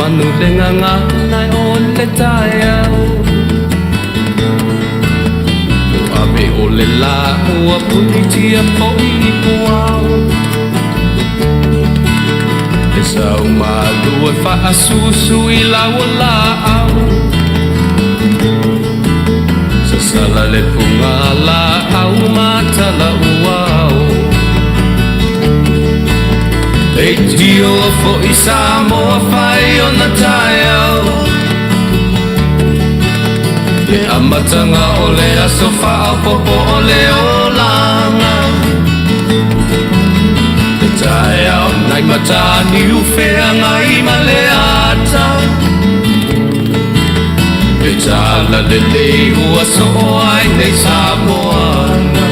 manu le gagana o le taeao. Ua ave o le lā ua punitia foi i puao. Le sau malu e faasusu i lau o laau. Sasala le puga laau ma tala uao. Leitio foi Samoa fai ona taeao. Le amataga o le aso faaopoopo o le olaga. Le taeao nai Mataniu Feagai ma le ata. Le tala lelei ua soo ai nei Samoana.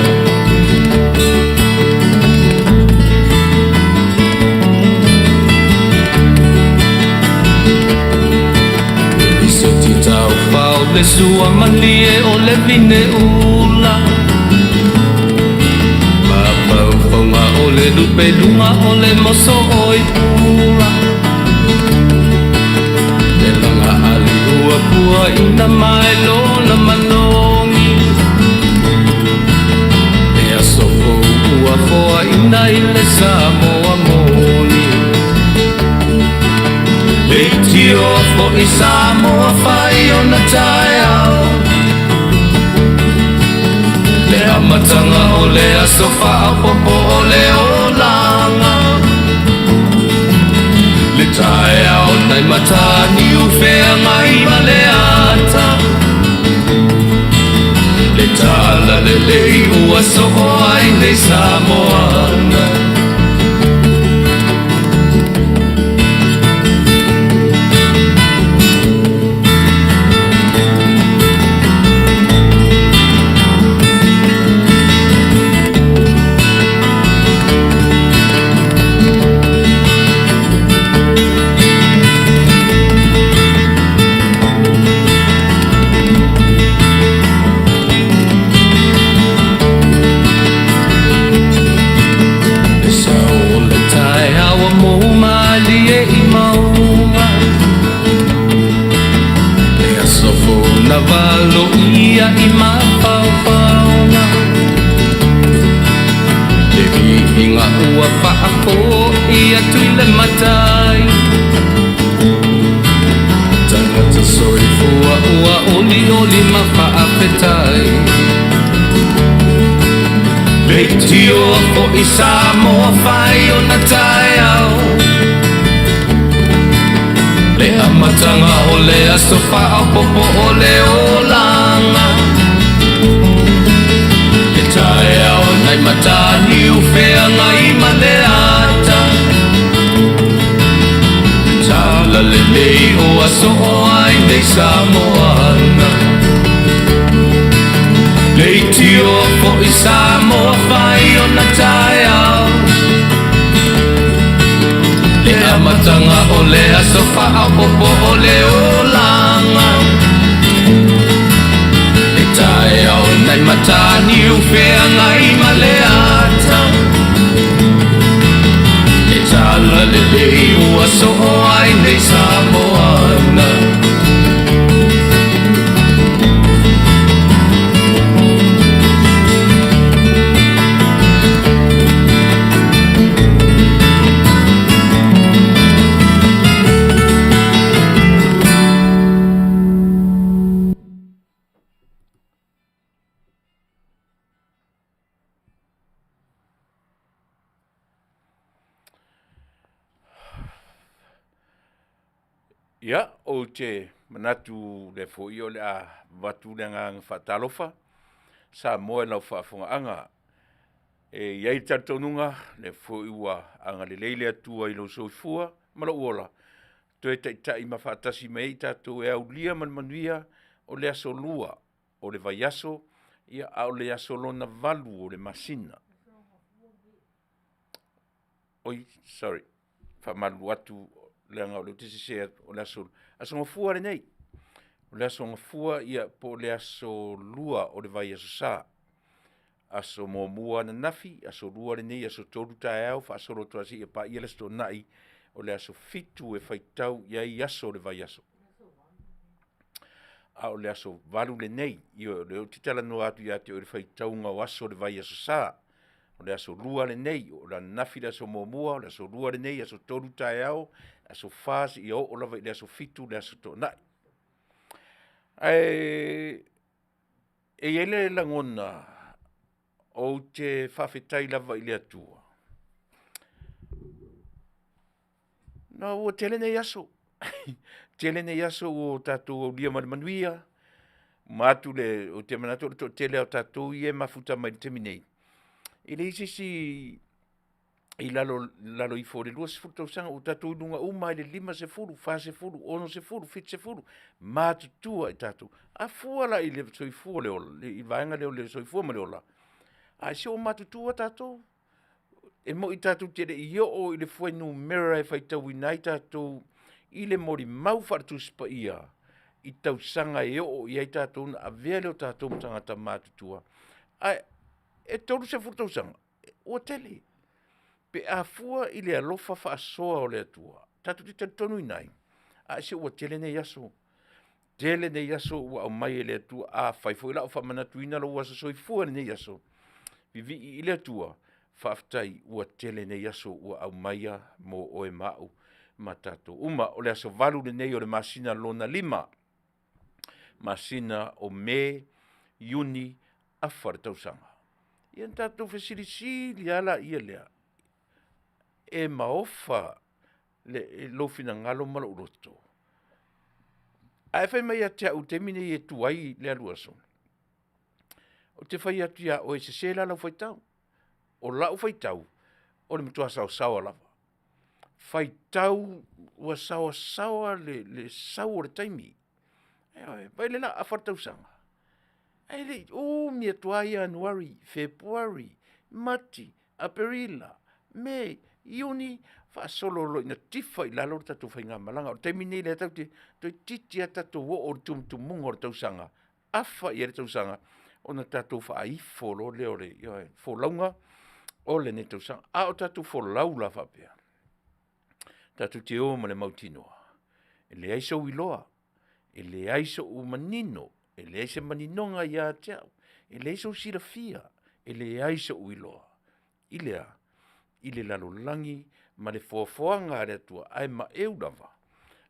I se ti taufao le sua malie o le vine ula. Mafaufauga o le lupeluga o le moso o i pula. Le laga ali ua pua ina mai lona manogi. Le aso fou ua foaina i le Samoa moni. Leitio foi Samoa fai ona taeao. Le amataga o le aso faaopoopo o le olaga. Le taeao nai Mataniu Feagai ma le ata. Le tala lelei ua soo ai nei Samoana. Le sao o le taeao ua mou malie i mauga. Le aso fou na valoia i mafaufauga. Le viiga ua faafoi atu i le Matai. Tagata soifua ua olioli ma faafetai. Leitio foi Samoa fai ona taeao. Le amataga o le aso faaopoopo o le olaga. Le taeao nai Mataniu Feagai ma le ata. Le tala lelei ua soo ai nei Samoana. Leitio foi Samoa fai ona taeao. Le amataga o le aso faaopoopo o le olaga. Le taeao nai Mataniu Feagai ma le ata. Le tala lelei ua soo ai nei Samoana. Ia, ou te manatu le foi o le a avatu le agaga faatalofa Samoa i lau faafofogaaga. E i ai le talitonuga, lea foi ua agalelei le Atua i lou soifua ma lou ola, toe taitai ma faatasi mai ai tatou e aulia ma le manuia o le aso lua o le vaiaso, ia a o le aso lona valu o le masina. Oi, sorry, faamalulu atu leaga o lea ou te sese atu, o le aso, aso Gafua lenei. O le aso Gafua, ia, po o le aso lua o le vaiaso sa. Aso muamua ananafi, aso lua lenei, aso tolu taeao, faasolo atu lava seia paia le Aso Toonai O le aso 7 e faitau i ai aso o le vaiaso. A o le aso 8 lenei, ioe, o lea ou te talanoa atu ia te oe i le faitauga o aso o le vaiaso Sa. O le aso 2 lenei, o le ananafi le aso muamua, o le aso 2 lenei, aso 3 taeao, aso 4 seia oo lava i le aso 7 le aso Toonai. Ae e i ai le lagona ou te faafetai lava i le Atua, ona ua tele nei aso, tele nei aso ua tatou aulia ma le manuia, vaeatu le… ou te manatu o le toatele lava o tatou ia e mafuta mai i le taimi nei, e leai se isi i lalo ifo o le 20 tausaga, ua tatou i luga uma lava i le 50, 40, 60, 70, matutua i tatou. A fua la i le soifua o le ola i le vaega lea o le soifua ma le ola, ae se ua matutua tatou. E moni tatou te le i oo i le fuainumera e faitauina ai tatou i le molimau faale-Tusi Paia i tausaga e oo i ai tatou ona avea lea o tatou ma tagata matutua, ae e 30 tausaga, ua tele pe a fua i le alofa faasoa o le Atua tatou te talitonuina ai, ae se ua tele nei aso, tele nei aso ua aumai e le Atua. Afai foi la o faamanatuina lou aso soifua i lenei aso, vivii i le Atua, faafetai ua tele nei aso ua aumaia mo oe ma au ma tatou uma. O le aso 8 lenei o le masina lona 5, masina o Me, Iuni, afa le tausaga. Ia ona tatou fesilisili lava lea, e maofa lou finagalo ma lou loto? Ae fai mai ia te au i le taimi lenei e tuai le alu aso, ou te fai atu ia oe e sese la lau faitau. O lau faitau, o le matua saosaoa lava, faitau ua saosaoa le sau o le taimi. Ioe, vaai o le a afa le tausaga, ae le i umi atu lava Ianuari, Fepuari, Mati, Aperila, Me, Iuni, faasolo loa ina tifa i lalo le tatou faigamalaga. O le taimi lenei o lea tatou te, toeitiiti lava tatou oo i le tumutumuga o le tausaga, afa i ai le tausaga, ona tatou faaifo loa lea o le folauga o lenei tausaga. A o tatou folau la faapea, tatou te o ma le mautinoa, e leai sou iloa, e leai sou manino, e leai se maninoga ia te au, e leai sou silafia, e leai sou iloa. I le a? I le lalolagi ma le foafoaga a le Atua, ae maeu lava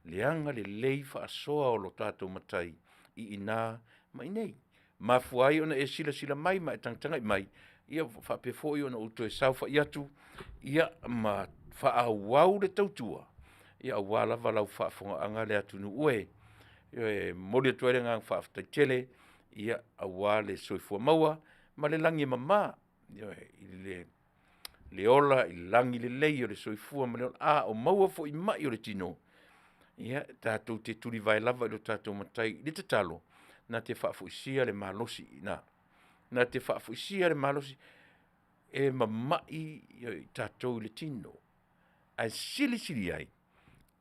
le agalelei faasoa o lo tatou Matai i ina ma i inei. Mafua ai ona e silasila mai ma e tagatagai mai, ia faapea foi ona ou toe saofai atu, ia ma faaauau le tautua, ia aua lava lau faafofogaaga le atunuu e. E momoli atu ai le agaga faafetai tele, ia aua le soifua maua ma le lagi e mama, ioe, i le ola i le lagi lelei o le soifua ma le ola, a o maua foi mai o le tino, ia tatou te tulivae lava i lo tatou Matai i le tatalo, na te faafoisia le malosi i ina, na te faafoisia le malosi e mamai i tatou i le tino, ae silisili ai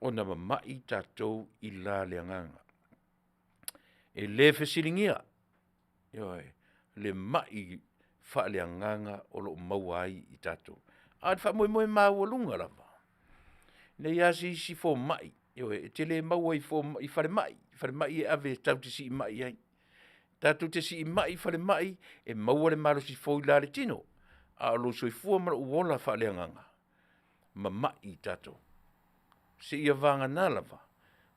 ona mamai tatou i la le agaga. E le fesiligia, ioe, le mai faaleagaga o lo o maua ai i tatou. A o le faamoemoe maualuga lava, e leai lava se isi fomai, ioe, e te le maua i falemai, falemai e ave tatou te siimai ai. Tatou te siimai i falemai e maua le malosi fou i la le tino, a o lou soifua ma lou ola faaleagaga, mamai tatou, seia vagana lava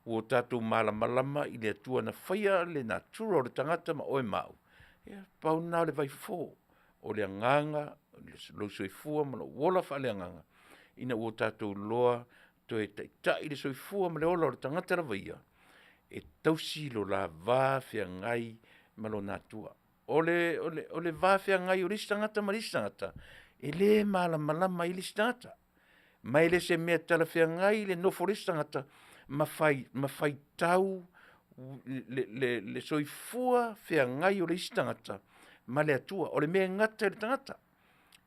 ua tatou malamalama i le Atua na faia le natura o le tagata ma oe ma au, ia pau lena o le vaifofo, o le agaga, lou soifua ma lou ola faaleagaga, ina ua tatou iloa toe taitai le soifua ma le ola o le tagata lava ia, e tausi lo la va feagai ma lona Atua. O le va feagai o le isi tagata ma le isi tagata, e le malamalama ai le isi tagata, ma e le o se mea talafeagai le nofo a le isi tagata ma faitau le soifua feagai o le isi tagata ma le Atua. O le mea e gata i le tagata,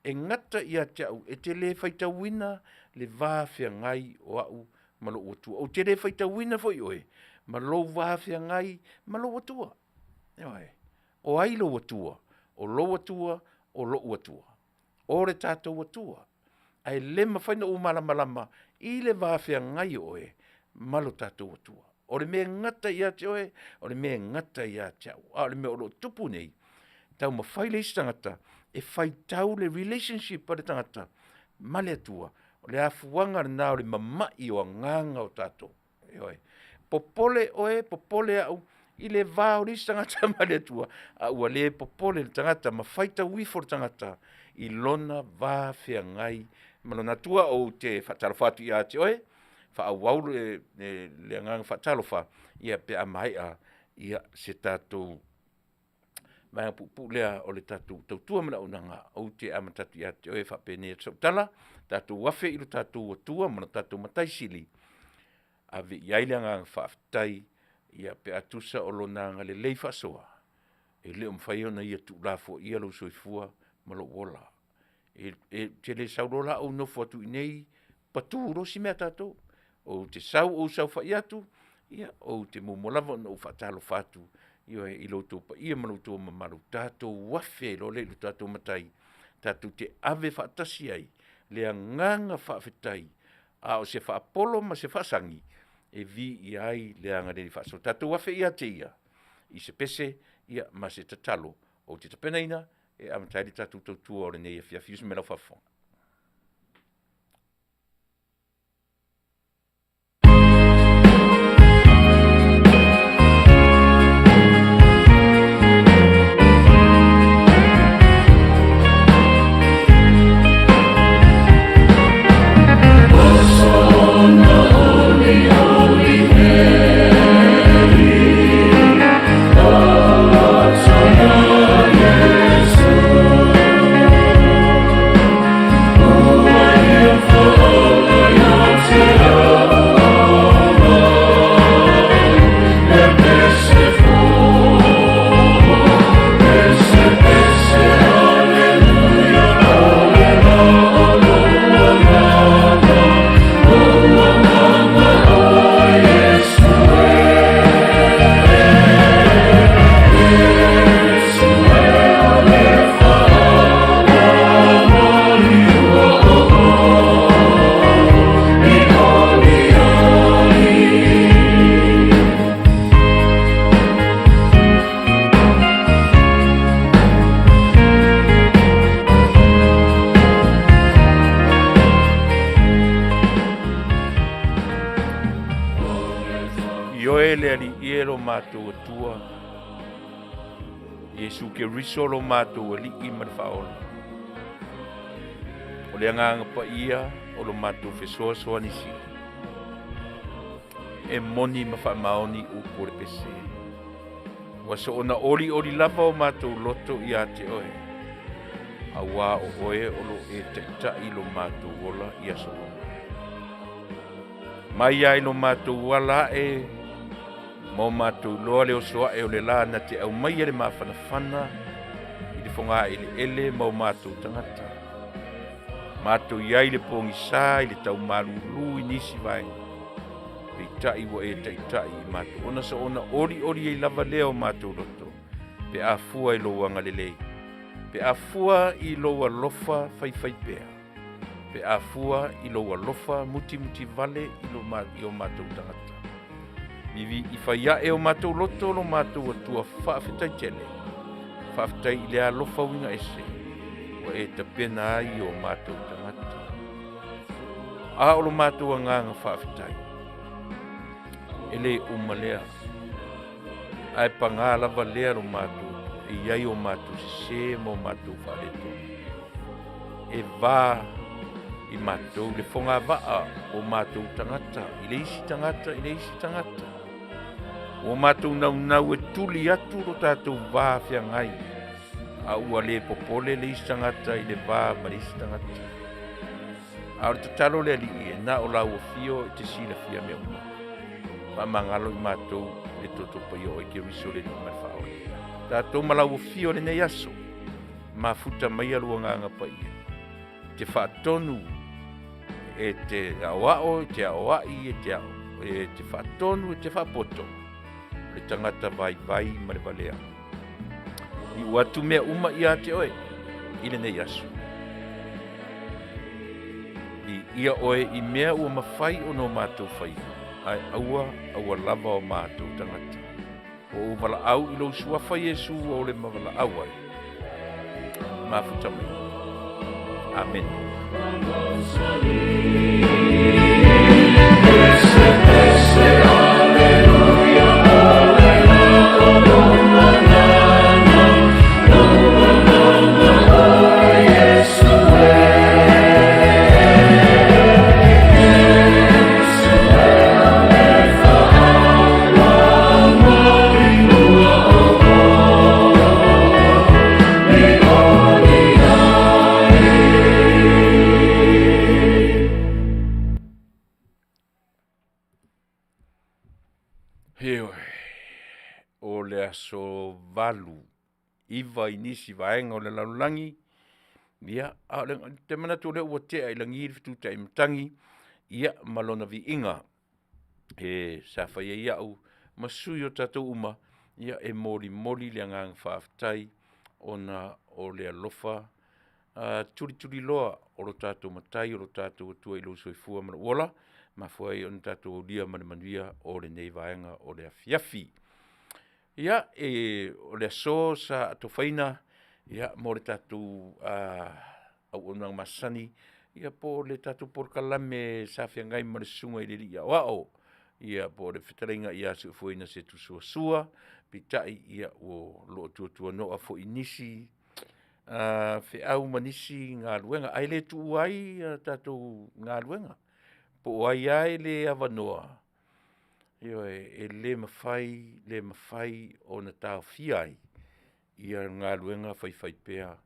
e gata ia te au, e te le faitauina le va feagai o au ma lou Atua. Ou te le faitauina foi oe ma lou va feagai ma lou Atua. Ioe. O ai lou Atua? O lou Atua, o lou Atua, o le tatou Atua. Ae le mafai ona ou malamalama i le va feagai o oe ma lo tatou Atua. O le mea e gata ia te oe, o le mea e gata ia te au. A o le mea o lo o tupu nei, taumafai le isi tagata e faitau le relationship a le tagata ma le Atua, o le afuaga lena o le mamai o agaga o tatou, ioe. Popole oe, popole au i le va o le isi tagata ma le Atua, a ua le popole le tagata ma faitau ifo le tagata i lona va feagai ma lona Atua. Ou te faatalofa atu ia te oe, faaauau le agaga faatalofa ia pe a maea se tatou vaega puupuu lea o le tatou tautua ma le auaunaga. Ou te amata atu ia te oe e faapenei atu sau tala, tatou afe i lo tatou Atua ma lo tatou Matai Sili, ave i ai le agaga faafetai ia pe a tusa o Lona agalelei faasoa, e le o mafai ona Ia tuulafoaia lou soifua ma lou ola. Ou te le sau loa la ou nofo atu i inei patu loa si mea a tatou. Ou te sau ou saofai atu, ia ou te muamua lava ona ou faatalofa atu, ioe, i lo outou paia ma lo outou mamalu, tatou afe loa lea i lo tatou Matai, tatou te ave faatasi ai le agaga faafetai, a o se faapolo ma se faasagi e viia ai le agalelei faasoa. Tatou afe ia te Ia i se pese ma se tatalo ou te tapenaina e amata ai le tatou tautua o lenei afiafi. Usu mai lau faafofoga. Ioe le Alii e lo matou Atua, Iesu Keriso lo matou Alii ma le Faaola. O le Agaga Paia o lo matou fesoasoani sili, e moni ma faamaoni upu o le pese. Ua soona olioli lava o matou loto ia te oe, aua o oe o lo o e taitai lo matou ola i aso uma. Mai lava i lo matou ala ae ma o matou iloa le oso ae o le la na te aumaia le mafanafana i le fogaeleele ma o matou tagata. Matou i ai i le pogisa i le tau malulu i nisi vaega, peitai ua e taitai i matou, ona soona olioli ai lava lea o matou loto, pe a fua i lou agalelei, pe a fua i lou alofa faifaipea, pe a fua i lou alofa mutimutivale i o matou tagata. Vivii fai ae o matou loto lo matou Atua faafetai tele, faafetai i le alofa uiga ese ua e tapena ai o matou tagata. A o lo matou agaga faafetai, e le uma lea, ae paga lava lea lo matou e i ai o matou sese ma o matou faaletonu. E va i matou le fogavaa o matou tagata i le isi tagata i le isi tagata. Ua matou naunau e tuli atu lo tatou va feagai, a ua le popole le isi tagata i le va ma le isi tagata. A o le tatalo le Alii e, na o lau afio e te silafia mea uma. Faamagalo i matou i le toto paia o oe Keriso le Alii ma le Faaola. Tatou ma lau afio i lenei aso, mafuta maia lou Agaga Paia, e te faatonu, e te aoao, e te aoai, e te, ao, e te faatonu, e te faapoto, le tagata vaivai ma le valea. Iu atu mea uma ia te oe i lenei aso. Viia oe i mea ua mafai ona o matou faia, ae aua, aua lava o matou tagata. Ua ou valaau i lou suafa Iesu ua ole ma valaau ai. Mafuta mai. Amene. Ioe, o le aso 8, 9 i nisi vaega o le lalolagi, ia, a o le te manatu o lea ua tea i lagi le fetutai matagi, ia, ma lona viiga e sa fai ai au ma sui o tatou uma, ia, e molimoli le agaga faafetai ona o le alofa tulituliloa o lo tatou Matai o lo tatou Atua i lou soifua ma lou ola, mafua ai ona tatou aulia ma le manuia o lenei vaega o le afiafi. Ia, e, o le aso sa atofaina ia mo le tatou auaunaga masani, ia po o le tatou polokalame sa feagai ma le susuga i le Alii Aoao, ia po o le fetalaiga ia Seufuaina Setu Sua, peitai ia o lo o tuatuanoa foi i nisi feau ma nisi galuega, ae le tuua ai ia tatou galuega. Po o ai lava e le avanoa, ioe, e le mafai, le mafai ona taofia ai ia galuega faifaipea a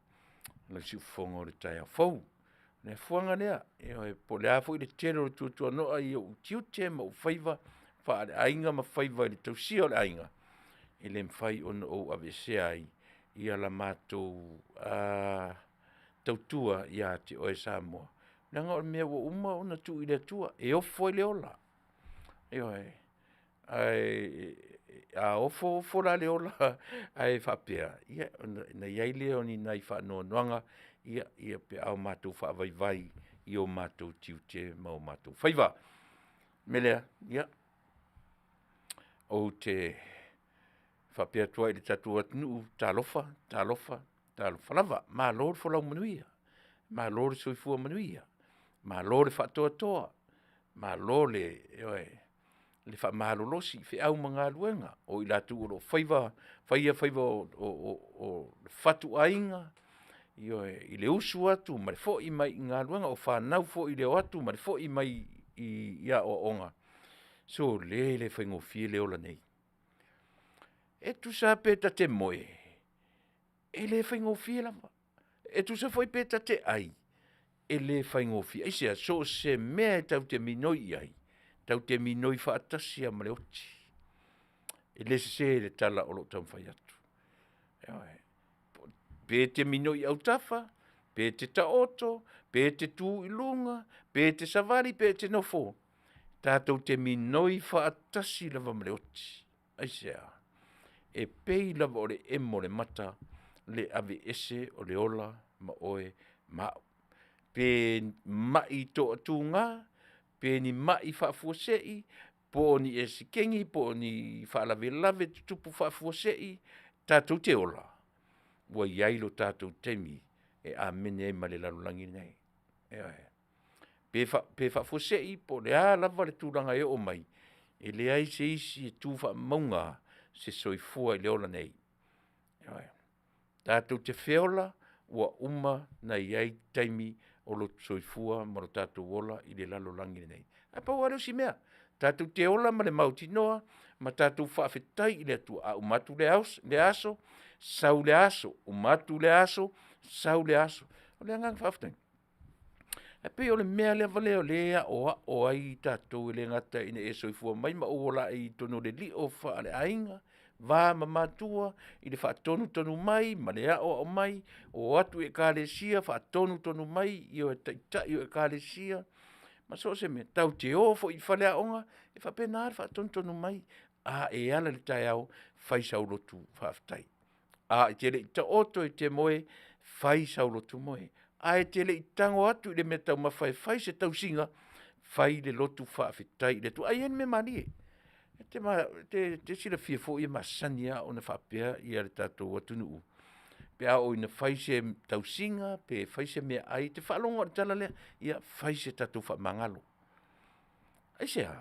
le siufofoga o le taeao fou. O le fuaga lea, ioe, po o le a foi le tele o le tuatuanoa i ou tiute ma ou faiva faaleaiga ma faiva i le tausia o le aiga, e le mafai ona ou aveesea ai ia la matou tautua ia te oe Samoa, leaga o le mea ua uma ona tuu i le Atua e ofo ai le ola. Ioe, ae a ofo ofo la le ola ae faapea, ia ona i ai lea o ni nai faanoanoaga ia pe a matou faavaivai i o matou tiute ma o matou faiva. O le mea lea, ia, ou te faapea atu ai i le tatou atunuu, talofa, talofa, talofa lava, malo le folau manuia, malo le soifua manuia, malo le faatoatoa, malo le, ioe, le faamalolosi i feau ma galuega, o i latou o lo o faia faiva o fatuaiga, ioe, i le usu atu ma le foi mai i galuega, o fanau foi i le o atu ma le foi mai i aoaoga, sole e le faigofie le ola nei. E tusa lava pe ta te moe, e le faigofie lava. E tusa foi pe ta te ai, e le faigofie. Aisea? So o se mea e tatou te minoi i ai, tatou te minoi faatasi lava ma le oti. E le sese le tala o lo o taumafai atu, ioe. Pe e te minoi i autafa, pe te taoto, pe te tu i luga, pe te savali pe te nofo, tatou te minoi faatasi lava ma le oti. Aisea? E pei lava o le emo o le mata le aveese o le ola ma oe ma au. Pe mai toatuga, pe ni mai faafuasei, po o ni esekegi po o ni faalavelave tutupu faafuasei, tatou te ola, ua i ai lo tatou taimi e amene ai ma le lalolagi lenei, ioe. Pe faafuasei po o le a lava le tulaga e oo mai, e leai se isi e tu faamauga se soifua i le ola nei, ioe. Tatou te feola ua uma ona i ai taimi o lo tatou soifua ma lo tatou ola i le lalolagi lenei. Ae pau lava lea o si mea, tatou te ola ma le mautinoa ma tatou faafetai i le Atua, a uma atu lea aso, sau lea aso, uma atu lea aso, sau lea aso. O le agaga faafetai. Ae pei o le mea lava lea o lea e aoao ai tatou e le gata ina e soifua mai ma ou ola ai i totonu o le lio faaleaiga, va ma matua i le faatonutonu mai ma le aoao mai, o atu i ekalesia faatonutonu mai e taitai o ekalesia ma so o se mea, tatou te o foi i faleaoga, e faapena le faatonutonu mai. A e ala i le taeao, fai sau lotu faafetai. A e te le i taoto e te moe, fai sau lotu moe. Ae e te le i tago atu i le meataumafa e fai se tausiga, fai le loto faafetai i le Atua. Ai e i ai le mea malie, e te silafia foi e masani lava ona faapea ia le tatou atunuu pe a oo ina fai se tausiga pe fai se meaai, e te faalogo lava i le tala lea, ia fai se tatou faamagalo. Aisea? O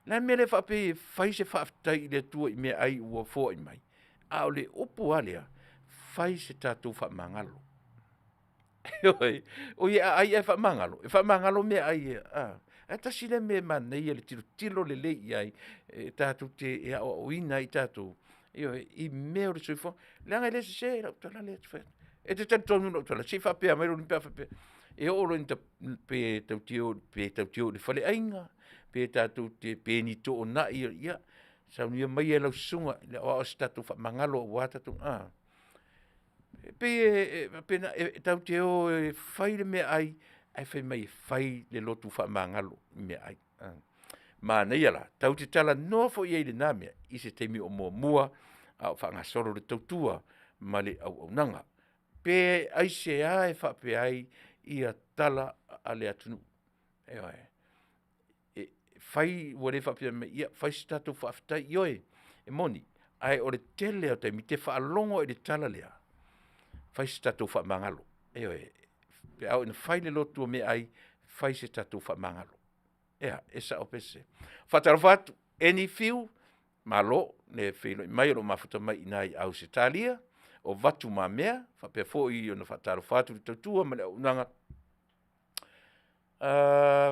le a le mea e le faapea ai e fai se faafetai i le Atua i meaai ua foai mai? A o le upu lava lea, fai se tatou faamagalo. Ioe, oi a ai ae faamagalo, e faamagalo meaai e a? Ae tasi lea mea e manaia le tilotilo lelei i ai, e tatou te aoaoina ai tatou, ioe, i mea o le soifuaga. Leaga e le sese lau tala lea ou te fai atu. E te talitonu i lau tala? Se i faapea mai pe a faapea e oo loa ina pe tatou te o i le faleaiga, pe tatou te pe ni toonai, ia saunia maia e lau susuga aua o se tatou faamagalo aua tatou a? E pei e faapena, e tatou te o e fai le meaai, ae fai mai e fai le loto faamagalo i meaai. Manaia la, tatou te talanoa foi i ai i lena mea i se taimi o muamua a o faagasolo le tautua ma le auaunaga. Pe aisea e faapea ai ia tala a le atunuu? Ioe, e fai ua le faapea mai, ia fai se tatou faafetai, ioe, e moni, ae o le tele lava o taimi e te faalogo lava i le tala lea, fai se tatou faamagalo. Ioe, pe a oo ina fai le lotu o meaai, fai se tatou faamagalo. E a, e sao pe sese? Faatalofa atu, Eni Fiu, malo le feiloai mai o lo o mafuta mai i ina i Ausetalia, o Vatumamea faapea foi ona faatalofa atu i le tautua ma le auaunaga.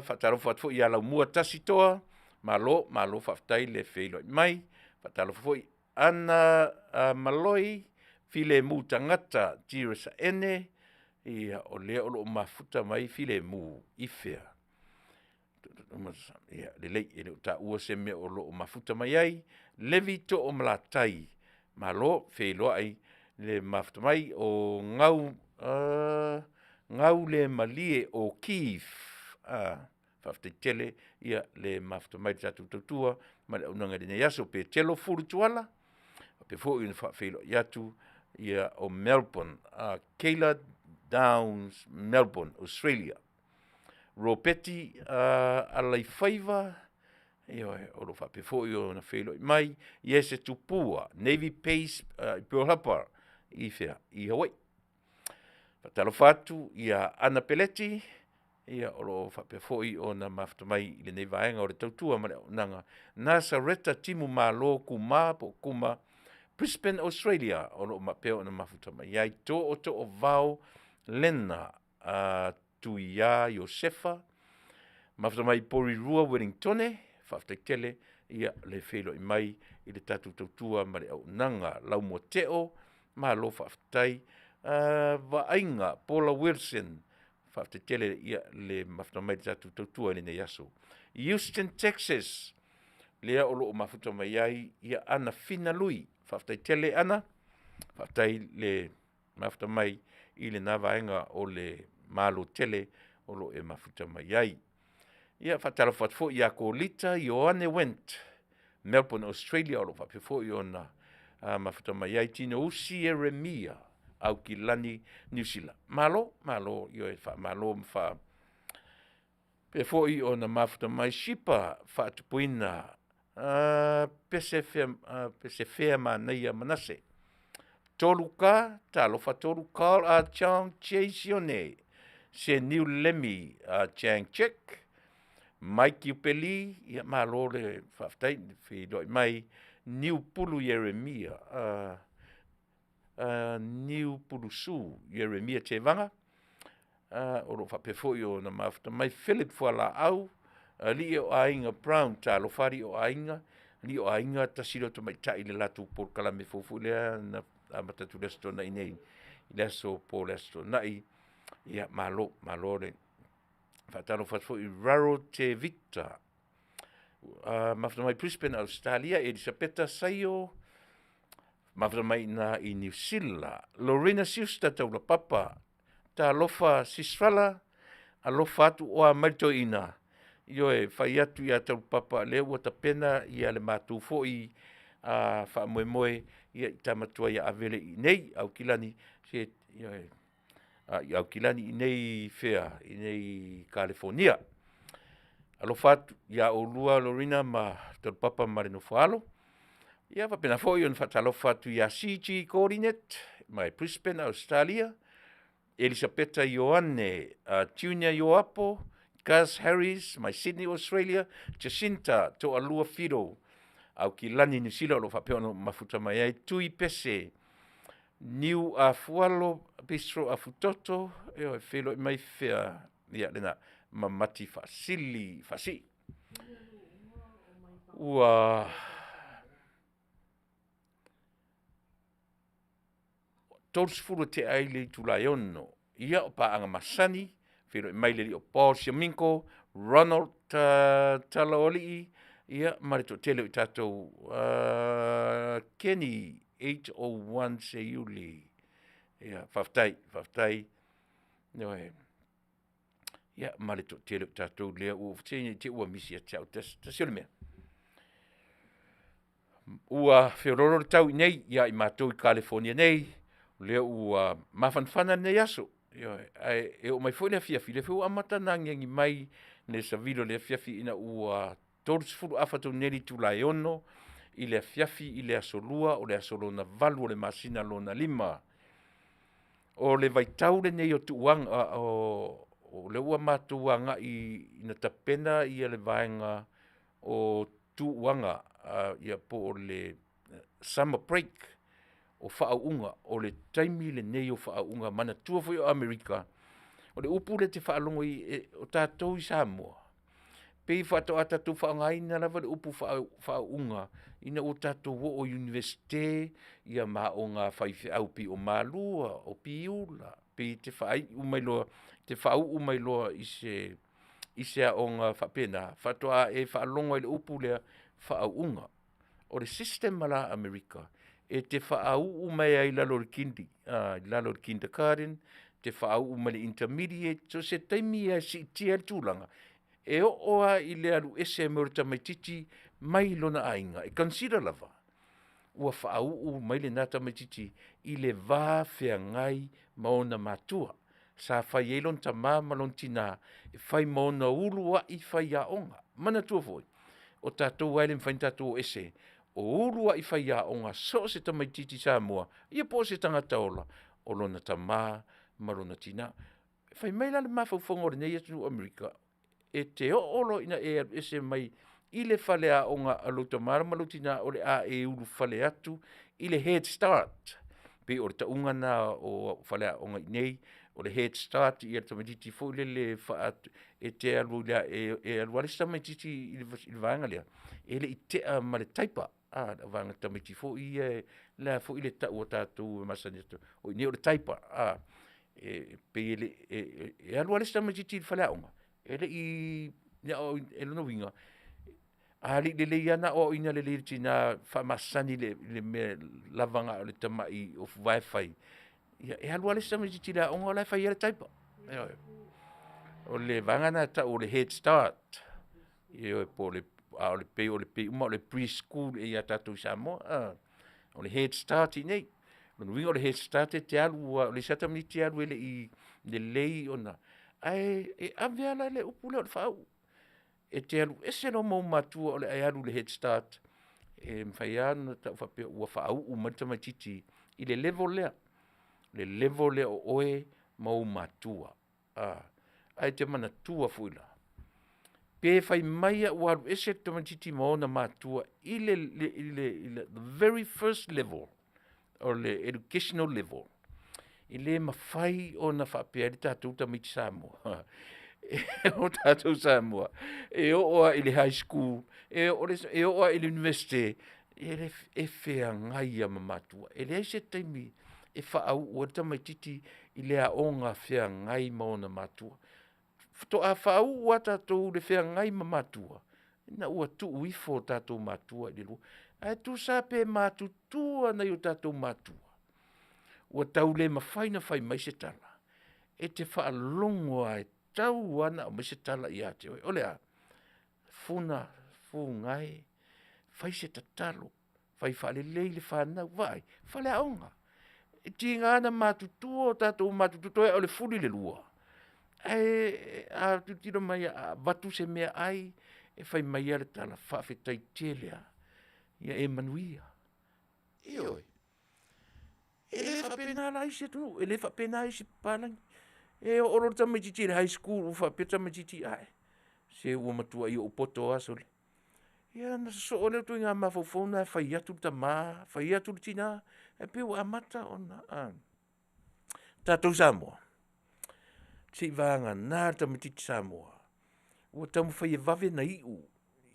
Faatalofa atu foi ia Laumua Tasi Toa, malo, malo faafetai le feiloai mai. Faatalofa foi Anna Maloi Filemu Tagata Tirasaene, ia o lea o lo o mafuta mai Filemu i fea? Ia lelei e le o taua se mea o lo o mafuta mai ai. Levi Toomatai, malo feiloai le mafuta mai o Gaulemalie o Keith. Faafetai tele le mafuta mai i le tatou tautua ma le auaunaga i lenei aso. Petelo Fulu Tuala, faapea foi ona faafeiloai atu ia o Melbourne, Keila Downs Melbourne Australia. Ropati Alaifaiva, ioe, o lo o faapea foi ona feiloai mai Iese Tupua Navy Base i Pearl Harbor i fea? I Hawaii. Faatalofa atu ia Ana Peleti, ia o lo o faapea foi ona mafuta mai i lenei vaega o le tautua ma le auaunaga, Nasareta Timualo Kuma po o Kuma, Brisbane Australia o lo o faapea ona mafuta mai ai. Tootoovao Lena Tuia Iosefa, mafuta mai i Porirua Ueligitone, faafetai tele le feiloai mai i le tatou tautua ma le auaunaga. Laumua Teo, malo faafetai. Vaaiga Paula Wilson, faafetai tele le mafuta mai i le tatou tautua i lenei aso. Houston Texas, lea o lo o mafuta mai ai Anna Fina Lui, faafetai tele Anna, faafetai le mafuta mai i lena vaega o le Malo tele o lo o e mafuta mai ai. Ia faatalofa atu foi ia Kolita Ioane Went, Melbourne Australia o lo o faapea foi ona mafuta mai ai Tinousi Ieremia Aukilani Niu Sila. Malo, malo, ioe faamalo ma faapea foi ona mafuta mai Shipa Faatupuina Pesefea Manaia Manase, Tolu K, talofa Tolu, Carl Ah Chong J Sione, Seniu Lemi Chang Jack, Mike Iupeli, ia malo le faafetai le feiloai mai, Niupulu Ieremia Niupulu Sue Ieremia Tevaga, o lo o faapea foi ona mafuta mai Philip Fualaau, alii o aiga Brown. Talofa alii o aiga, alii o aiga tasi lea o tamaitai i le latou polokalame fou foi lea na amata atu i le Aso Toonai nei, i le aso po o le Aso Toonai. Ia malo, malo le. Faatalofa atu foi i Raro Tevita, mafuta mai Brisbane Ausetalia, Elisapeta Saio, mafuta mai i ina i Niu Sila, Lorena Schuster Taulapapa, talofa Sisifala, alofa atu oa mai le toeaina, ioe fai atu ia Taulapapa o lea ua tapena le matou foi faamoemoe i tama tuai ia ave i inei i Aukilani, ioe. i Aukilani i nei i fea? I nei i Kalifonia. Alofa atu ia oulua Lorina ma Tolepapa ma le nofo a alo, ia faapena foi ona faatalofa atu ia CG Kolinet mai Brisbane Ausetalia, Elisapeta Ioane Junior Ioapo, Gus Harris mai Sydney Australia, Jacinta Toalua Fido, Aukilani Niu Sila o lo o faapea ona mafuta mai ai Tui Pese Niuafualo Piso Afutoto, ioe, feiloai mai fea? Ia lena, ma Mati Faasili Faasii. Ua 30 e tea ai le itula e 6:00, ia o paaga masani, feiloai mai le alii o Paul Siaminko, Ronald Talaoalii, ia ma le toatele o tatou Kenny 801 Seiuli. Ia faafetai, faafetai, ioe. Ia ma le toatele o tatou lea ua se ne i te i ua misi ia te au se tasi o le mea. Ua feoloolo le tau i inei ia i matou i Kalifonia nei, o lea ua mafanafana lenei aso, ioe, ae oo mai foi le afiafi, lea foi ua amata ona agiagi mai le savili o le afiafi ina ua 30 afa tonu nei le itula e 6:00 i le afiafi i le Aso Lua o le aso lona 8 o le masina lona 5. O le vaitau lenei o tuuaga o lea ua matou agai ina tapena le vaega o tuuaga po o le summer break, o faauuga. O le taimi lenei o faauuga manatua foi o Amerika, o le upu lea e te faalogo i ai o tatou i Samoa, pei faatoa tatou faaaogaina lava le upu faauuga ina ua tatou oo i le Iunivesite ia ma aoga a faifeau pei o Malua, o Piula, pei e te faaiu mai loa te faauu mai loa i se aoga faapena, faatoa e faalogo ai i le upu lea faauuga. O le system la a Amerika, e te faauu mai ai i lalo o le Kindi i lalo o le Kindergarten, te faauu mai i le Intermediate, so o se taimi lava e siitia ai le tulaga, e oo lava i le alu ese mai o le tamaitiiti mai lona aiga, e consider lava ua faauu mai lena tamaitiiti i le va feagai ma ona matua. Sa fai ai lona tama ma lona tina e fai ma ona uluai faiaoga. Manatua foi, o tatou lava e le mafai ona tatou o ese, o uluai faiaoga so o se tamaitiiti Samoa, ia po o se tagata ola, o lona tama ma lona tina. Fai mai la le mafaufauga o lenei atunuu o Amerika, e te oo loa ina e alu ese mai i le faleaoga a lou tama ma lou tina o le a e ulufale atu i le Head Start, pei o le tauga lena o faleaoga i inei, o le Head Start le tamaitiiti foi lele e te alu e alu lava le isi tamaitiiti i le vaega lea, e le i tea ma le diaper le vaega tamaiti foi ia le a foi le tau a tatou e masani atu ai, o i inei o le diaper. E pei e le i e alu lava le isi tamaitiiti i le faleaoga, e le i o lona uiga, a le i lelei lava ona aoaoina lelei e le tina faamasani i le mea lava na o le tamai ofuvae fai, ia e alu lava le isi tamaitiiti i le aoga o la e fai lava le diaper. Ioe. O le vaega lena e tau o le Head Start, ioe po o le pei uma o le Pre-School ia tatou i Samoa. O le Head Start i inei. O lona uiga o le Head Start e te alu aua o le isi lava tamaitiiti e alu e le i lelei ona… ae e ave lava la le upu lea o le faauu. E te alu ese loa ma ou matua o le a e alu i le Head Start, e mafai lava ona tau faapea ua faauu mai le tamaitiiti i le level lea, le level lea o oe ma ou matua. Ae e te manatua foi la, pe fai mai lava ua alu ese le tamaitiiti ma ona matua i le very first level o le educational level, e le mafai ona faapea ai le tatou tamaiti Samoa, o tatou Samoa, e oo lava i le High School, e oo lava i le Iunivesite, e feagai lava ma matua. E leai se taimi e faauu ai le tamaitiiti i le aoga feagai ma ona matua. Faatoa faauu lava tatou i le feagai ma matua, ina ua tuu ifo ia tatou matua i le lua. Ae tusa lava pe matutua nai o tatou matua, ua tau le mafai ona fai mai se tala, e te faalogo lava e tau lava ona aumai se tala ia te oe. O le a? Funa, Fuga e, fai se tatalo, fai faalelei le fanau, vaai, faleaoga. E tiga na matutua o tatou matutua toe o le fuli i le lua, ae a tilotilo mai a avatu se meaai, e fai mai lava le tala, faafetai tele lava, ia e manuia. Ioe, e le faapena la isi atunuu, e le faapena isi papalagi. E oo loa le tamaitiiti i le High School ua faapea le tamaitiiti, ae se ua matuai ou poto lava sole. Ia ona sosoo lea o ituaiga mafaufau na e fai atu le tama, fai atu le tina, ae pei ua amata ona tatou i Samoa, seiavagana le tamaitiiti Samoa ua taumafai e vave ona iu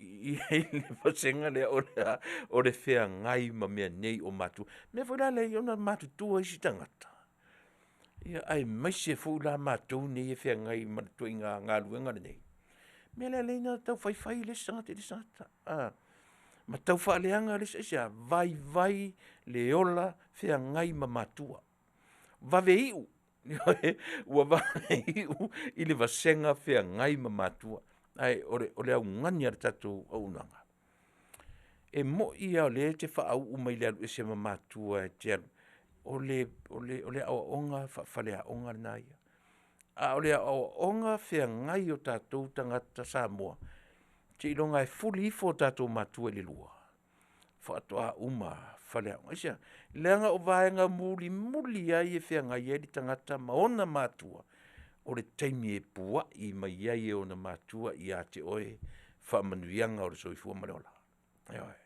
i le vasega lea o le feagai ma mea nei o matua. O le mea foi la lea e ala ai ona matutua isi tagata, aemaise foi la matou nei e feagai ma le ituaiga galuega lenei, o le mea lea e ala ai ona tau faifai le isi tagata i le isi tagata ma taufaaleaga le isi, aisea? Vaivai le ola feagai ma matua, vave iu, ua vave iu i le vasega feagai ma matua. Ae o le augani a le tatou auaunaga, e moi lava o lea e te faauu mai i le alu ese ma matua e te alu, o le aoaoga faafaleaoga lena ia. A o le aoaoga feagai o tatou tagata Samoa, seiloga lava e fuli ifo o tatou matua i le lua, faatoa uma faleaoga. Aisea? Leaga o vaega mulimuli lava ia e feagai ai le tagata ma ona matua, o le taimi e puai mai ai e ona matua ia te oe faamanuiaga o le soifua ma le ola. Ioe.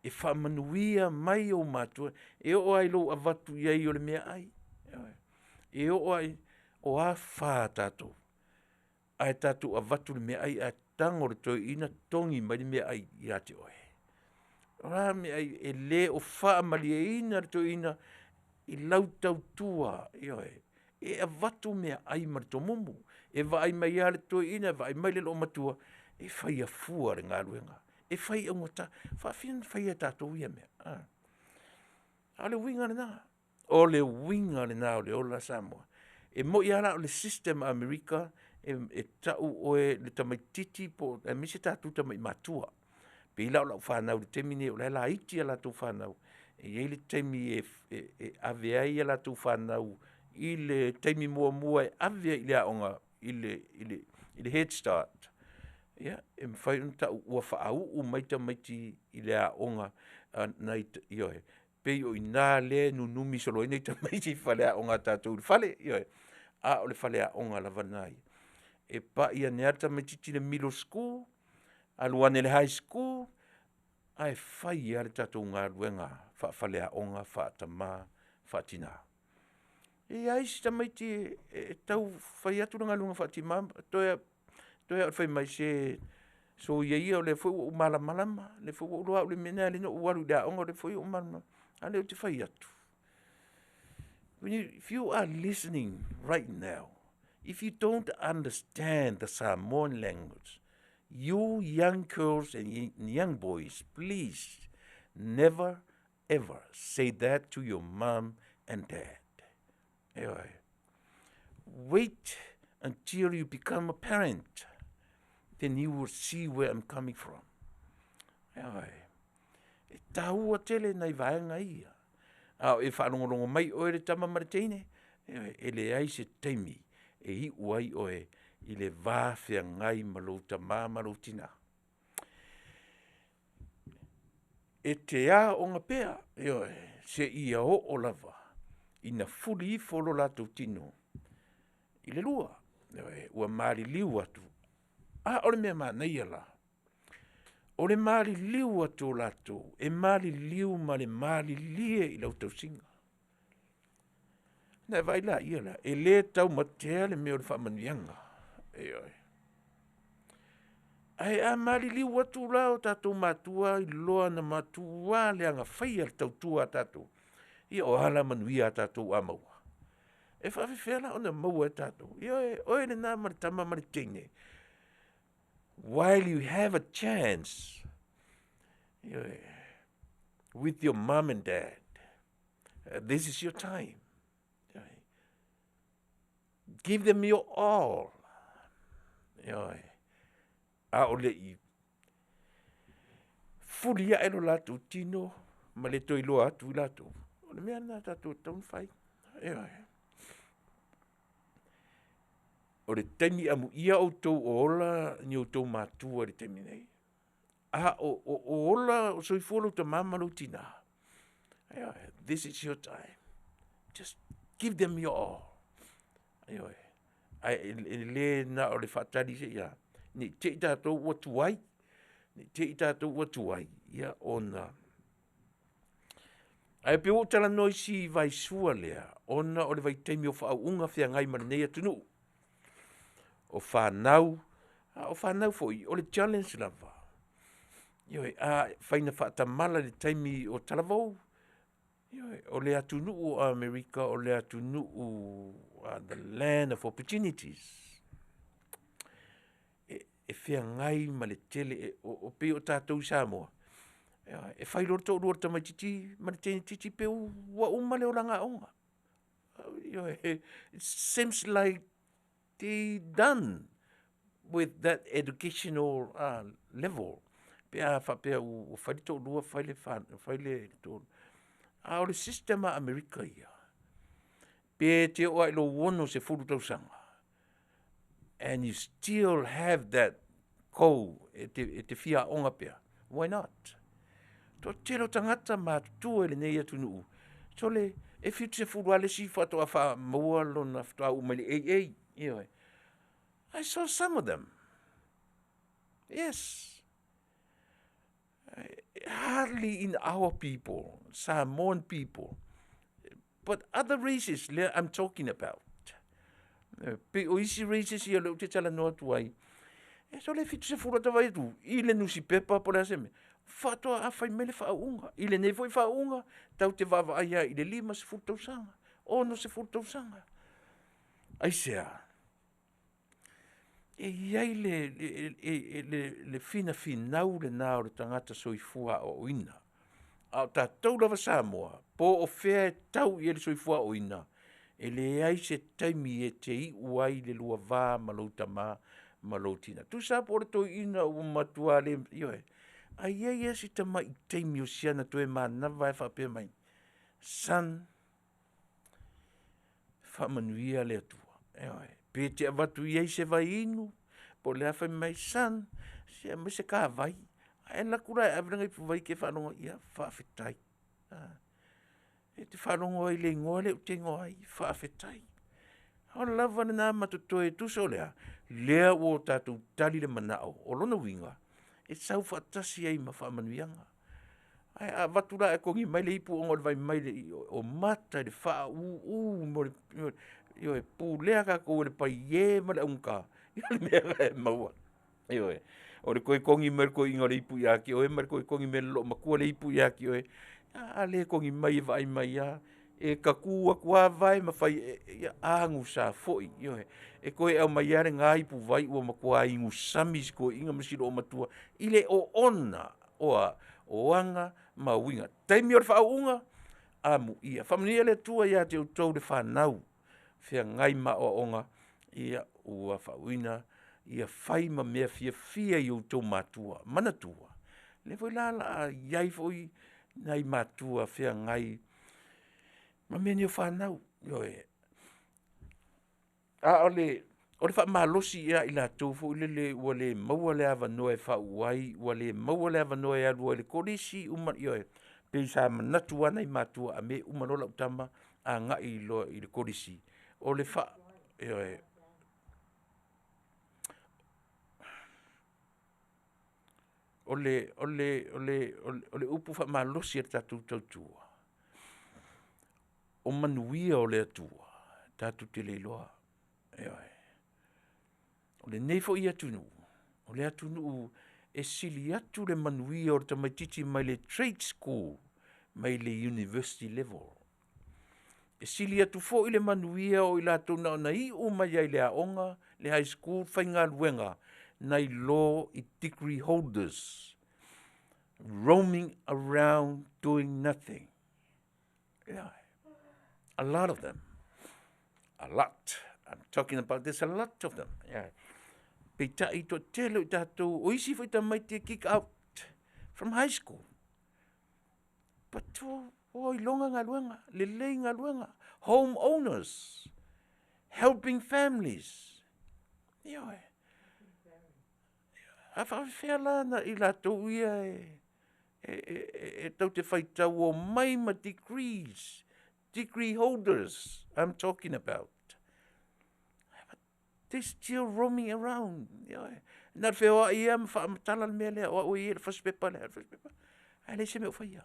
E faamanuia mai ou matua, e oo lava i lou avatu i ai o le meaai, ioe, e oo lava i… O a fa a tatou ae tatou avatu le meaai ae tago le toeaina togi mai le meaai ia te oe? O a meaai e le o faamalieina le toeaina i lau tautua, ioe. E avatu meaai ma le tomumu, e vaai mai lava le toeaina vaai mai le loomatua, e faia fua le galuega, e fai augata. E faafefea ona faia e tatou ia mea, a? A o le uiga lena, o le uiga lena o le ola Samoa. E moni lava la o le system a Amerika e tau oe le tamaitiiti po o aemaise tatou tamai matua. E pei la o lau fanau i le taimi lenei o la e laiti a latou fanau, e i ai le taimi e ave ai a latou fanau i le taimi muamua e ave ai i le aoga i le Head Start, ia, e mafai ona tau ua faauu mai tamaiti i le aoga nai ioe, e pei o i ina lea e nunumi solo ai nai tamaiti i faleaoga a tatou i le fale, ioe, a o le faleaoga lava lena ia. E pai ane lava le tamaitiiti i le Middle School, alu ane i le High School, ae fai lava le tatou galuega faafaleaoga, faatama, faatina. E i ai lava isi tamaiti e tau fai atu le galuega faatima toe lava o le fai mai, se soia ia o lea foi ua ou malamalama, o lea foi ua ou iloa au i le mea lena e ala ai ona ou alu i le aoga o lea foi ua ou malamalama. A lea ou te fai atu, if you are listening right now, if you don't understand the Samoan language, you young girls and young boys, please never ever say that to your mom and dad. Ioe. Wait until you become a parent, then you will see where I'm coming from. Ioe. E taua tele nai vaega ia. A o e faalogologo mai oe le tama ma le teine, ioe, e leai se taimi e iu ai oe i le va feagai ma lou tama ma lou tina. E te aoga pea, ioe, seia oo lava ina fuli ifo lo latou tino i le lua, ioe, ua maliliu atu. A o le mea manaia la, o le maliliu atu o latou, e maliliu ma le malilie i lau tausiga. Ona e vaai laia la, e le taumatea le mea o le faamanuiaga, ioe. Ae a maliliu atu la o tatou matua iloa na matua leaga faia le tautua a tatou, ia o a la manuia a tatou a maua? E faapefea la ona maua e tatou? Ioe, o oe lena ma le tama ma le teine, while you have a chance, ioe, with your mom and dad, this is your time. Give them your all. Ioe. A o le i fuli ae lo latou tino ma le toe iloa atu i latou, O le mea lena a tatou e tatau ona fai, ioe. O le taimi amuia outou o ola ni outou matua i le taimi nei, a o ola o soifua lou tama ma lou tina, ioe, this is your time, just give them your all. Ioe, ae le na o le faatali se i a, ne i te i tatou ua tuai, ne i te i tatou ua tuai, ia ona… Ae pei ua ou talanoa i si vaisua lea, ona o le vaitaimi o faauuga feagai ma lenei atunuu. O fanau, a o fanau foi, o le challenge lava, ioe, a fai ina faatamala i le taimi o talavou, ioe, o le atunuu o Amerika o le atunuu the land of opportunities. E feagai ma le tele, e pei o tatou i Samoa, e fai loa le toalua o le tamaitiiti ma le teineitiiti pei ua uma le olaga aoga. Ioe, it seems like they done with that educational level pe a faapea ua fai le toalua fai le tolu. A o le system a Amerika ia, pe te oo lava i lou 60 tausaga, and you still have that go e te fia aoga pea, why not? Toatele o tagata matutua i lenei atunuu, sole, e 70 lava le isi faatoa maua lona faatoa uu mai le AA. Ioe. I saw some of them, yes, hardly in our people, Samoan people, but other races lea I'm talking about. E pei o isi races ia lea ou te talanoa atu ai, e sole 70 ata vaai atu i le nusipepa po o le a se mea, faatoa fai mai le faauuga. I lenei foi faauuga, tatou te vaavaai lava i le 50 tausaga, 60 tausaga. Aisea? E i ai le finafinau lena o le tagata soifua aoaoina, a o tatou lava Samoa, po o fea e tau i ai le soifua aoaoina, e leai se taimi e te iu ai le lua va ma lou tama ma lou tina. Tusa lava po o le toeaina ua matua le… ioe, ae i ai lava si tamai taimi o si ana toe manava lava e faapea mai, son, faamanuia le Atua. Ioe. Pe te avatu i ai se vaiinu po o le a, fai mai, son, se aumai se ta vai. A e alu atu la e ave lana ipuvai e te faalogo, ia, faafetai. E te faalogo ai i le igoa lea ou te igoa ai, faafetai. O lava lena ma totoe, tusa o le a? Lea ua tatou tali le manao, o lona uiga, e sau faatasi ai ma faamanuiaga. Ae a avatu la ae togi mai le ipu ona o le vaai mai o mata i le faauu ma le… ioe, pulea tatou e le paie ma le augata, ia o le mea lena e maua. Ioe. O le toe togi mai o le toeaina o le ipu ia te oe ma le toe togi mai e le loomatua le ipu ia te oe, a le togi mai e vaai mai lava, e tatu atu lava vae ma fai, ia agusa foi, ioe. E toe aumai lava lena ipuvai ua matua inusami si toeaina ma si loomatua i le oona o a? O aga ma uiga. Taimi o le faauuga, amuia, faamanuia le Atua ia te outou le fanau, feagai ma aoaoga ua faauuina ia fai ma mea fiafia i outou matua. Manatua, o lea foi la o le a i ai foi nai matua feagai ma mea nei o fanau, ioe. A o le faamalosi ia i latou foi lele ua le maua le avanoa e faauu ai, ua le maua le avanoa e alu ai i le kolisi, uma, ioe, pei sa manatu lava nai matua a mea e uma loa lau tama agai loa i le kolisi. Ioe. O le upu faamalosi a le tatou tautua, o manuia o le Atua, tatou te le iloa, ioe. O lenei foi atunuu, o le atunuu e sili atu le manuia o le tamaitiiti mai le trade school mai le university level. E sili atu foi le manuia o i latou na ona iu mai lava i le aoga, le high school faigaluega, nai lo i degree holders roaming around doing nothing. Ioe. A lot of them, a lot, I'm talking about there's a lot of them. Peitai, toatele o i tatou, o isi foi tamaiti e kick out from high school, but Ua iloga galuega, lelei galuega, home owners, helping families. Ioe. A faapefea la ona i latou ia e tou te faitau omai ma degrees, degree holders I'm talking about. They still roaming around. Ioe. Na o le feoai lava ma faamatala le mea lea, o au e i ai le fasipepa lea, fasipepa, ae leai se mea o faia.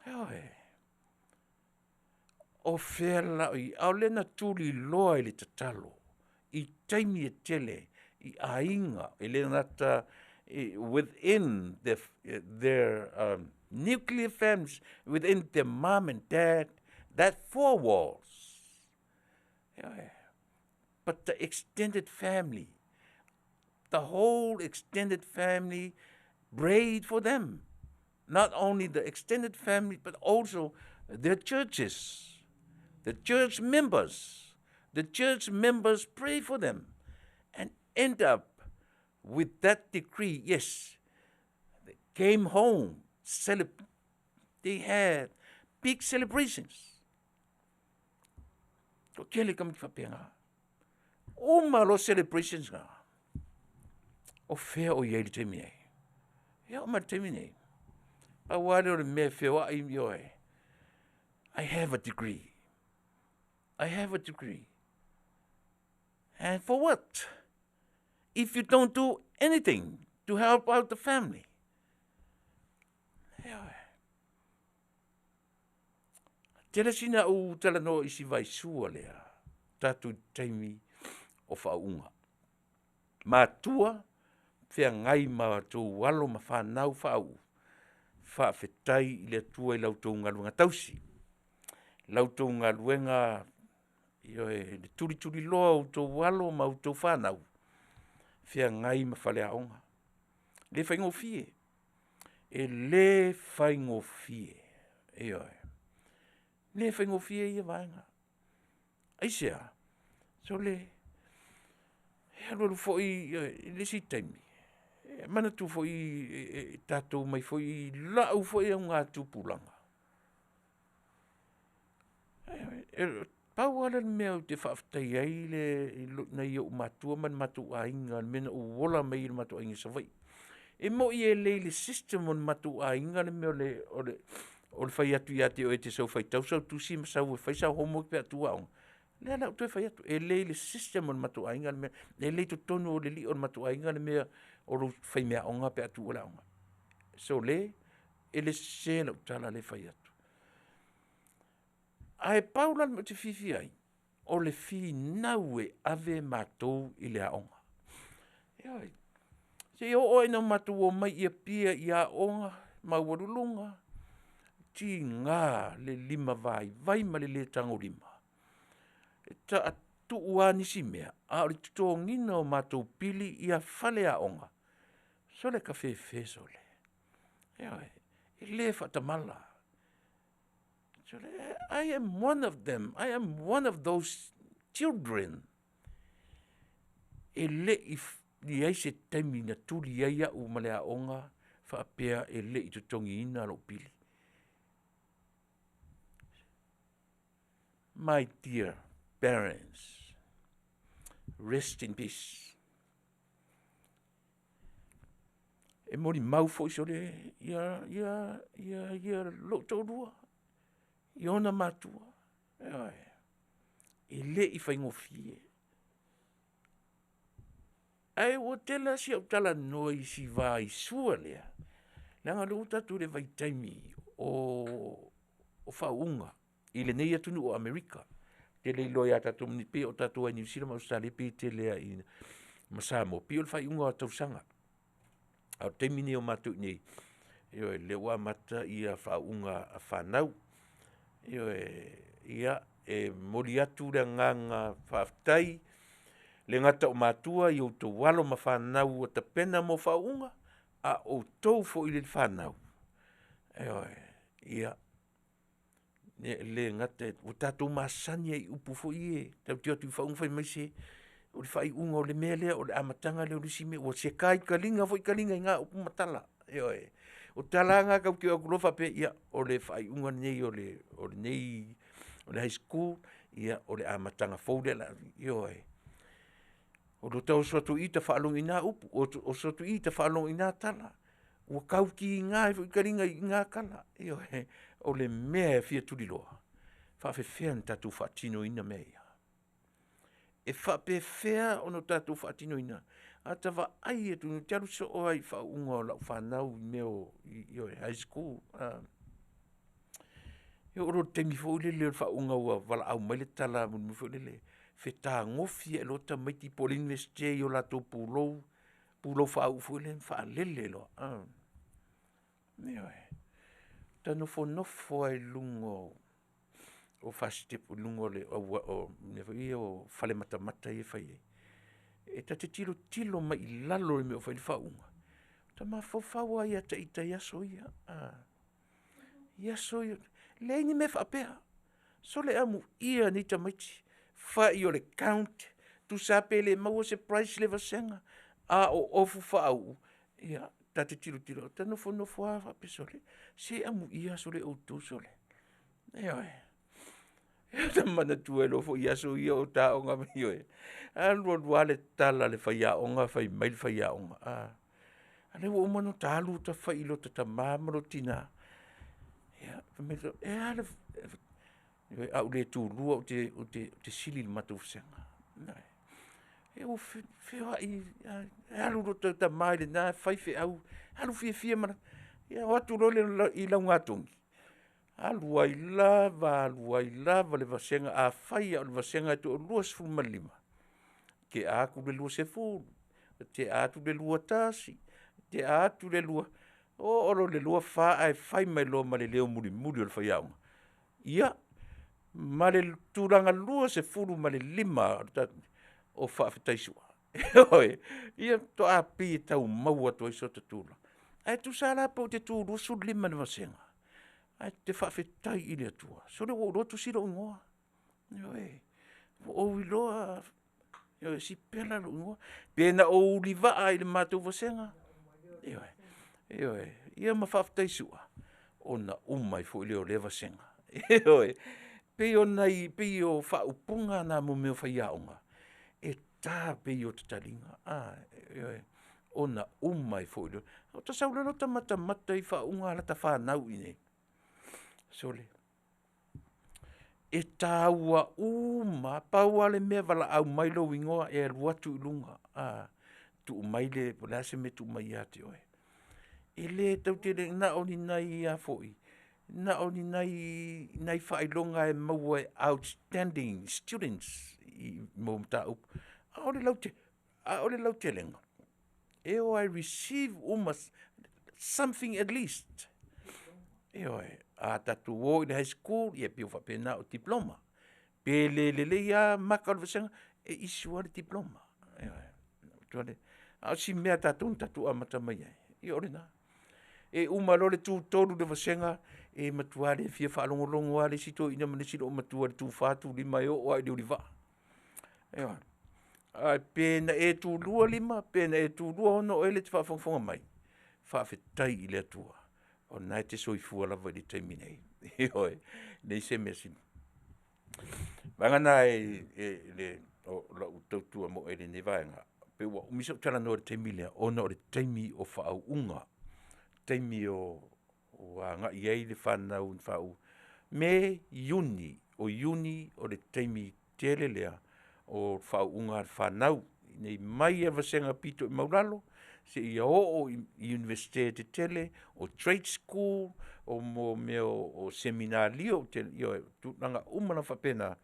Ioe. O fea la o i ai? A o lea na tuliloa i le tatalo i taimi e tele i aiga, e le gata within their nuclear families, within their mom and dad, that four walls. Ioe. But the extended family, the whole extended family prayed for them. Not only the extended family, but also their churches, the church members. The church members pray for them and end up with that decree. Yes, they came home, they had big celebrations. Toatele tamaiti faapena. Uma loa celebrations na, o fea o i ai i le taimi nei? E oo mai i le taimi lenei, pau lava lea o le mea e feoai ioe, I have a degree, I have a degree. And for what? If you don't do anything to help out the family. Ioe. Tele sina ou talanoa i si vaisua lea, tatou taimi o faauuga. Matua, feagai ma outou alo ma fanau faaauu, faafetai i le Atua i la outou galuega tausi, la outou galuega, ioe, le tulituliloa o outou alo ma outou fanau, feagai ma faleaoga. E le faigofie, e le faigofie, ioe. E le faigofie ia vaega. Aisea? Sole, e alu alu foi i le isi taimi, e manatua foi e tatou mai foi i lau foi augatupulaga, pau lava lea o le mea ou te faafetaia ai nai ou matua ma le matou aiga i le mea na ou ola mai ai i le matou aiga i Savaii. E moi e le i le system o le matou aiga le mea o le fai atu ia te oe e te sau e faitau sau tusi ma sau e fai sau homework pe a tuua aoga. O lea la ua ou toe fai atu, e le i le system o le matou aiga le mea, e le i totonu o le lio o le matou aiga le mea o lou faimeaaoga pe a tuua le aoga. Sole, e le sese lau tala lea e fai atu. Ae pau la le mea ou te fiafia ai, o le finau e ave matou i le aoga. Ioe, seia oo ina matou omai i Apia i aoga maualuluga, tiga le limavaivai ma le le tagolima, e tuu lava nisi mea, a o le totogiina o matou pili ia faleaoga, sole tafefe sole, ioe, e le faatamala. I am one of them, I am one of those children e le i i ai se taimi na tuli ai au ma le aoga faapea e le i totogiina lou pili. My dear parents, rest in peace. E molimau foi sole ia lou toalua i ona matua, ioe. E le i faigofie. Ae ua tele lava si ou talanoa i si vaisua lea, leaga o lea ua tatou i le vaitaimi o faauuga i lenei atunuu o Amerika. Ou te le iloa ia tatou pei o tatou lava i Niu Sila ma Ausetalia pei e tele lava ma Samoa, pei o le faaiuga o tausaga. A o le taimi lenei o matou i inei, ioe, o lea ua amata faauuga a fanau. Ioe, ia, e momoli atu le agaga faafetai, e le gata o matua i outou alo ma fanau ua tapena mo faauuga, a o outou foi le fanau, ioe, ia, e le gata ua tatou masani lava i upu foi ia tatou te o atu i faauuga fai mai se, o le faaiuga o le mea lea o le amataga lea o le isi mea, ua sekai taliga foi taliga i na upu ma tala, ioe. O tala lava na tatou te o atu loa faapea, ia, o le faaiuga lenei o lenei o le High School, ia o le amataga fou lea, ioe. O lo ta oso atu i i ta faalogo i na upu, oso atu i i ta faalogo i na tala, ua tau tiga ai foi taliga i na tala, ioe. O le mea e fia tuliloa, e faapefea ona tatou faatinoina mea ia? E faapefea ona tatou faatinoina? Ata vaai atu ou te alu soo lava i faauuga o lau fanau i mea o High School, e oo loa i le taimi foi lele o le faauuga ua valaau mai le tala mulimuli foi lele, fetagofi ae loa tamaiti po o le Iunivesite i o latou pulou, pulou faauu foi lea ma faalele loa. Ioe. Ta nofonofo lava i luga o fasitepu i luga o mea foi ia o fale matamata ia e fai ai, e ta te tilotilo mai i lalo i le mea o fai ai le faauuga, ou te mafaufau lava ia te ita i aso ia, i aso ia, leai ni mea faapea. Sole amuia nei tamaiti, fai o le count, tusa lava pe le maua se prize i le vasega, a o ofu faauu, ia ta te tilotilo, ta nofonofo lava faapea, sole, se amuia sole outou sole. Ioe. Ou te manatua ai foi aso ia o ta aoga ai, ioe. Alu alu lava le tala a le faiaoga fai mai le faiaoga, a lea ua uma ona ota alu ota fai i lota tama ma lota tina. Ia, fai mai e a le… A ou le tulua ou te sili i le matou vasega. Ua feoai, alu lota tama i lena fai feau, alu fiafia ma… Ia o atu loa lea i laugatogi, alu ai lava alu ai lava le vasega. Afai lava o le vasega e toa-25, tea atu le 20, tea atu le 21, tea atu le 2, oo loa i le 24 ae fai mai loa ma le leo mulimuli o le faiaoga, ia, ma le tulaga 25 o Faafetai Sua. Ioe, ia faatoa pei e tau maua atu ai so ta tulaga. Ae tusa la pe ou te tu 25 i le vasega, ae ou te faafetai i le Atua, sole ua ou iloa tusi lou igoa. Ioe, ua ou iloa sipela lou igoa. Pe na ou ulivaa i le matou vasega, ioe, ioe, ia ma Faafetai Sua, ona uma ai foi lea o lea vasega. Ioe, e pei o faaupuga na mo mea o faiaoga, e ta pei o ota taliga, ioe, ona uma ai foi lea. Ota sau loa ota matamata i faauuga a lata fanau i inei, sole, e taua uma lava. Pau lava le mea valaau mai lou igoa e alu atu i luga, tuu mai le po o le a se mea e tuu mai ia te oe. E le tou te na o ni nai a foi, na o ni nai faailoga e maua e outstanding students i mataupu, a o le lautelega, e o lava e receive uma something at least. Ioe. A tatou o i le High School, ia e pei e faapena o Diploma. Pe le lelei lava maka o le vasega, e issue lava le Diploma. Ioe. A o si mea a tatou na tatou amata mai ai, ia o lena. E uma loa le tu 3 i le vasega, e matua le fia faalogologo lava le isi toeaina ma le isi loomatua i le tufa tulima e oo lava i le ulivaa. Ioe. Ae pe na e tulua lima pe na e tulua ono o oe lea e te faafogafoga mai, faafetai i le Atua o lena e te soifua lava i le taimi nei. Ioe, e leai se mea sili. O le vaega lena o lau tautua moe i lenei vaega, pei ua umi sou talanoa i le taimi lea, ona o le taimi o faauuga, taimi ua agai i ai le fanau i faauuga. Me, Iuni, o Iuni o le taimi tele lea o faauuga a le fanau, mai lava i le vasega aupito i maualalo seia oo i Iunivesite tetele, o Trade School, o mea o seminalio, ioe, o tulaga uma lava faapena,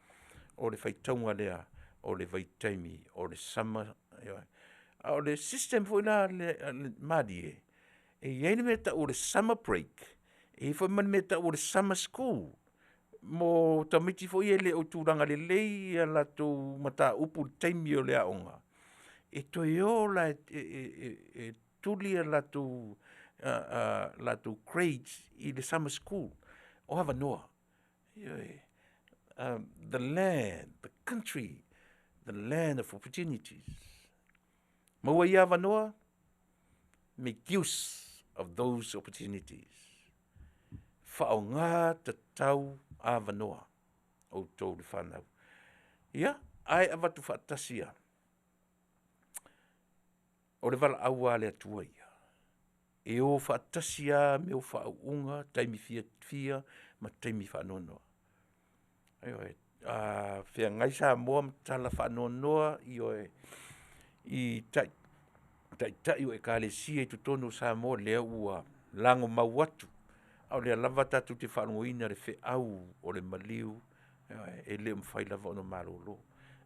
o le faitauga lea o le vaitaimi o le summer. A o le system foi la malie, e i ai le mea e tau o le summer break, e i ai foi ma le mea e tau o le summer school mo tamaiti foi ia e le o tulaga lelei a latou mataupu i le taimi o le aoga, e toe o la e tuli a latou grades i le summer school, o avanoa. Ioe. The land, the country, the land of opportunities. Maua ia avanoa, make use. of those opportunities. Faaaoga tatau avanoa outou le fanau. Ia, ae avatu faatasi ia, o le valaau lava a le Atua ia, e o faatasi lava mea o faauuga, taimi fiafia ma taimi faanoanoa. Ioe, a feagai Samoa ma tala faanoanoa, ioe, i taitai o Ekalesia i totonu o Samoa lea ua lagomau atu, a o lea lava tatou te faalogoina le feau o le maliu, ioe, e le mafai lava ona malolo.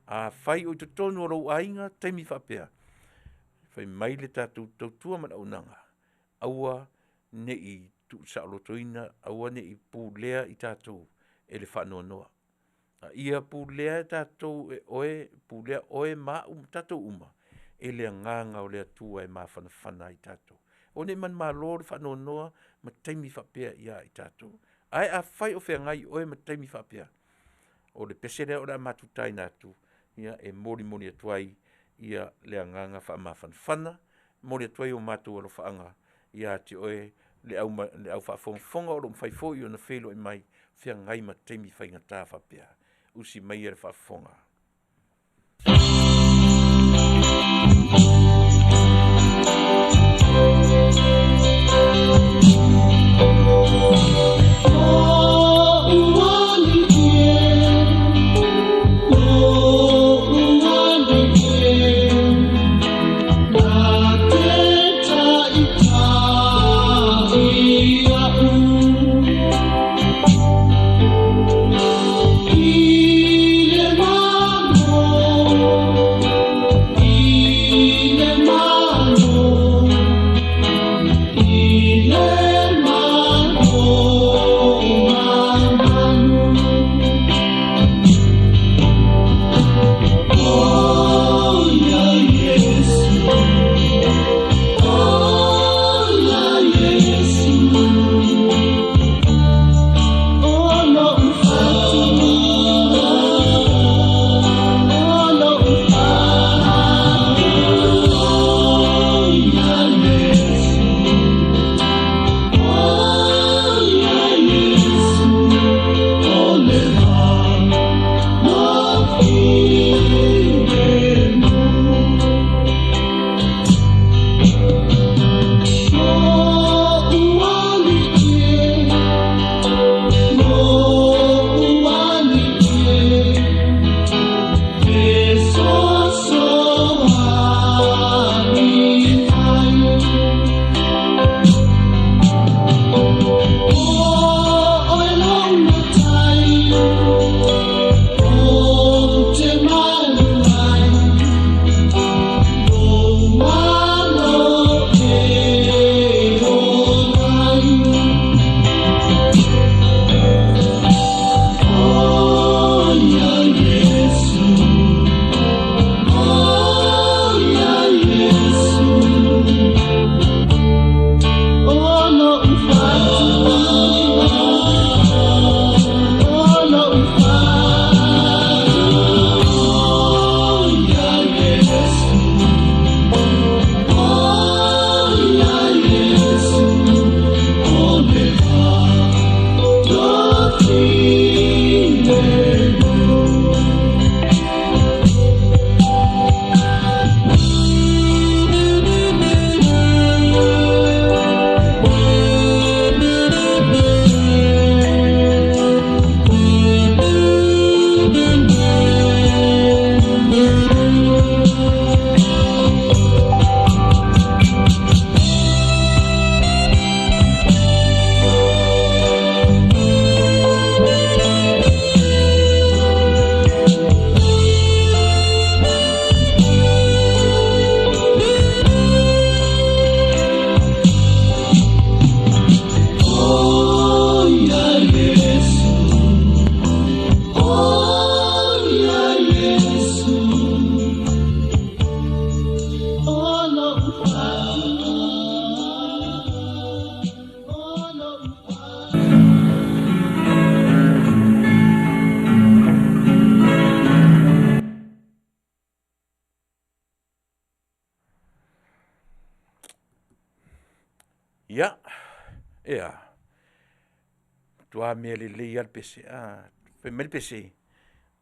Afai o i totonu o lou aiga taimi faapea, fai mai le tatou tautua ma le auaunaga, aua ne i tuusaolotoina, aua ne i pulea i tatou e le faanoanoa, a ia pulea e tatou e oe, pulea oe ma au ma tatou uma e le agaga o le Atua e mafanafana ai tatou. Aua ne i manumalo i le faanoanoa ma taimi faapea ia i tatou. Ae afai o feagai oe ma taimi faapea, o le pese lea o le a matou taina atu, ia e molimoli atu ai le agaga faamafanafana, momoli atu ai o matou alofaaga ia te oe le au faafogafoga o lo o mafai foi ona feiloai mai, feagai ma taimi faigata faapea. Usi maia le faafofoga. Ia, e a? Matua mea lelei lava le pese, fai mai le pese,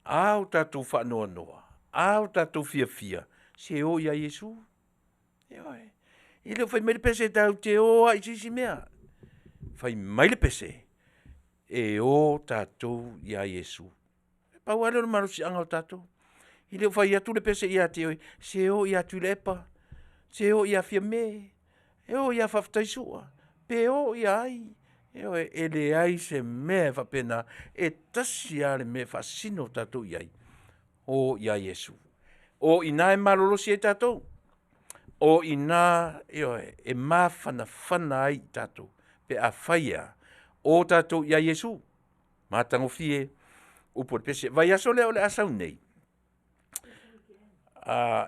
a o tatou faanoanoa, a o tatou fiafia, se o ia Iesu. Ioe, e le o fai mai le pese tatou te o lava i se isi mea. Fai mai le pese, e o tatou ia Iesu. E pau lava lea o le malosiaga o tatou. E le o fai atu le pese ia te oe, se o ia Tuilaepa, se o ia Fiame, o ia Faafetaisua, pe o ia ai. Ioe, e leai se mea e faapena, e tasi lava le mea e faasino tatou i ai, o ia Iesu. O i ina e malolosi ai tatou, o i ina ioe, e mafanafana ai tatou pe afai e a? O tatou ia Iesu. Matagofie upu o le pese. O le vaiaso lea o le a sau nei,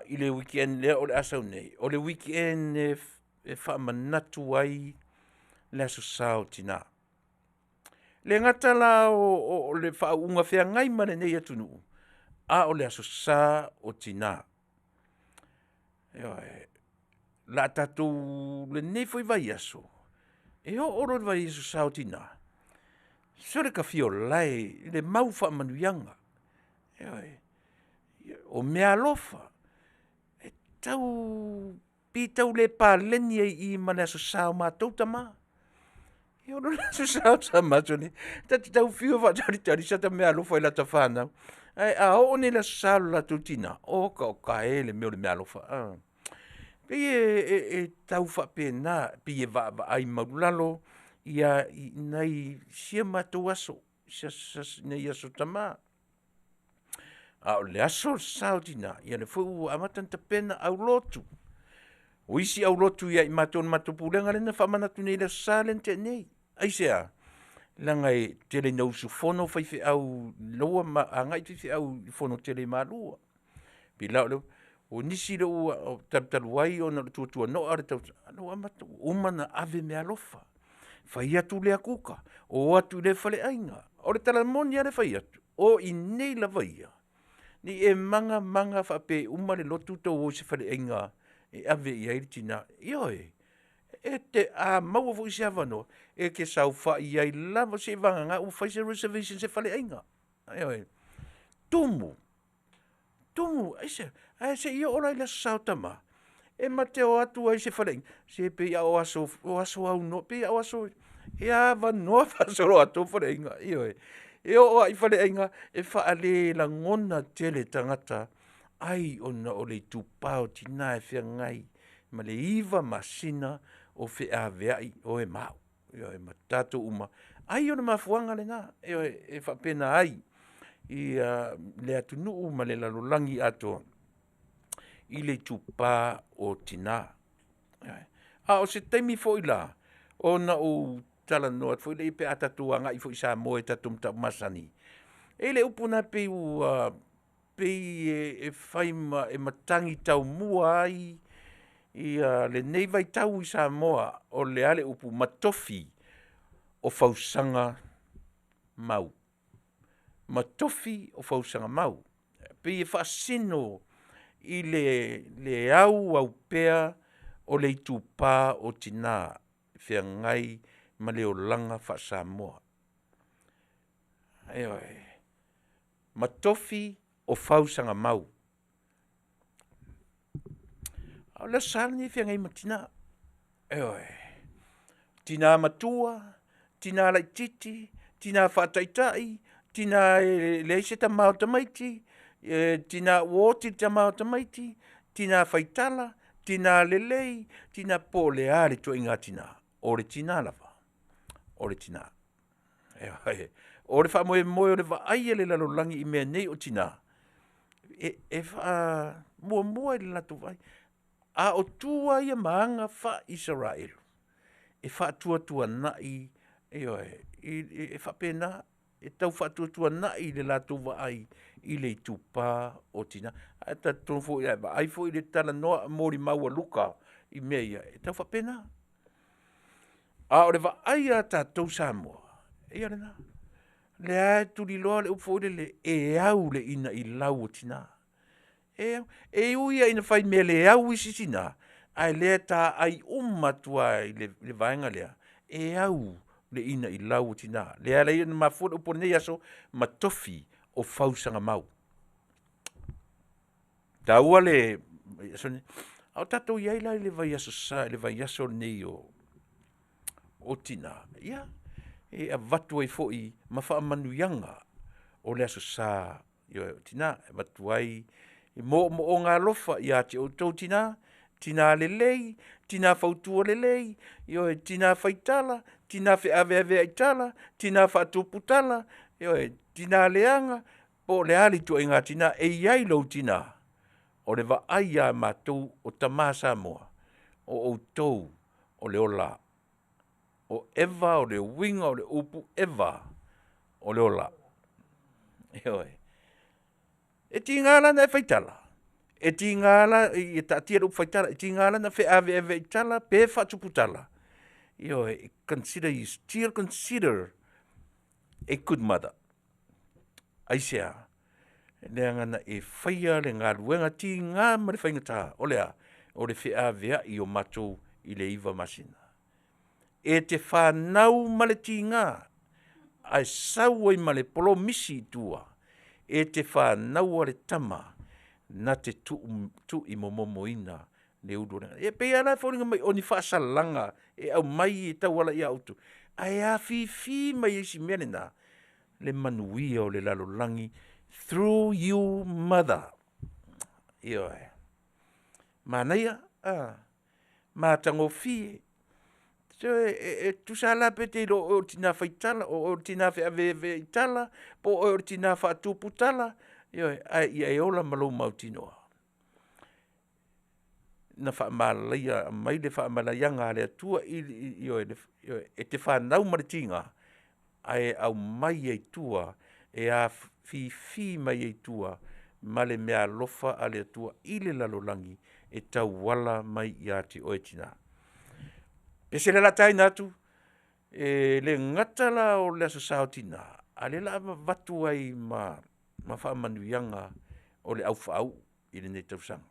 i le weekend lea o le a sau nei, o le weekend e faamanatu ai le Aso Sa o Tina. E le gata la o le faauuga feagai ma lenei atunuu, a o le Aso Sa o Tina. Ioe, o le a tatou lenei foi vaiaso, e oo loa i le Vaiaso Sa o Tina, sole ta fia olae i le mau faamanuiaga. Ioe, o meaalofa e tau pei e tau le paleni ai i i ma le Aso Sa o matou tama. Ia o le Aso Sa o tama, ta te tau fiu e faatalitali i sata meaalofa i lata fanau, ae a oo nei i le Aso Sa o le latou tina, oka oka e le mea o le meaalofa. E pei e tau faapena, pei e vaavaai maualalo i nai si a matou aso, nai aso tama. A o le Aso Sa o Tina, ia lea foi ua amata ona tapena aulotu. O isi aulotu ia i matou o le matou pulega lea na faamanatu nei i le Aso Sa lea na tea nei. Aisea? Leaga e tele ina usufono faifeau ua agai faifeau i le fonotele i Malua. E pei la o nisi ua talu ai ona o le tuatuanoa o le tausaga, ua uma ona ave meaalofa, fai atu lea kuka, o atu i lea faleaiga. O le tala moni lava lea e fai atu, o i inei lava ia, ne i e maga maga faapea e uma le lotu tou o i se faleaiga e ave i ai le tina. Ioe, a maua foi se avanoa, e te saofai ai lava seivagana ua fai se reservation i se faleaiga. Ioe, tumu, tumu, aisea? Ae se i oo la i le Aso Sa o Tama, e ma te o atu ai i se faleaiga, se pei lava o aso aunoa, pei lava o aso e avanoa faasoloatoa faleaiga. Ioe, e oo lava i faleaiga e faalelagona tele e tagata, ai ona o le itupa o tina e feagai ma le 9 masina o feaveai oe ma au, ioe ma tatou uma. Ai o le mafuaaga lena, ioe, e faapena ai le atunuu ma le lalolagi atoa i le itupa o tina. Ioe. A o se taimi foi la ona ou talanoa atu foi lea pe a tatou agai foi i Samoa i tatou mataupu masani, e i ai le upu lena pei ua pei e fai ma e matagi taumua ai lenei vaitau i Samoa. O le a le upu? Matofi o fausaga mau. Matofi o fausaga mau. E pei e faasino i le auau pea o le itupa o tina e feagai ma le olaga faa-Samoa. Ioe, matofi o fausaga mau. A o le Aso Sa lenei e feagai ma tina, ioe, tina matua, tina laitiiti, tina faataitai, tina e leai se tama o tamaiti, tina ua oti le tama o tamaiti, tina faitala, tina lelei, tina po o le a le ituaiga tina, o le tina lava, o le tina. Ioe, o le faamoemoe o le vaai a le lalolagi i mea nei o tina, e faamuamua i le latou vaai. A o tu lava ia ma aga faa-Isaraelu, e faatuatuanai, ioe, e faapena, e tau faatuatuanai le latou vaai i le itupa o tina. Ae talitonu foi a e vaai foi i le talanoa molimau a Luka i mea ia, e tau faapena. A o le vaai a tatou Samoa, ia lena. O lea lava e tuliloa le upu foi lele, e au le inailau o tina. E au, e ui lava ina fai mea le au isi tina, Ae lea taai uma atu lava i le vaega lea, e au le inailau o tina. Lea e ala ai ona mafua le upu o lenei aso, ma tofi o fausagamau. E taua le aso lenei. A o tatou i ai la i le vaiaso Sa i le vaiaso lenei o Tina, ia, e avatu ai foi ma faamanuiaga o le Aso Sa o Tina, e avatu ai moomooga alofa ia te outou tina, tina lelei, tina fautua lelei, ioe, tina faitala, tina feaveaveai tala, tina faatupu tala, ioe, tina leaga, po o le a le ituaiga tina, e i ai lou tina, o le vaai lava a matou o tama Samoa, o outou o le ola. O Eva o le uiga o le upu Eva, o le ola. Ioe. E tiga la ona e faitala, e tiga la, ia taatia le upu faitala, e tiga la ona feaveaveai tala pe faatupu tala, ioe, consider, you still consider a good mother. Aisea? Leaga na e faia le galuega tiga ma le faigata, o le a? O le feaveai o matou i le 9 masina. E te fanau ma le tiga, ae sau ai ma le polomisi i tua, e te fanaua le tama na te tuuimomomoina le ulu o le... E pei lava la e foliga mai o ni faasalaga e aumai e tauala ia outou, ae afifi mai ai i si mea lena le manuia o le lalolagi through you mother. Ioe. Manaia, matagofie. E tusa lava la pe te iloa o oe o le tina faitala, o oe o le tina feaveaveai tala, po o oe o le tina faatupu tala, ioe, ae ia e ola ma lou mautinoa na faamalaia, aumai le faamalaiaga a le Atua ioe, e te fanau ma le tiga, ae aumai ai i tua e afifi mai ai i tua ma le meaalofa a le Atua i le lalolagi e tauala mai ia te oe tina. E pese le taina atu, e le gata la o le Aso Sa o Tina, a o lea o le a avatu ai ma faamanuiaga o le aufaauu i lenei tausaga.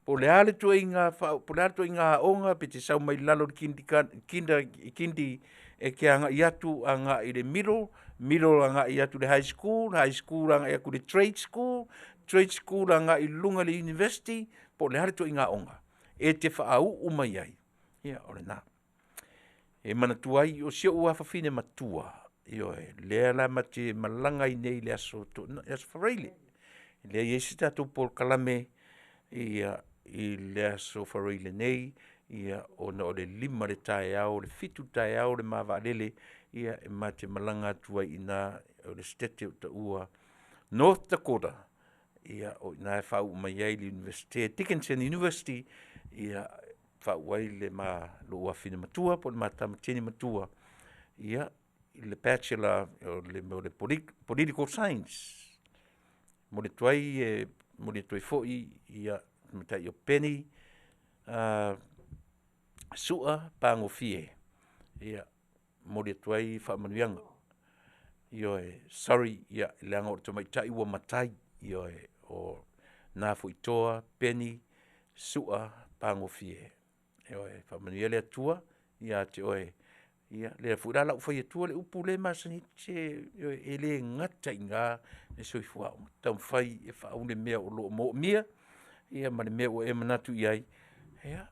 Po o le a le ituaiga aoga pe te sau mai lalo i le kindy e te agai atu i le middle, middle agai atu i le High School, High School agai atu i le Trade School, Trade School agai i luga i le University, po o le a le ituaiga aoga e te faauu mai ai, ia o lena. E manatua ai, o si ou afafine matua, ioe, lea la ma te malaga ai nei i le Aso Faraile, lea e i ai se tatou polokalame i le Aso Faraile nei, ona o le 5 i le taeao i le 7 i le taeao le ma vaalele e ma te malaga atu ai i ina o le Setete ua taua North Dakota, o i ina e faauu mai ai i le Iunivesite, Dickenson University, e faauu ai lou afafine matua po o le ma tama teine matua i le Bachelor o le mea o le Political Science. E momoli atu ai, e momoli atu ai foi le tamaitai o Penny Sua Pagofie, e momoli atu ai faamanuiaga. Ioe, sorry, leaga o le tamaitai ua matai, ioe, o Nafuitoa Penny Sua Pagofie. Ioe, faamanuia le Atua ia te oe. Ia, lea foi la o le a ou fai atua le upu lea e masani ai, se e le gata i ina le soifua aoga, taumafai e faauu le mea o lo o moomia ma le mea ua e manatu i ai. Ia,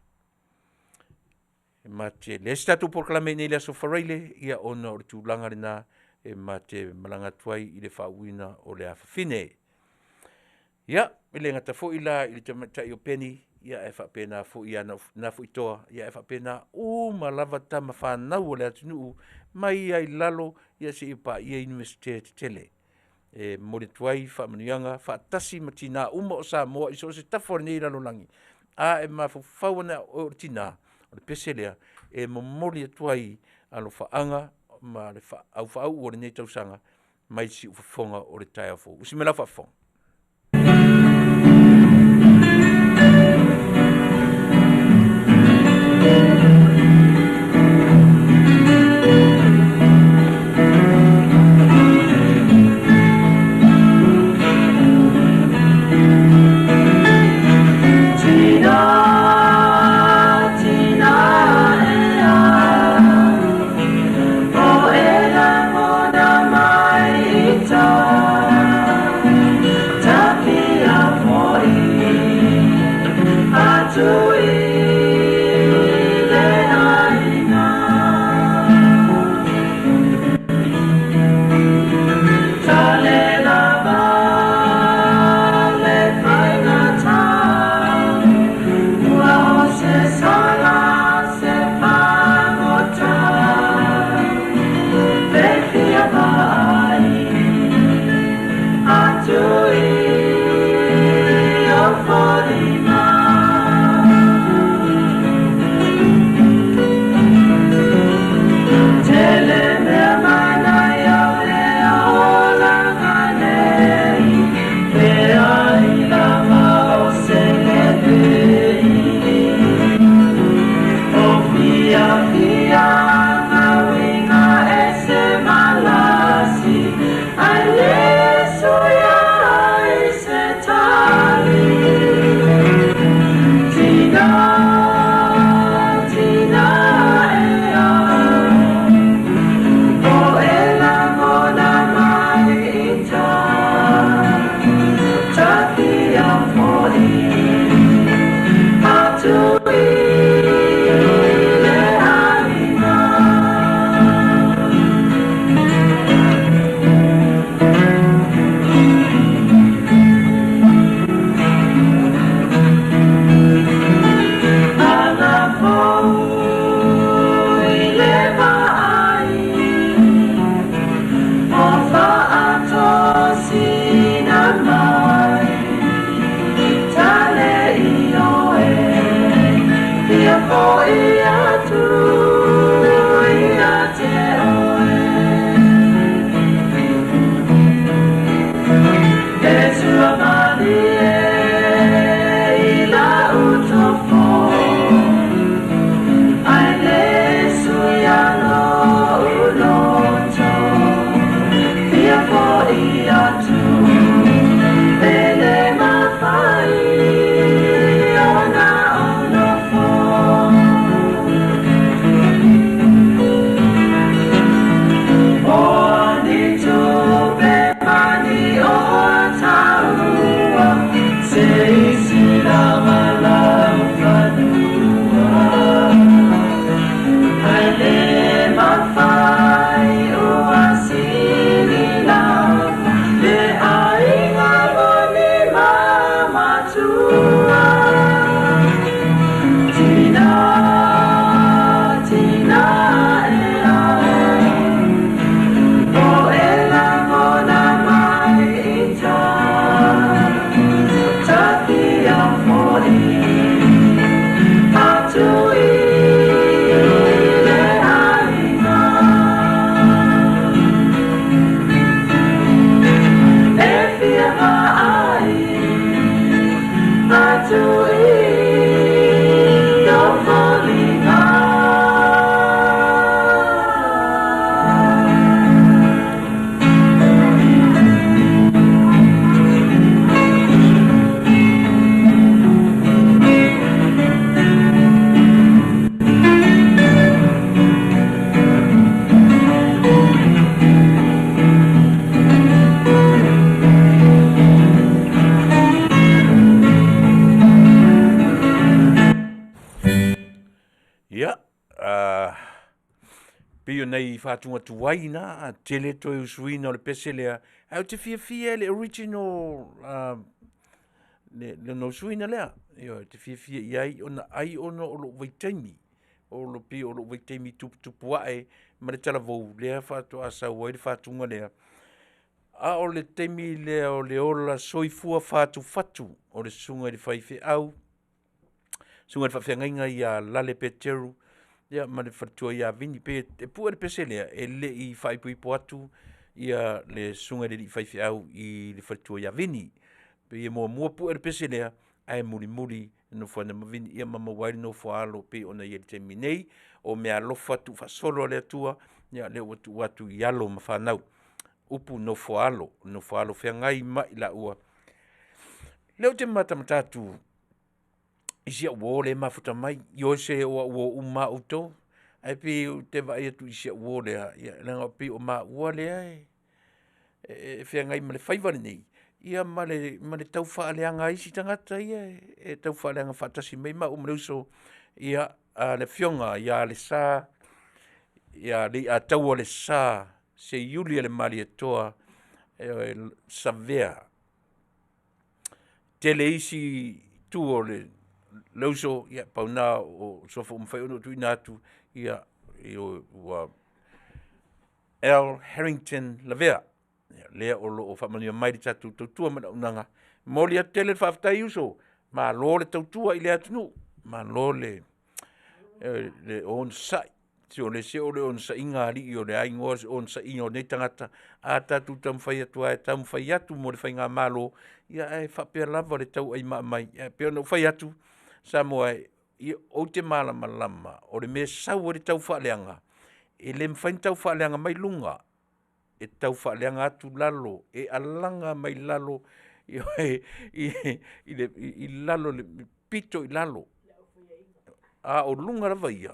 e leai se tatou polokalame i inei i le Aso Faraile ona o le tulaga lena e ma te malaga atu ai i le faauuina o le afafine. Ia, e le gata foi la i le tamaitai o Penny, ae faapena foi ia Nafuitoa, ae faapena uma lava tama fanau a le atunuu mai lava i lalo seia paia Iunivesite tetele. E momoli atu ai faamanuiaga faatasi ma tina uma o Samoa i so o se tafa o lenei lalolagi, a e mafaufau ane lava o oe o le tina, o le pese lea e momoli atu ai alofaaga ma le aufaauu o lenei tausaga mai siufofoga o le taeao fou. Usi mai lau faafofoga. Tina. Fia atu ia te oe. E tua malie i lau tofo, ai le sui a lou loto. Fia fo'i atu e le mafai ona ou nofo. O ni tupe ma ni oa taua, se isi lava lau fanua. Ai le mafai ua sili lava le aiga moni ma matua. Tina, tina e a, o e lagona mai i ta, ta fia fo'i atu i le aiga. E fia vaai atu i tau foliga. Ia, pei o nai faatuga tuai na, tele toe usuina o le pese lea, ae ou te fiafia i le original le lona usuina lea. Ioe, ou te fiafia i ai ona ai ona o lou vaitaimi, o lo pei o lou vaitaimi tuputupu ae ma le talavou lea faatoa sau ai le faatuga lea. A o le taimi lea o le ola soifua fatufatu o le susuga i le faifeau, susuga i le faafeagaiga ia Lale Peteru, ia ma le faletua ia Vini, pe e pue le pese lea, e le i faaipoipo atu ia le susuga i le alii faifeau i le faletua ia Vini. Pei e muamua pue le pese lea, ae mulimuli nofo ai ma Vini, ia ma maua ai le nofo a alo pei ona i ai i le taimi nei, o meaalofa tuufaasolo a le Atua, ia lea ua tuu atu i alo ma fanau. Upu nofo a alo, nofo a alo feagai ma i laua. Lea ou te matamata atu i si au uo le mafuta mai, i oe se o au uo uma lava outou, ae pei ou te vaai atu i si au uo lea, ia leaga pei o maua lea e feagai ma le faiva lenei, ia ma le tau faaleaga ai isi tagata ia e tau faaleaga faatasi mai maua ma le uso, ia le afioga ia Alesa, ia Leiataua Lesa, Seiuli a le Malietoa, Savea. Tele isi tu o le uso, ia pau na o suafa ua mafai ona ou tuuina atu, ia ua L Harrington Lavea, lea o lo o faamanuia mai le tatou tautua ma le auaunaga. Momoli atu tele le faafetai uso, malo le tautua i le atunuu, malo le onosai. Se o le ese o le onosaiga a alii o le a igoa o le onosaiga o nei tagata, a tatou taumafai atu lava e taumafai atu mo le faigamalo, ia ae faapea lava le tauaimaa mai. Ae pei ona ou fai atu, Samoa e, ia, ou te malamalama, o le mea e sau ai le taufaaleaga, e le mafai ona taufaaleaga mai luga, e taufaaleaga atu lalo, e alaga mai lalo i lalo, le pito i lalo. A o luga lava ia,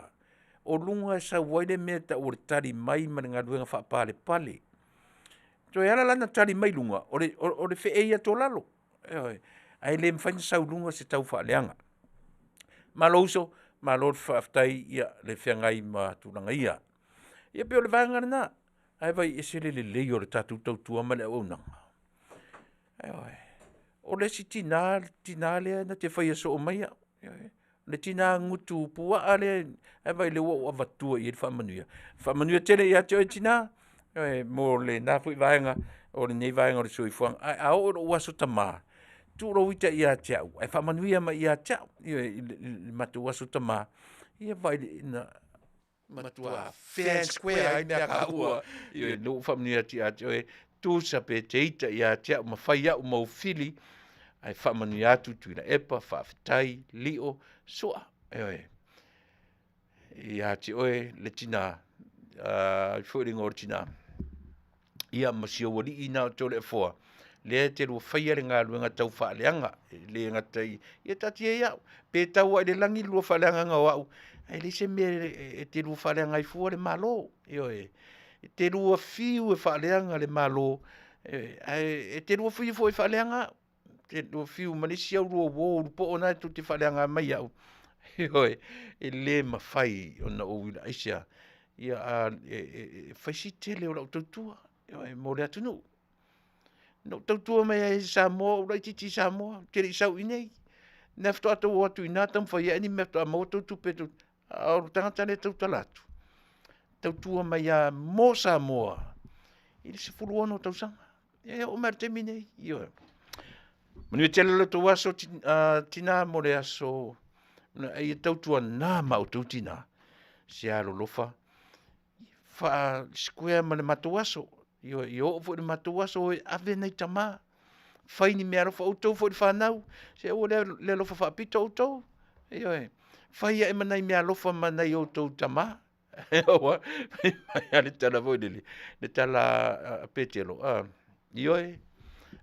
o luga e sau ai le mea e tau o le tali mai ma le galuega faapalepale. Toe ala la ona tali mai luga, o le feei atu o lalo. Ioe. Ae le mafai ona sau luga se taufaaleaga. Malo uso, malo le faafetai ia le feagai ma tulaga ia. Ia pei o le vaega lena, ae vaai ese le lelei o le tatou tautua ma le auaunaga. Ioe. O le isi tina, le tina lea na te faia soo mai au. Ioe. Le tina gutu puaa lea, ae vaai o lea ua ou avatua i ai le faamanuia. Faamanuia tele ia te oe tina, ioe, mo lena foi vaega o lenei vaega o le soifuaga. Ae a oo i lou aso tama, tuu lou ita ia te au, ae faamanuia mai ia te au, ioe, i le matou aso tama. Ia vaai i na matua fair and square ai mea kaua. Ioe, lea ua faamanuia atu ia te oe, tusa pe te ita ia te au ma fai au mau fili, ae faamanuia atu Tuilaepa, faafetai, Lio, Sua, ioe. Ia te oe le tina, ai foi le igoa o le tina, ia ma si ou alii na o Toleafoa, lea e te lua faia le galuega taufaaleaga, e le gata i, ia taatia ia au, pe tau lava i le lagi le lua faaleagaina o au, ae leai se mea e te lua faaleaga ai fua le Malo. Ioe, e te lua fiu e faaleaga le Malo, ae e te lua fiu foi e faaleaga au. E te lua fiu ma le isi au lua uo ulupoo na tou te faaleaga mai au, ioe, e le mafai ona ou ila. Aisea? Ia e fai si tele o lau tautua, ioe, mo le atunuu. Na ou tautua mai ai i Samoa a ou laitiiti i Samoa, ou te le i sau i inei. O lea faatoa outou o atu i ina taumafai ae ni mea faatoa maua a outou tupe, a o le tagata lea e tautala atu, tautua mai lava mo Samoa i le 16 tausaga, e oo mai lava i le taimi lenei, ioe. Manuia tele lo outou aso tina mo le aso, a ia tautuana ma outou tina, se alolofa, faa-square ma le matou aso. Ioe, ia oo foi i le matou aso e ave nai tama, fai ni meaalofa. O outou foi le fanau, se aua le alofa faapito outou, ioe, fai ae ma nai meaalofa ma nai o outou tama. Aua fai mai lava le tala foi lele, le tala a Petelo, ioe,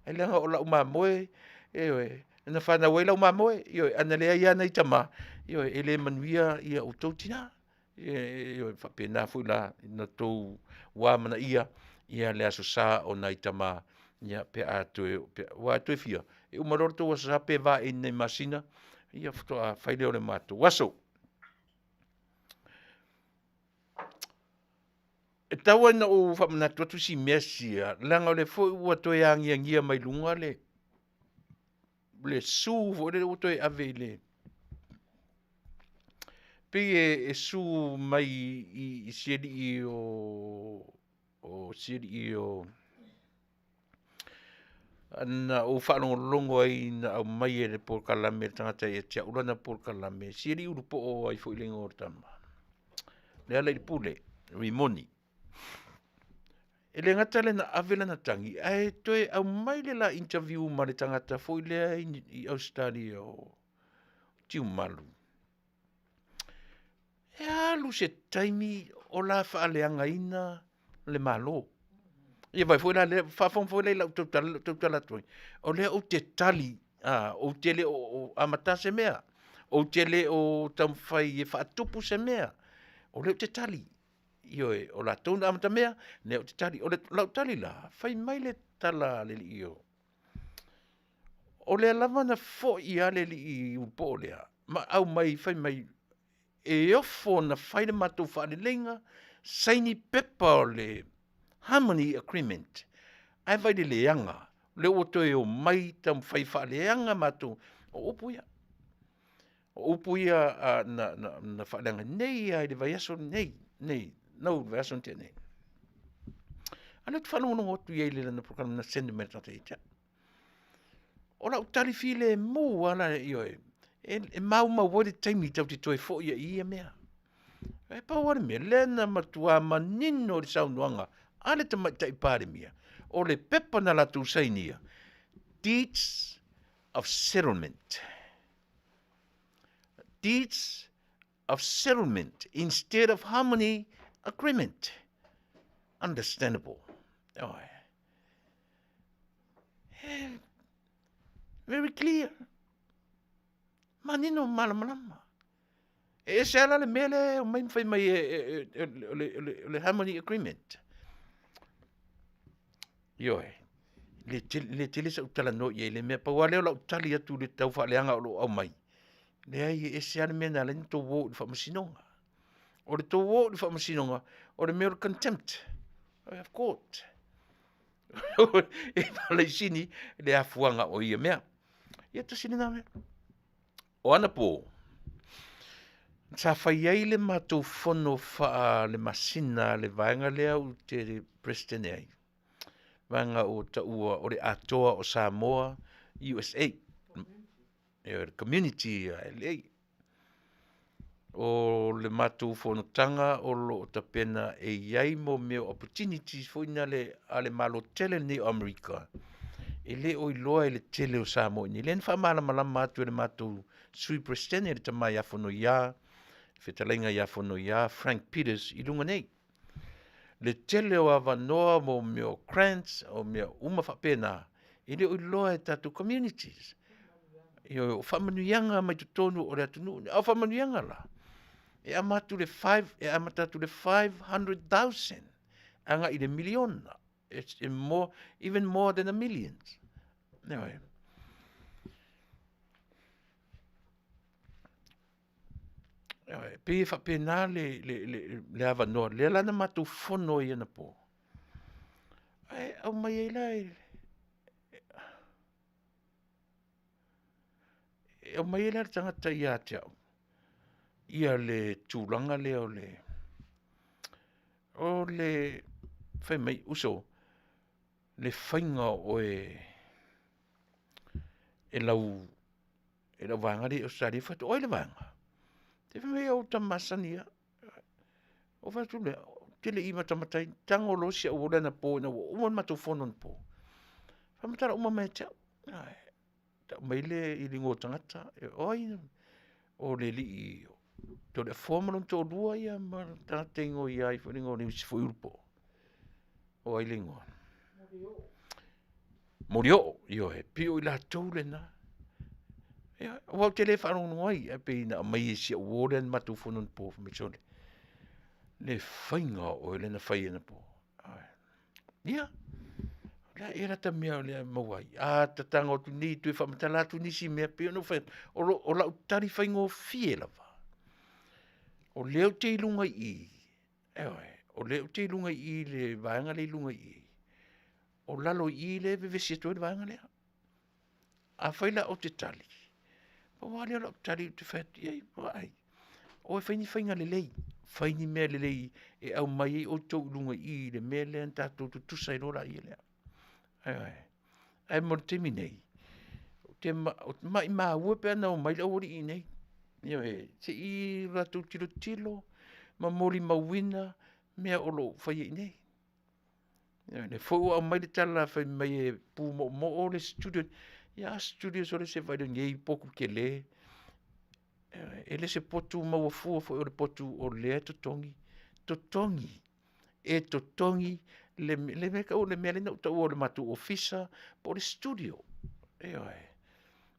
ai leaga o lau mamoe, ioe, na fanau ai lau mamoe, ioe, ana leai lava nai tama, ioe, e le manuia outou tina. Ioe, e faapena foi la ona outou amanaia le Aso Sa o nai tama pe a toe, aua e toe fia? E uma loa le tou Aso Sa pe va ea i ni nai masina ia faatoa fai lea o le matou aso. E tau lava ina ou faamanatu atu si mea sia, leaga o lea foi ua toe agiagia mai luga le su foi lele ua toe ave i le pei e su mai i si alii o si alii o na ou faalogologo ai na aumai e le polokalame a le tagata ia te au lana polokalame, si alii ulupoo o ai foi le igoa o le tama? Lealailepule Rimoni. E le gata lea na ave lana tagi, ae toe aumai le la interview ma le tagata foi lea i Ausetalia o Tiumalu, e alu se taimi o la faaleagaina le Malo. Ia vaai foi la lea, faafofoga foi la i lau tautala lea ou te tautala atu ai, o lea ou te tali, ou te le o amata se mea, ou te le o taumafai e faatupu se mea, o lea ou te tali. Ioe, o latou na amatamea, o lea ou te tali. O lau tali la, fai mai le tala a le alii o, o lea lava na foi lava le alii ulupoo lea ma aumai fai mai e ofo ona fai le matou faaleleiga, saini pepa o le harmony agreement, ae vaai i le leaga, o lea ua toe omai taumafai e faaleaga matou. O upu ia, o upu ia na faaleaga nei lava i le vaiaso lenei, nei le vaiaso na tea nei. A o lea ou te faalogologo atu i ai i lana polokalame na send mai e le tagata ia te au. O lau tali filemu lava la, ioe, e maumau ai le taimi tatou te toe foi ai i ia mea. Ae pau lava le mea, o lea na matua manino i le saunoaga a le Tamaitai Palemia, o le pepa na latou sainia, Deeds of Settlement, Deeds of Settlement instead of Harmony Agreement. Understandable. Ioe. Very clear. Manino ma malamalama. E ese lava la le mea lea e omai ma fai mai o le Harmony Agreement. Ioe, le tele, tele sau talanoa i ai i le mea, pau lava lea o lau tali atu i le tau faaleaga o lo o aumai, leai e ese lava le mea na ala ai ona outou o i le faamasinoga. O le tou o i le faamasinoga, o le mea o le contempt of court. E faaalaisini le afuaga o ia mea. Ia tasi lena mea. O anapo, sa fai ai le matou fono faale-masina a le vaega lea ou te Peresetene ai, vaega ua taua o le Atoa o Samoa USA, le community a LA. O le matou fonotaga o lo o tapena e i ai mo mea o opportunities foi na le a le Malo tele lenei o Amerika, e le o iloa e le tele o Samoa i inei. Lea na faamalamalama atu e le matou Sui Peresetene le tama ia Fonoia, le fetalaiga ia Fonoia Frank Peters i luga nei. Le tele o avanoa mo mea o grants, o mea uma faapena, e le o iloa e tatou communities. Ioe, o faamanuiaga mai totonu o le atunuu, a o faamanuiaga la, e amata atu i le $500,000 agai i le miliona. It's more, even more than a million. Ioe. E pei e faapena le avanoa, lea la na matou fono ai anapo, ae aumai ai la e aumai ai la e le tagata ia te au ia le tulaga lea o le fai mai, uso, le faiga o oe e lau vaega lea i Ausetalia. Ou fai atu, o ai le vaega? Se fai mai o ou tama masani lava. Ou fai atu lea, ou te le i matamata ai, tago loa si au uo lea anapo ina ua uma le matou fono anapo, faamatala uma mai ia te au. Ioe, tau mai le igoa o le tagata, o ai? O le alii o Toleafoa ma lona toalua ia ma le tagata e igoa ia le igoa o le isi foi ulupo. O ai le igoa? Molioo, ioe, e pei o i latou na. Ia, aua ou te le faalogologo ai, ae pei na aumai e si au uo lea na matou fono anapo, fai mai, sole, le faiga o oe lea na fai anapo. Ia, o le a ea la ta mea o le a maua ai? A ta tago atu nei e toe faamatala atu nisi mea, pei ona ou fai atu, o lau tali faigofie lava, o lea ou te i luga i i, ioe, o lea ou te i luga i i i le vaega lea e i luga i i, o lalo i i lea e vevesi atu ai le vaega lea. Afai la ou te tali, pau lava lea o lau tali ou te fai atu i ai, vaai, o e fai ni faiga lelei, fai ni mea lelei e aumai ai outou i luga i i i le mea lea na tatou tutusa ai loa lea. Ioe. Ae mo le taimi nei, ou te maumau e pe ana omai le aualii nei, ioe, se i latou tilotilo ma molimauina mea o lo o faia i inei. Ioe, o lea foi ua aumai le tala fai mai e pumoomoo le isi studio, ia a studio sole se vaai lenei potu tele. E le o se potu maua fua foi o le potu o lea e totogi, totogi, e totogi le mea e le mea lea na ou taua o le matou ofisa po o le studio. Ioe.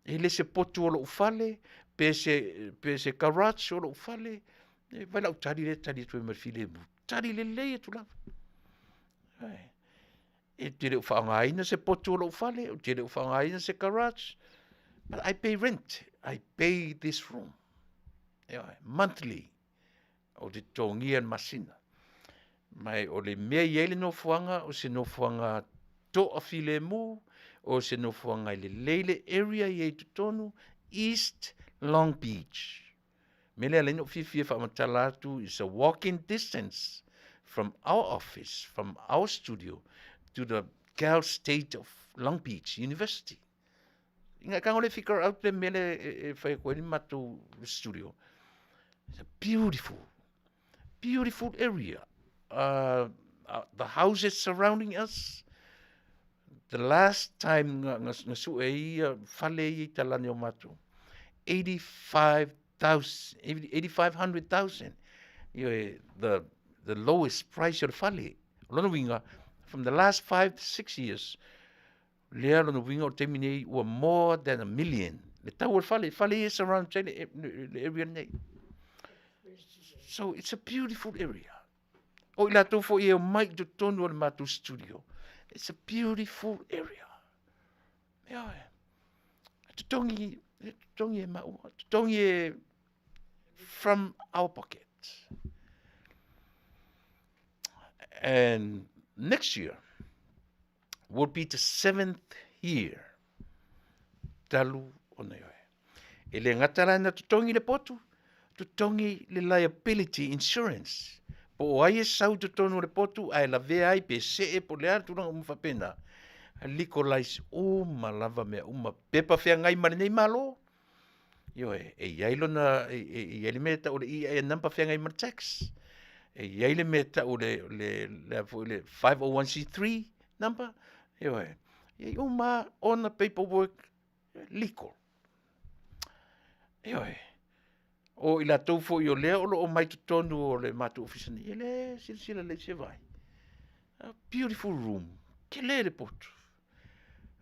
E le o se potu o lou fale, pe se garage o lou fale, vaai lau tali lea e tali atu ai ma le filemu, tali lelei atu lava. Ou te le o faaaogaina se potu o lou fale, ou te le o faaaogaina se garage, but I pay rent, I pay this room. Ioe, monthly, ou te totogia i le masina. Ma o le mea e i ai le nofoaga, o se nofoaga toafilemu, o se nofoaga e lelei le area e i ai i totonu, East Long Beach. O le mea lea e ala ai ona ou fiafia e faamatala atu, is a walking distance from our office, from our studio to the Cal State of Long Beach University. Inga e tago le figure out le mea lea e fai atu ai le matou studio. It's a beautiful, beautiful area. The houses surrounding us, the last time na sue ai ia fale ia i talane o matou, 85,000, ioe, the lowest price o le fale. O lona uiga, from the last 5 to 6 years, lea lona uiga o le taimi nei ua more than a million le tau o le fale, fale ia surround le area lenei. So it's a beautiful area. O i latou foi e omai i totonu o le matou studio, it's a beautiful area. Ioe. Totogi, totogi e maua, totogi e from our pocket. And next year will be the 7th year talu ona ioe. E le gata la na totogi le potu, totogi le liability insurance. Po o ai e sau i totonu o le potu ae lavea ai pe see po o le a le tulaga uma faapena, legalize uma lava mea uma, pepa feagai ma lenei Malo. Ioe, e i ai lona, e i ai le mea e tau o le EIN number feagai ma le tax. E i ai le mea e tau o le, le, le, foi le 501c3 number. Ioe, e i ai uma ona paperwork legal. Ioe, o i latou foi o lea o lo o mai totonu o le matou ofisa nei, e le silasila lelei se vaai. A beautiful room, tele le potu.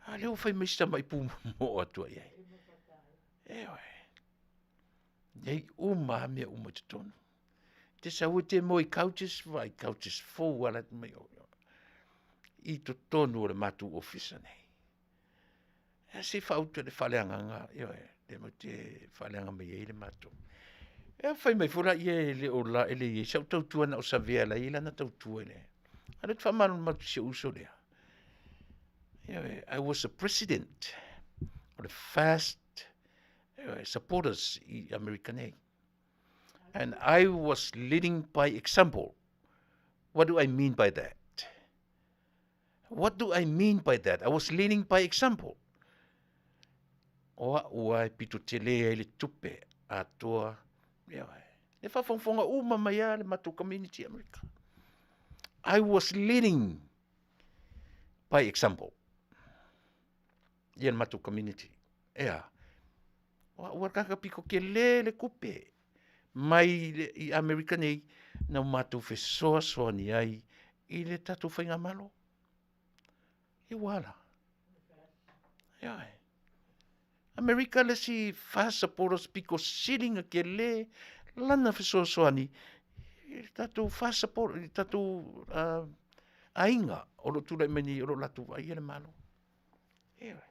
A lea ua fai mai si tamai pumoomoo atu ai i ai. Ioe. E i ai uma lava mea uma i totonu. E te sau e te moe i couches, vaai i couches fou lava la e aumai i totonu o le matou ofisa nei. Ae se i faauta i le faaleagaga, ioe, lea matou te faaleaga mai ai le matou. Ia fai mai foi lea e le o la, e le i i ai sau tautua na o Savea la e i ai lana tautua i le... A o lea ou te faamalamalama atu i si ou uso lea. Ioe, I was a president o le FAST supporters i Amerika nei. And I was leading by example. What do I mean by that? What do I mean by that? I was leading by example. O au lava e pito tele ai le tupe atoa. Ioe. E faafogafoga uma mai lava le matou community i Amerika. I was leading by example ia le matou community. Ea, o au lava le tagata pito tele le tupe mai le, i Amerika nei na o matou fesoasoani ai i le tatou faigamalo. Ia ua a la? Ioe. Amerika le isi FAST supporters pito sili ona tele lana fesoasoani i le tatou FAST support, i le tatou aiga o lo o tulai mai nei o lo o latou vaaia le Malo. Ioe.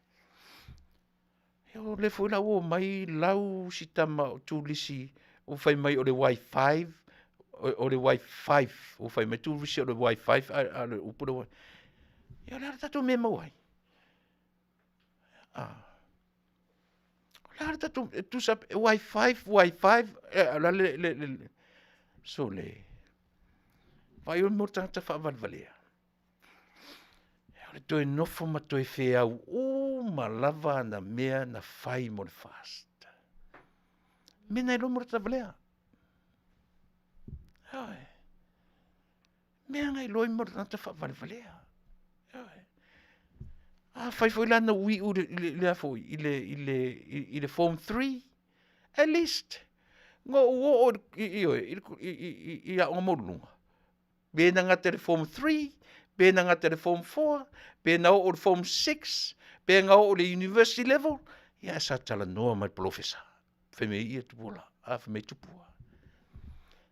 O lea foi la ua omai lau si tama o Turisi ua fai mai o le Y5, o le Y5, ua fai mai Turisi o le Y5, a o le upu le Y. Ia o le a le tatou mea e maua ai? A. O le a le tatou, e tusa Y5, Y5, o le a le, le, sole, vaai oe mo le tagata faavalevalea. O le toe nofo ma toe feau uma lava ana mea na fai mo le FAST. Mea na iloa mo le tavalea. Ioe. Mea na iloa mo le tagata faavalevalea. Ioe. Afai foi la na ou iu i le a foi, i le Form 3, at least na ou oo i aoga maualuluga, pe na gata i le Form 3, pe na gata i le Form 4, pe na oo i le Form 6, pe na oo i le University level, ia ae sa talanoa ma le polofesa. Fai mai ia Tupuola, a fai mai Tupua.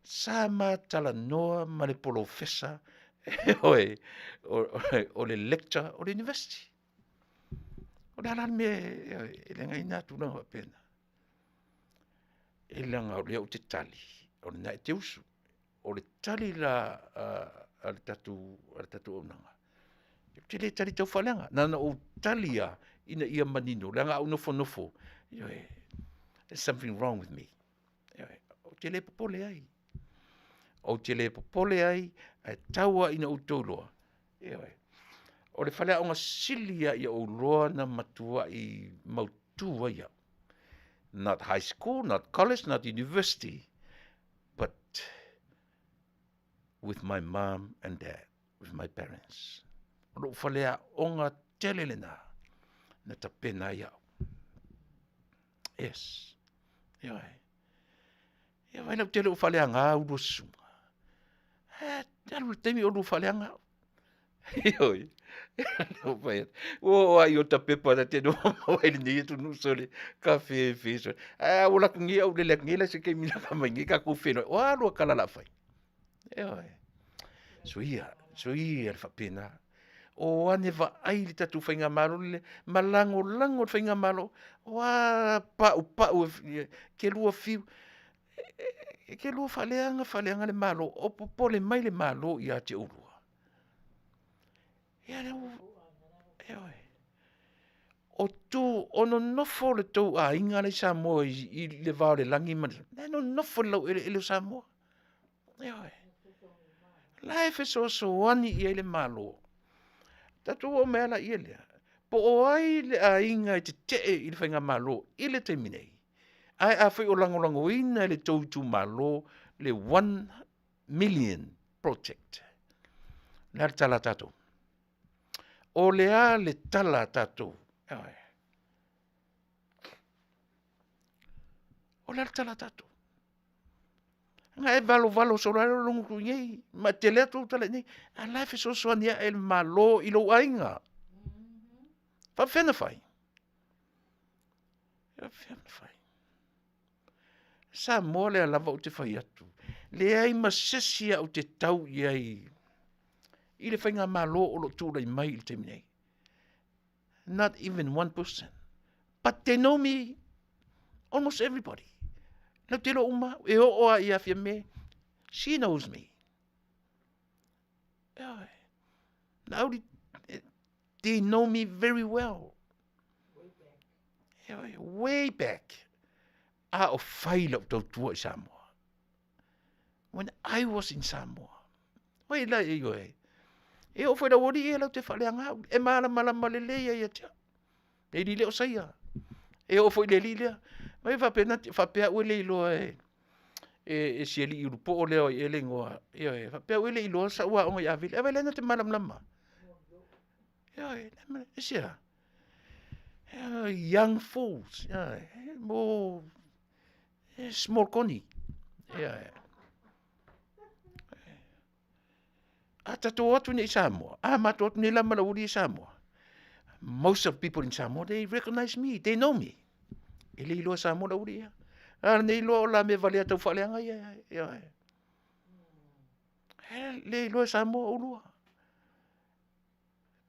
Sa ma talanoa ma le polofesa oe, o le lecture o le university. O le a la le mea e leaga ai na tulaga faapena. E leaga o lea ou te tali, o lena e te usu. O le tali la a le tatou auaunaga, ou te le tali taufaaleaga, na ona ou tali lava ina ia manino, leaga a ou nofonofo, ioe, there's something wrong with me. Ioe, ou te le popole ai. Ou te le popole ai, ae tau lava ina outou iloa, ioe, o le faleaoga sili lava ia ou iloa na matuai mautu ai au. Not high school, not college, not university, but with my mom and dad, with my parents. O lou faleaoga tele lena na tapena ai au. Yes. Ioe. Ia vai lau tele o faaleaga ulua susuga. E, alu le taimi o lua faaleaga au. Ioe. Ua oo lava i ota pepa ta te maua ai lenei atunuu sole, ka fefe sole. Ae a ou alu atu nei a ou lele atu nei la se taimi laka mai nei tatou feiloai, o a lua tala o le a fai? Ioe. Soia, soia le faapena. O ane vaai le tatou faigamalo le ma lagolago le faigamalo, o a paupau e te lua fiu, e te lua faaleaga faaleaga le Malo, o popole mai le Malo ia te oulua. Ia lea ua, ioe. O tu, o nonofo le tou aiga la e i Samoa i le va o le lagi ma le, la e nonofo i le laueleele o Samoa. Ioe. La e fesoasoani i ai le Malo. Tatou oo mai lava laia lea, po o ai le aiga e tetee i le faigamalo i le taimi nei, Ae afai o lagolagoina e le tou itumalo le 1 million project. O le a le tala a tatou? O le a le tala a tatou? O le a le tala a tatou? Na e valovalo solo ai lou gutu i inei, ma e tele atu au tala i inei, a o la e fesoasoani ae le Malo i lou aiga. E faapefea ona fai? E faapefea ona fai? Samoa lea lava ou te fai atu, leai ma se isi au te tau i ai i le faigamalo o lo o tulai mai i le taimi nei. Not even one person. But they know me, almost everybody. Latou te iloa uma au, e oo lava ia Fiame, she knows me. Ioe. Laauli, they know me very well. Ioe, way back. A o fai lau tautua i Samoa. When I was in Samoa. Wai la ioe. E oo foi i le aualii ia latou te faaleaga au. E malamalama lelei lava ia te au. Le alii lea o Saia. E oo foi i le alii lea. Mai faapena, faapea au e le iloa e e si alii ulupoo lea o ai ea le igoa. Ioe, faapea au e le i iloa sau aoga i Avele. Ae vaai la e na te malamalama. Ioe, aisea? Young fools. Ioe, mo small koni. Ioe. A tatou o atu nei i Samoa, a matou o atu nei la ma le aualii ia i Samoa, most of people in Samoa, they recognize me, they know me. E le iloa e Samoa le aualii ia. A nei iloa o la mea valea taufaaleaga ia, ioe. E le iloa e Samoa oulua.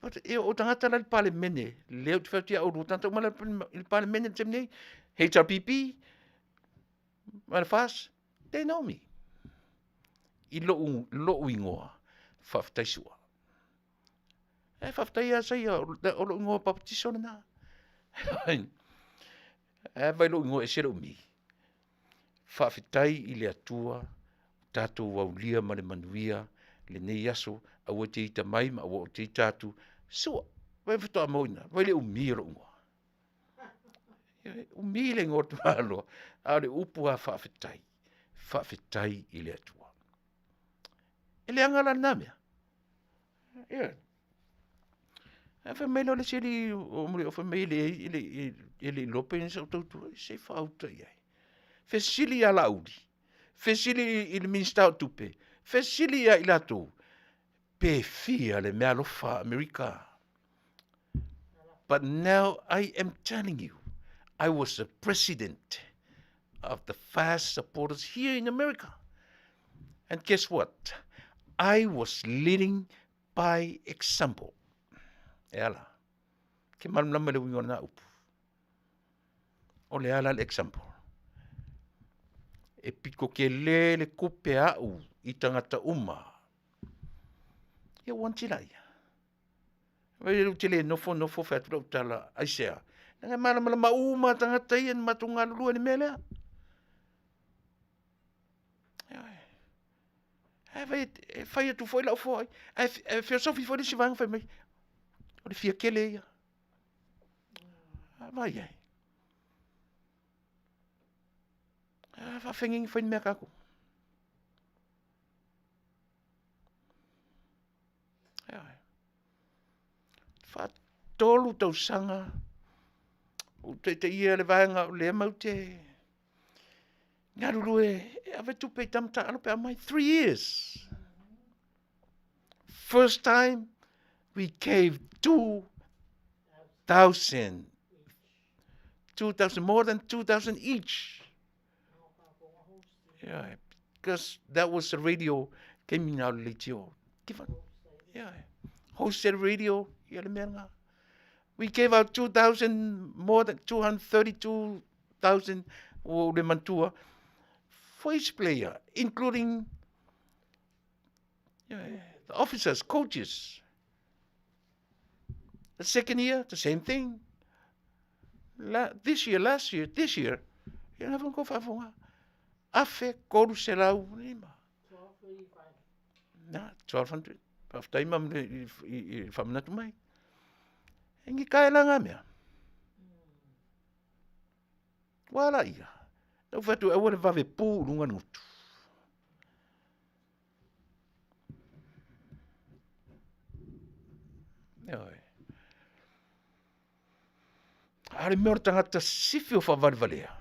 O tagata la i le Palemene, lea ou te fai atu ia oulua, o tagata uma la i le Palemene i le taimi nei, HRPP ma le FAST, they know me. I lou igoa, faafetai Su'a. E faafetai lava Saia, o lou igoa papatiso lena. Ae vaai i lou igoa e ese le umi. Faafetai i le Atua ua tatou aulia ma le manuia lenei aso, aua e te ita mai ma aua ou te ita atu. Su'a, vaai faatoa maua i ina, vaai le umi o lou igoa. Umi le igoa o le tamaloa, a o le upu lava faafetai, faafetai i le Atua. E leaga la lena mea? Ioe. Ae fai mai lea o le isi alii o Muliau fai mai e leai e le i iloa pe i ai sau tautua, se i faauta i ai. Fesili ia Laauli, fesili i le Minisita o Tupe, fesili ia i latou, pe fia le meaalofa a Amerika. But now I am telling you, I was the president of the FAST supporters here in America. And guess what? I was leading by example. E ala. Ke malamalama le uiga o lena upu. O le ala le example. E pito tele le tupe a'u i tagata uma. Ia ua anatila ia. Vai ou te le nofo nofo fai atu lau tala, aisea? Leaga e malamalama uma lava tagata ia na matou galulue i le mea lea. Ioe. Ae fai, e fai atu foi lau foai, ae feosofi foi le isi vaega fai mai, o le fia tele ia. Vaai i ai. A faafeagaiga fai le mea a tatou. Ioe. Faatolu tausaga ou taitaia le vaega o lea matou te galulue e ave tupe i tama taaalo pe a omai. 3 years. First time we gave 2,000, 2,000, more than 2,000 each. Yeah, because that was the radio came in out leitio. Give up. Yeah. Hosted radio, ia le mea lena. We gave out 2,000, more than 232,000 ua ou le manatua, for each player, including yeah, the officers, coaches. The second year, the same thing. La, this year, last year, this year, ia na ko faafofoga. 1305. Na, 1200. Faafetai ma i i faamanatu mai. E ni kae la ngā mea. Ua ala ia. Na ou fai atu, aua le vave pu i luga le gutu. Ioe. A o le mea o le tagata sisifi o faavalevalea,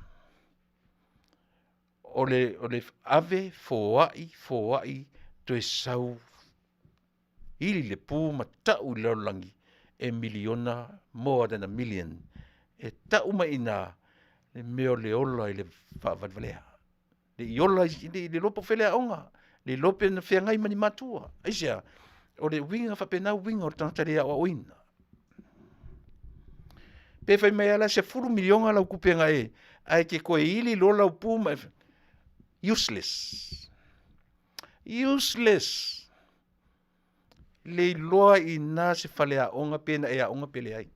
o le ave foai, foai toe sau ili le pu ma tau i le lalolagi e miliona, more than a million e tau mai i ina le mea o le ola i le faavalevalea. E le i ola e le iloa po o fea le aoga, le iloa pe na feagai ma ni matua. Aisea? O le uiga faapena uiga o le tagata le aoaoina. Pe fai mai lava la e $10 miliona lau tupe na e, ae e te toe ili loa lau pu ma e useless, useless. Le iloa ai i ina se faleaoga pe na e aoga pe leai.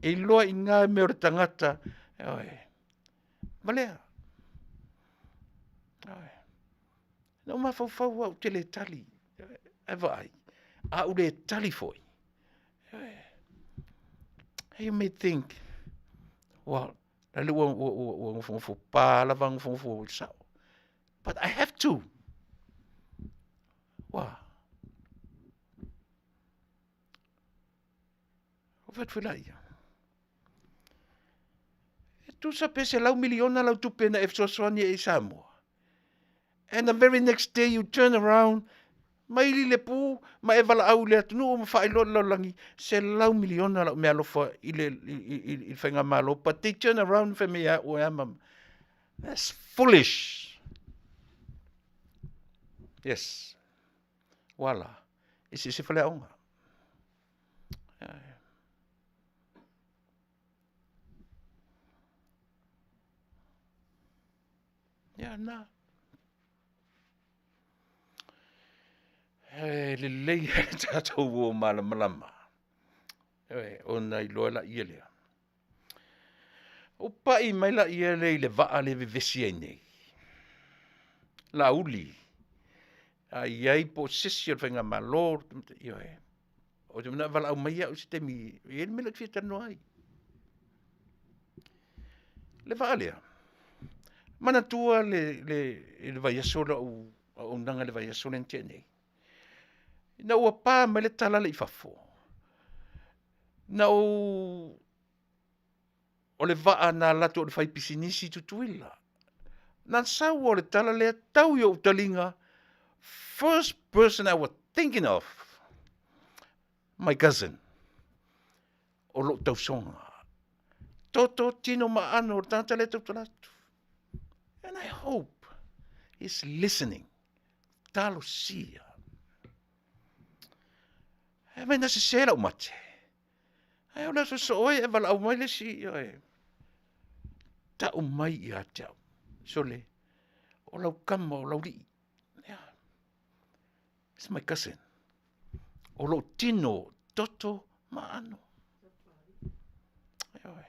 E iloa ai i ina le mea o le tagata, ioe, valea. Ioe, na ou mafaufau lava ou te le tali, ae vaai, a ou le tali foi, you may think, lale ua nofonofo pa lava nofonofo sao, but I have to. Ua ou fai atu foi laia, e tusa pe $100 miliona lau tupe na e fesoasoani ai i Samoa, and the very next day you turn around ma ili le pu ma e valaau i le atunuu ma faailoa i le lalolagi, $100 miliona lau meaalofa i le faigamalo, but they turn around fai mai ia au e a ma a. That's foolish. Yes. Ua a la? Eseese faleaoga. Ia na. E lelei lava le tatou o malamalama ona iloa lea lea. Ou pai mai lea i le vaa lea e vevesi ai nei, Laauli, a i ai po o se isi o le Faigamalo, ioe, ou te manao e valaau mai au i se taimi e i ai le mea lea ou te fia talanoa ai. Le vaa lea, manatua le vaiaso lau auaunaga i le vaiaso lea na tea nei, ina ua pa mai le tala lea i fafo, na ou o le vaa na alu atu o le faipisinisi i Tutuila. Na sau lava o le tala lea tau i ou taliga, first person I was thinking of, my cousin, o lou tausoga. Toto, tino ma aano o le tagata lea e tautala atu. And I hope he's listening. Talosia. Fai mai na sese lau mate. Ae o le aso soo ai e valaau mai le isi, ioe, tau mai ia te au, sole, o lau tama o Laulii. Yeah. It's my cousin. O lou tino, toto ma aano. Ioe.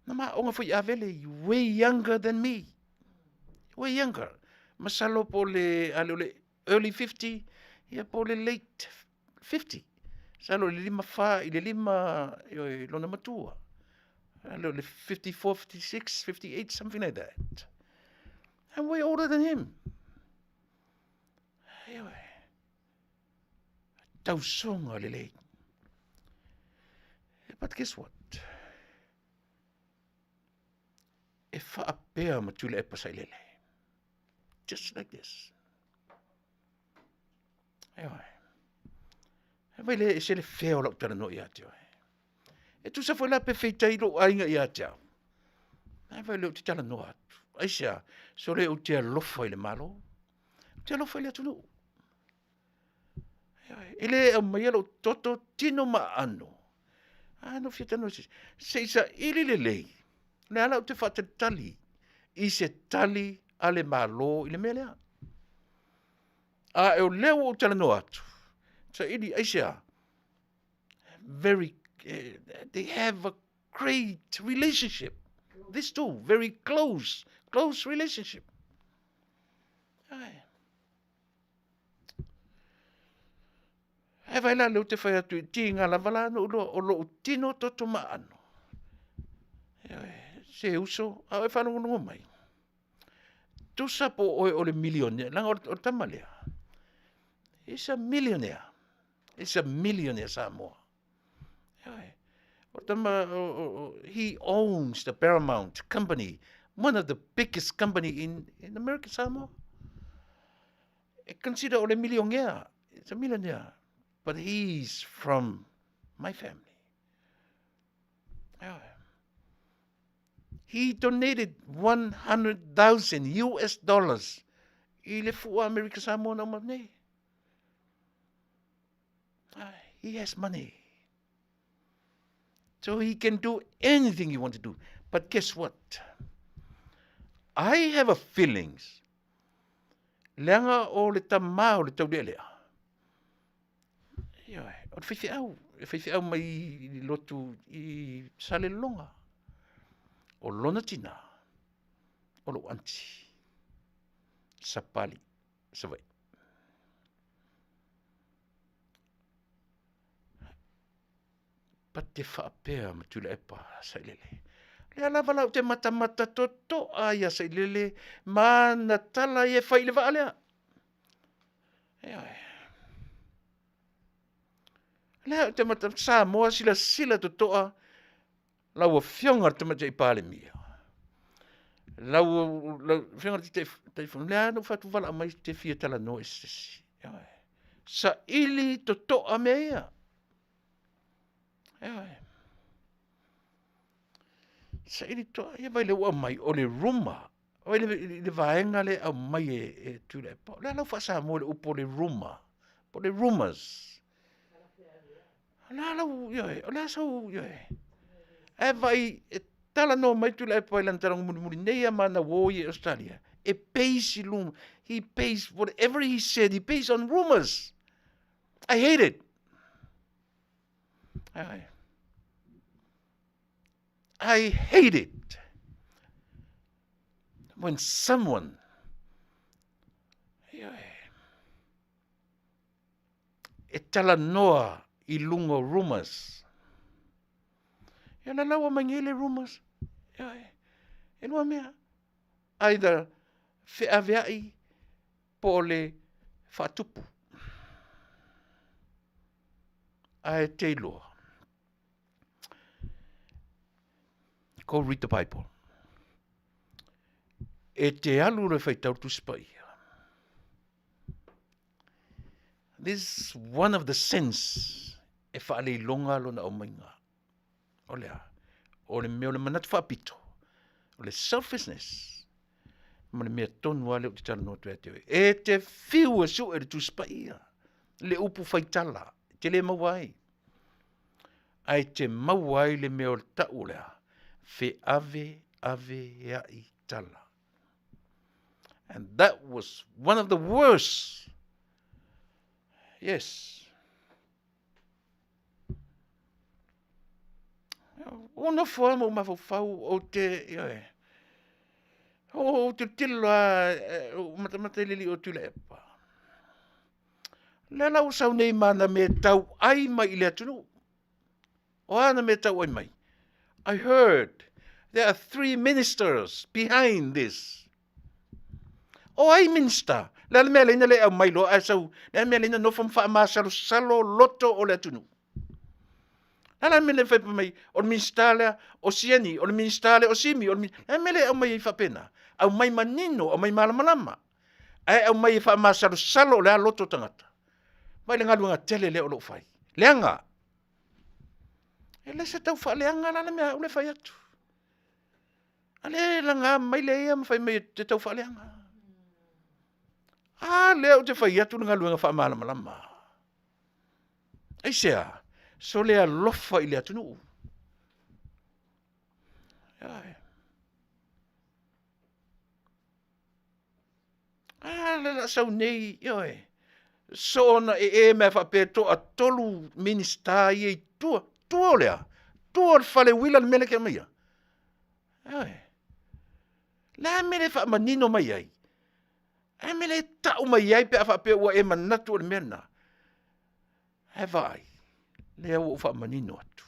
Na ma aoga foi i Avele, way younger than me. Way younger. Masalo po o le, a le o le early 50, ia po o le late 50. Masalo i le 54 i le 5, ioe, lona matua. A le o le 54, 56, 58, something like that. I'm way older than him. Ioe. Tausoga lelei. But guess what? E faapea ma Tuilaepa Sailele. Just like this. Ioe. E vai le ese le fea o lau talanoa ia te oe. E tusa foi la pe feitai lou aiga ia te au. Ae vai le ou te talanoa atu. Aisea, sole ou te alofa i le Malo. Ou te alofa i le atunuu. E le aumaia lou toto, tino ma aano. A, na ou fia talanoa i se isi. Se i saili lelei, o le a la ou te faatalitali i se tali a le Malo i le mea lea. A o lea ua ou talanoa atu, saili aisea? Very, they have a great relationship. These two, very close, close relationship. Ai. Ae vaai la lea ou te fai atu i tiga lava la na ou iloa o lou tino toto ma aano. Se uso, a o e faalogologo mai, tusa po o oe o le milionea, leaga o le tama lea, he's a millionaire, he's a millionaire Samoa. Ioe. O le tama, he owns the Paramount Company, one of the biggest company in America, Samoa. E consider o le milionea, it's a millionaire, but he's from my family. Ioe. He donated 100,000 US dollars i le fua Amerika Samoa na uma nei. He has money. So he can do anything he wants to do. But guess what? I have a feelings. Leaga o le tamā o le taulealea. Ioe, o le faifeau, e faifeau mai i lotu i Salelologa. O lona tina, o lou aunty, Sapali, Savaii. Pate faapea ma Tuilaepa Sailele. Lea lava la ou te matamata totoa ia Sailele ma ana tala ia e fai i le vaa lea. Ioe. Lea ou te mata Samoa silasila totoa lau Afioga i le Tamaitai Palemia. Lau lau Afioga i le Taitaifono, lea na ou fai atu valaau mai te fia talanoa i se isi. Ioe. Saili totoa mea ia. Ioe. Saili totoa, ia vai lea ua aumai, o le rumor. Vai le, le vaega lea e aumai e, e Tuilaepa. O le a lau faa-Samoa i le upu o le rumor, po o le rumors. O le a lau, ioe, o le a sau, ioe. Ae vaai, e talanoa mai Tuilaepa i lana talaga mulimuli nei a ma ana uo ia i Australia. E base i luga, he base whatever he said, he base on rumors. I hate it. Ioe. I hate it when someone ioe, e talanoa i luga o rumors. Ia la lau mai nei le rumors. Ioe, e lua mea. Either feaveai po o le faatupu. Ae te iloa. Go read the Bible. E te alu le faitau Tusi Paia. This is one of the sins e faaleiloga lona aumaiga. O le a? O le mea o le manatu faapito, o le selfishness, ma le mea tonu lava lea ou te talanoa atu ia te oe. E te fiu e sue le Tusi Paia, le upu faitala, e te le maua ai. Ae te maua ai le mea o le tau o le a? Feave ave ai tala. And that was one of the worst. Yes. O nofo lava ma ou mafaufau, ou te, ioe, ou te tilotilo lava, ou matamata i le alii o Tuilaepa. Lea la ua sau nei ma ana mea tau ai mai i le atunuu. O a ana mea tau ai mai? I heard there are three ministers behind this. O ai minister? Le a le mea leina le au mai loa ae sau, le a le mea leina nofo ma faamasalosalo loto o le atunuu. Le a la mea le fai mai, o le minister lea, o Sieni, o le minister lea, o Simi, o le le a le mea le aumai ai faapena. Aumai manino, aumai malamalama. Ae aumai e faamasalosalo o le a loto o tagata. Mai le galuega tele lea o lo o fai. Leaga. E le se tau faaleaga la le mea au le fai atu. A le laga mai le ia ma fai mai te tau faaleaga. A lea ou te fai atu le galuega faamalamalama. Aisea, so le alofa i le atunuu. Ioe. A le la sau nei, ioe. Soona e e mea faapea toatolu Minista ia i tua, tua o le a? Tua o le fale uila le mea lea ke aumaia. Ioe. Le a mea le faamanino mai ai? A mea le tau mai ai pe a faapea ua e manatu o le mea lena? Ae vaai, lea ua ou faamanino atu.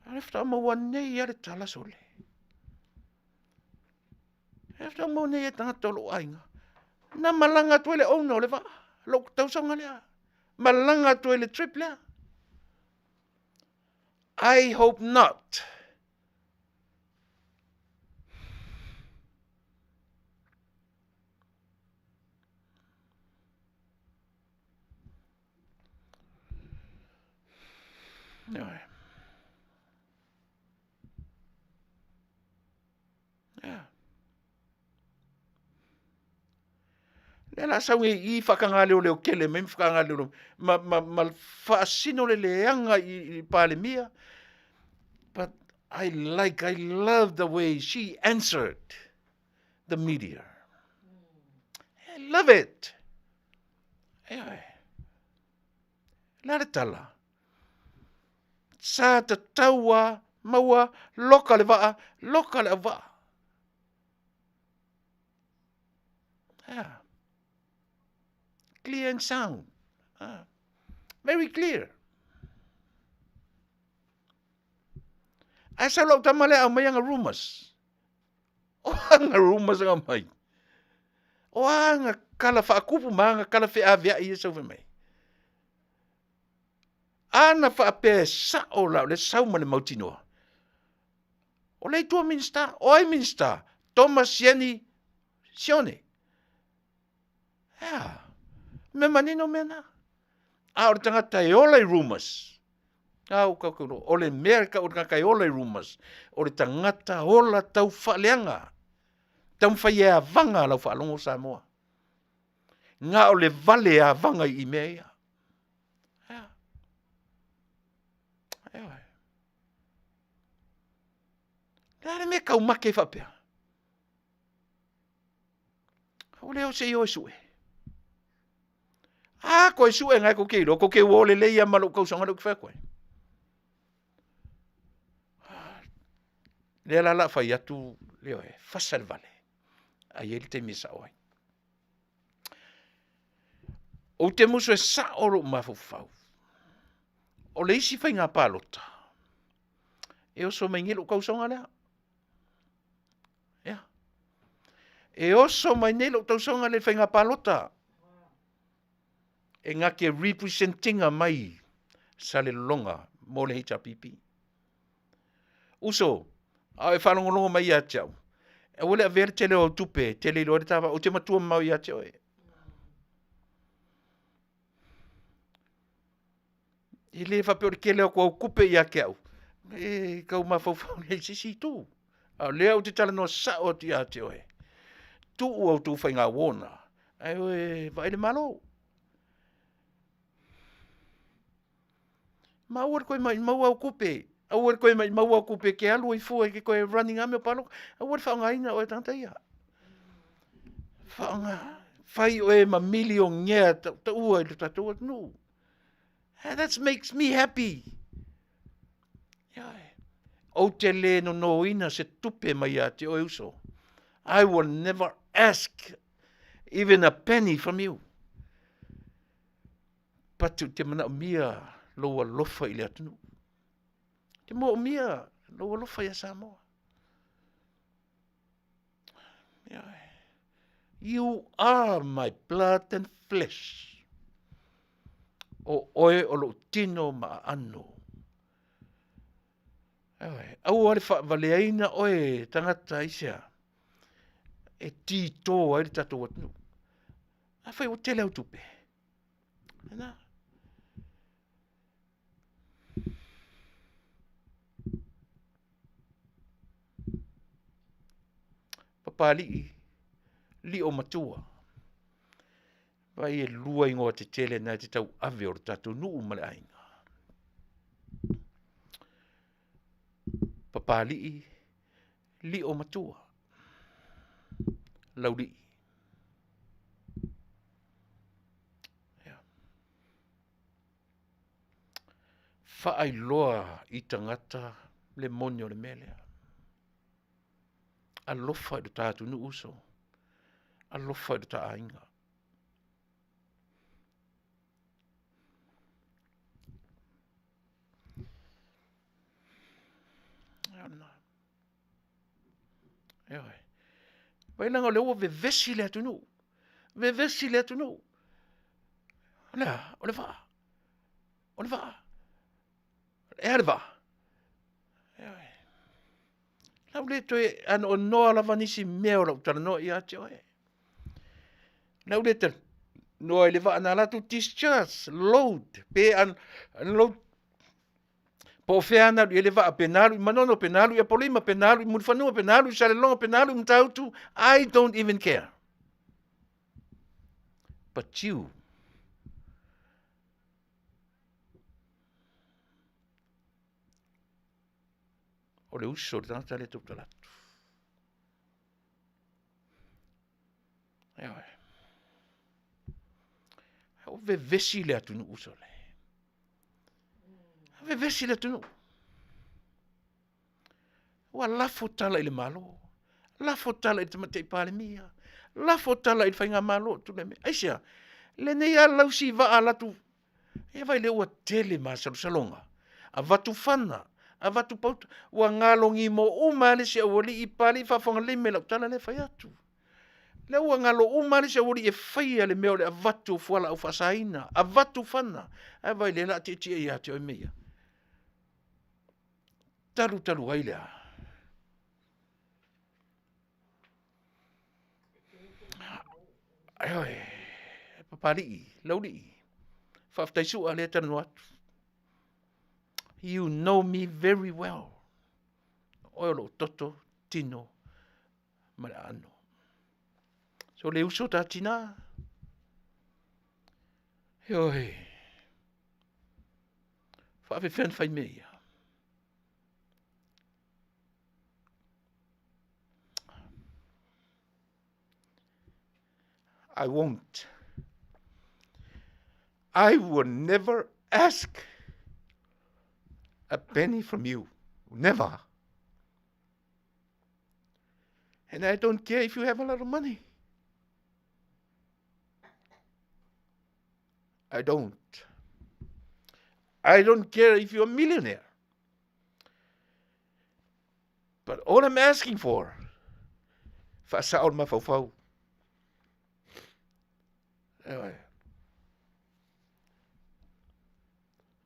A le faatoa maua nei lava le tala sole. E faatoa maua nei e tagata o lou aiga. Na malaga atu ai le owner o le vaa, lou tausaga lea. Malaga atu ai i le trip lea. I hope not. Ioe. Ia. Lea la sau nei i i faataga leoleo tele mai ma faataga leoleo ma faasino le leaga i le Palemia. But I like, I love the way she answered the media. I love it. Ioe. Le a le tala? Sa tatau a maua loka le vaa, loka le auvaa. Yeah. Clear and sound. Ah. Very clear. Ae sau lau tama lea aumai anga rumors. O anga rumors anga mai. O anga kala whaakupu ma anga kala wheaweai e sau mai. Ana faapea e sao la o le sau ma le mautinoa. O le itua Minista, o ai Minista? Thomas Sieni Sione. Ea, mea manino mea na. A o le tagata e ola i rumors. A o kau kau o le mea ka o le tagata e ola i rumors. O le tagata ola tau faaleaga. Taumafai e avaga lau faalogo Samoa. Na o le vale avaga i mea ia. Ea. Ea. Le a le mea taumate ai faapea? Ua le o se i o e sue. A koe sue ngai kou te iloa, kou te uo lelei ia ma lou tausaga lea ou te fai atu ai. Lea la o le a fai atu, ioe, fasa le vale, ae i ai le taimi e sao ai. Ou te musu e sao lou mafaufau. O le isi faiga palota, e oso mai nei lou tausaga lea. Ia. E oso mai nei lou tausaga lea i faiga palota. E na te representinga mai Salelologa mo le HRPP. Uso, a o e faalogologo mai ia te au, aua le avea le tele o au tupe e tele iloa ai le ta vaa, ou te matua mamao ia te oe. E le faapea o le tele atu o au tupe ia te au, e tau mafaufau lea i se isi itu. A o lea ou te talanoa sao atu ia te oe, tuu a outou faiga uona, ae o e vaai le Malo. Ma aua le toe maumau au tupe, aua le toe maumau au tupe e te alu ai fua e te toe running lava mea o palota. Aua le faaaogaina oe e tagata ia. Faaaoga, fai oe ma milionea tautaua i le tatou atunuu. And that makes me happy. Ioe. Ou te le nonoina se tupe mai ia te oe uso. I will never ask even a penny from you. But ou te manaomia lou alofa i le atunuu. Te moomia lou alofa ia Samoa. Ioe. You are my blood and flesh. O oe o lou tino ma aano. Ioe. Aua le faavaleaina oe e tagata aisea e tito ai le tatou atunuu. Afai ua tele au tupe, lena. Papalii, lio matua. Vai e lua ingoa tetele na e te tauave o le tatou nuu ma le aiga. Papalii, lio matua. Laulii. Ia. Faailoa i tagata le moni o le mea lea. Alofa i lo ta atunuu uso. Alofa i lo ta aiga. Ioe. Vai leaga o lea ua vevesi le atunuu. Vevesi le atunuu. O le a? O le vaa. O le vaa. E a le vaa? Ioe. Lau le toe anoanoa lava nisi mea o lau talanoa ia te oe. Lau le talanoa i le vaa na alu atu discharge, load, pe unload, po o fea na alu i ai le vaa, pe na alu i Manono, pe na alu i Apolima, pe na alu i Mulifanua, pe na alu i Salelologa, pe na alu i Matautu, I don't even care. But you, o le uso i le tagata lea e tautala atu. Ioe. Ua vevesi le atunuu sole. Vevesi le atunuu. Ua lafo tala i le Malo, lafo tala i le Tamaitai Palemia, lafo tala i le faigamalo o tulai mai. Aisea? Lenei lava lausi vaa alu atu, ia vaai o lea ua tele masalosaloga, avatu fana, avatu pauta, ua galogimo uma lava le isi aualii, Papalii, faafofoga lelei mai i lau tala lea e fai atu. O lea ua galo uma lava le isi aualii e faia le mea o le avatu o fualaau faasaina, avatu fana, ae vaai o lea o le a tietie ia te oe mea ia. Talu talu ai le a? Ioe, Papalii, Laulii, faafetai Sua lea e talanoa atu. You know me very well. O oe o lou toto, tino ma le aano. So le uso ta tina, ioe, faapefea ona fai mea ia? I won't. I will never ask a penny from you. Never. And I don't care if you have a lot of money. I don't. I don't care if you're a millionaire. But all I'm asking for, faasao le mafaufau. Ioe.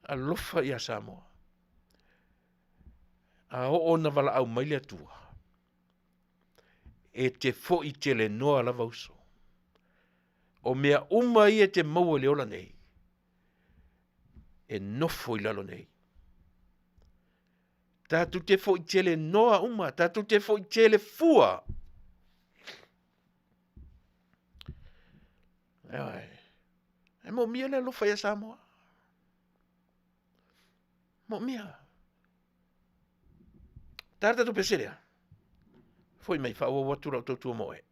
Alofa ia Samoa. A oo ona valaau mai le Atua, e te foi tele noa lava uso. O mea uma ia e te maua i le ola nei, e nofo i lalo nei. Tatou te foi tele noa uma, tatou te foi tele fua. Ioe. E moomia le alofa ia Samoa. Moomia. Ta le tatou pese lea. Foi mai faaauau atu lau tautua mo oe.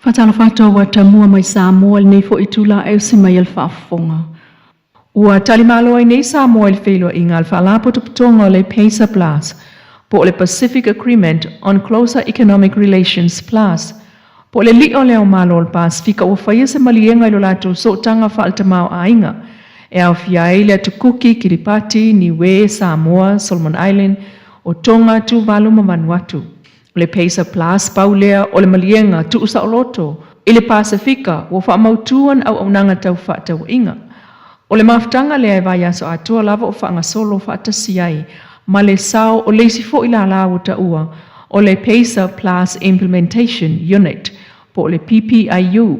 Faatalofa atu ua tamua mai Samoa i lenei foi itula e usi mai ai le faafofoga. Ua talimalo ai nei Samoa i le feiloaiga a le Faalapotopotoga o le PACER Plus, po o le Pacific Agreement on Closer Economic Relations Plus, po o le Li'a o le Ao Malo o le Pasefika ua faia se maliega i lo latou sootaga faale-tamaoaiga e aofia ai le Atu Kuki, Kiripati, Niue, Samoa, Solomon Island, o Tonga, Tuvalu ma Vanuatu. O le PACER Plus pau lea o le maliega tuusaoloto i le Pasefika ua faamautu ana auaunaga tau fefaatauaiga. O le mafutaga lea e vaiaso atoa lava o faagasolo faatasi ai ma le sao o le isi foi lālā ua taua o le PACER Plus Implementation Unit po o le PPIU.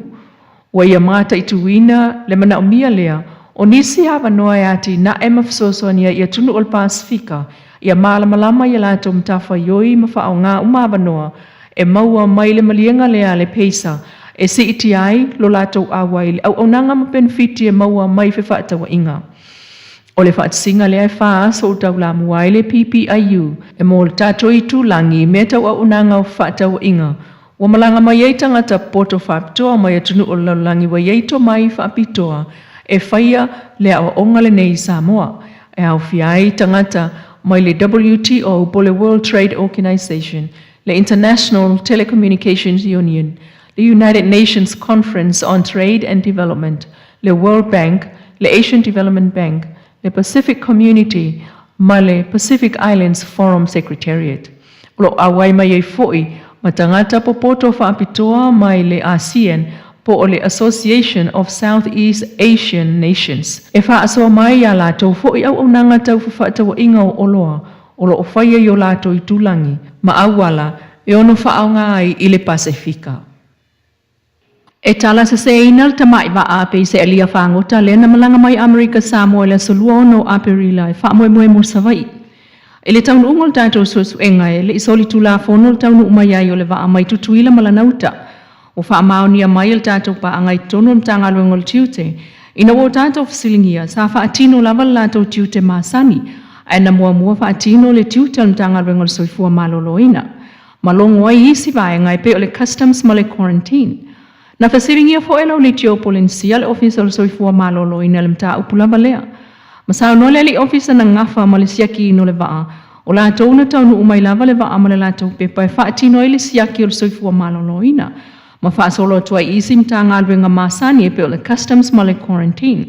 Ua ia mataituina le manaomia lea o nisi avanoa e atinae ma fesoasoani ai i atunuu o le Pasefika ia malamalama i a latou matafaioi ma faaaoga uma avanoa e maua mai le maliega lea a le PACER e siitia ai lo latou auai i le auaunaga ma penefiti e maua mai fefaatauaiga. O le faatasiga lea e 4 aso o taulamua ai le PPIU e mo le tatou itulagi i mea tau auaunaga o fefaatauaiga ua malaga mai ai tagata poto faapitoa mai atunuu o le lalolagi ua i ai tomai faapitoa e faia le aoaoga lenei i Samoa e aofia ai tagata mai le WTO po le World Trade Organization, le International Telecommunications Union, le United Nations Conference on Trade and Development, le World Bank, le Asian Development Bank, le Pacific Community ma le Pacific Islands Forum Secretariat. O lo o auai mai ai foi ma tagata popoto faapitoa mai le ASEAN po o le Association of Southeast Asian Nations e faasoa mai iā latou foi auaunaga tau fefaatauaiga o oloa o lo o faia i o latou itulagi ma auala e ono faaaoga ai i le Pasefika. E tala seseina le tamai vaa peise alia fagota lea na malaga mai Amerika Samoa i le aso 26 o Aperila e faamoemoe mo Savaii. I le taunuuga o le tatou suesuega, e le i solitulafono le taunuu mai ai o le vaa mai Tutuila ma lana uta. Ua faamaonia mai e le tatou paaga i totonu o le Matagaluega o le Tiute, ina ua o tatou fesiligia, sa faatino lava le latou tiute masani, ae na muamua faatino le tiute o le Matagaluega o le Soifua Maloloina ma logo ai isi vaega e pei o le Customs ma le Quarantine. Na fesiligia foi e le Leitio Polenisia le Ofisa o le Soifua Maloloina i le mataupu lava lea. Ma saunoa le alii ofisa na gafa ma le siakiina o le vaa, o latou na taunuu mai lava le vaa ma le latou pepa e faatino ai le siaki o le Soifua Maloloina ma faasolo atu ai i isi Matagaluega masani e pei o le Customs ma le Quarantine.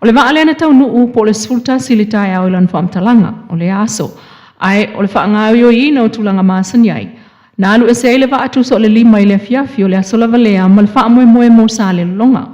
O le vaa lea na taunuu po o le 11 i le taeao i lana faamatalaga o lea aso, ae o le faagaoioiina o tulaga masani ai, na alu ese ai le vaa tusa o le 5 i le afiafi o le aso lava lea ma le faamoemoe mo Salelologa.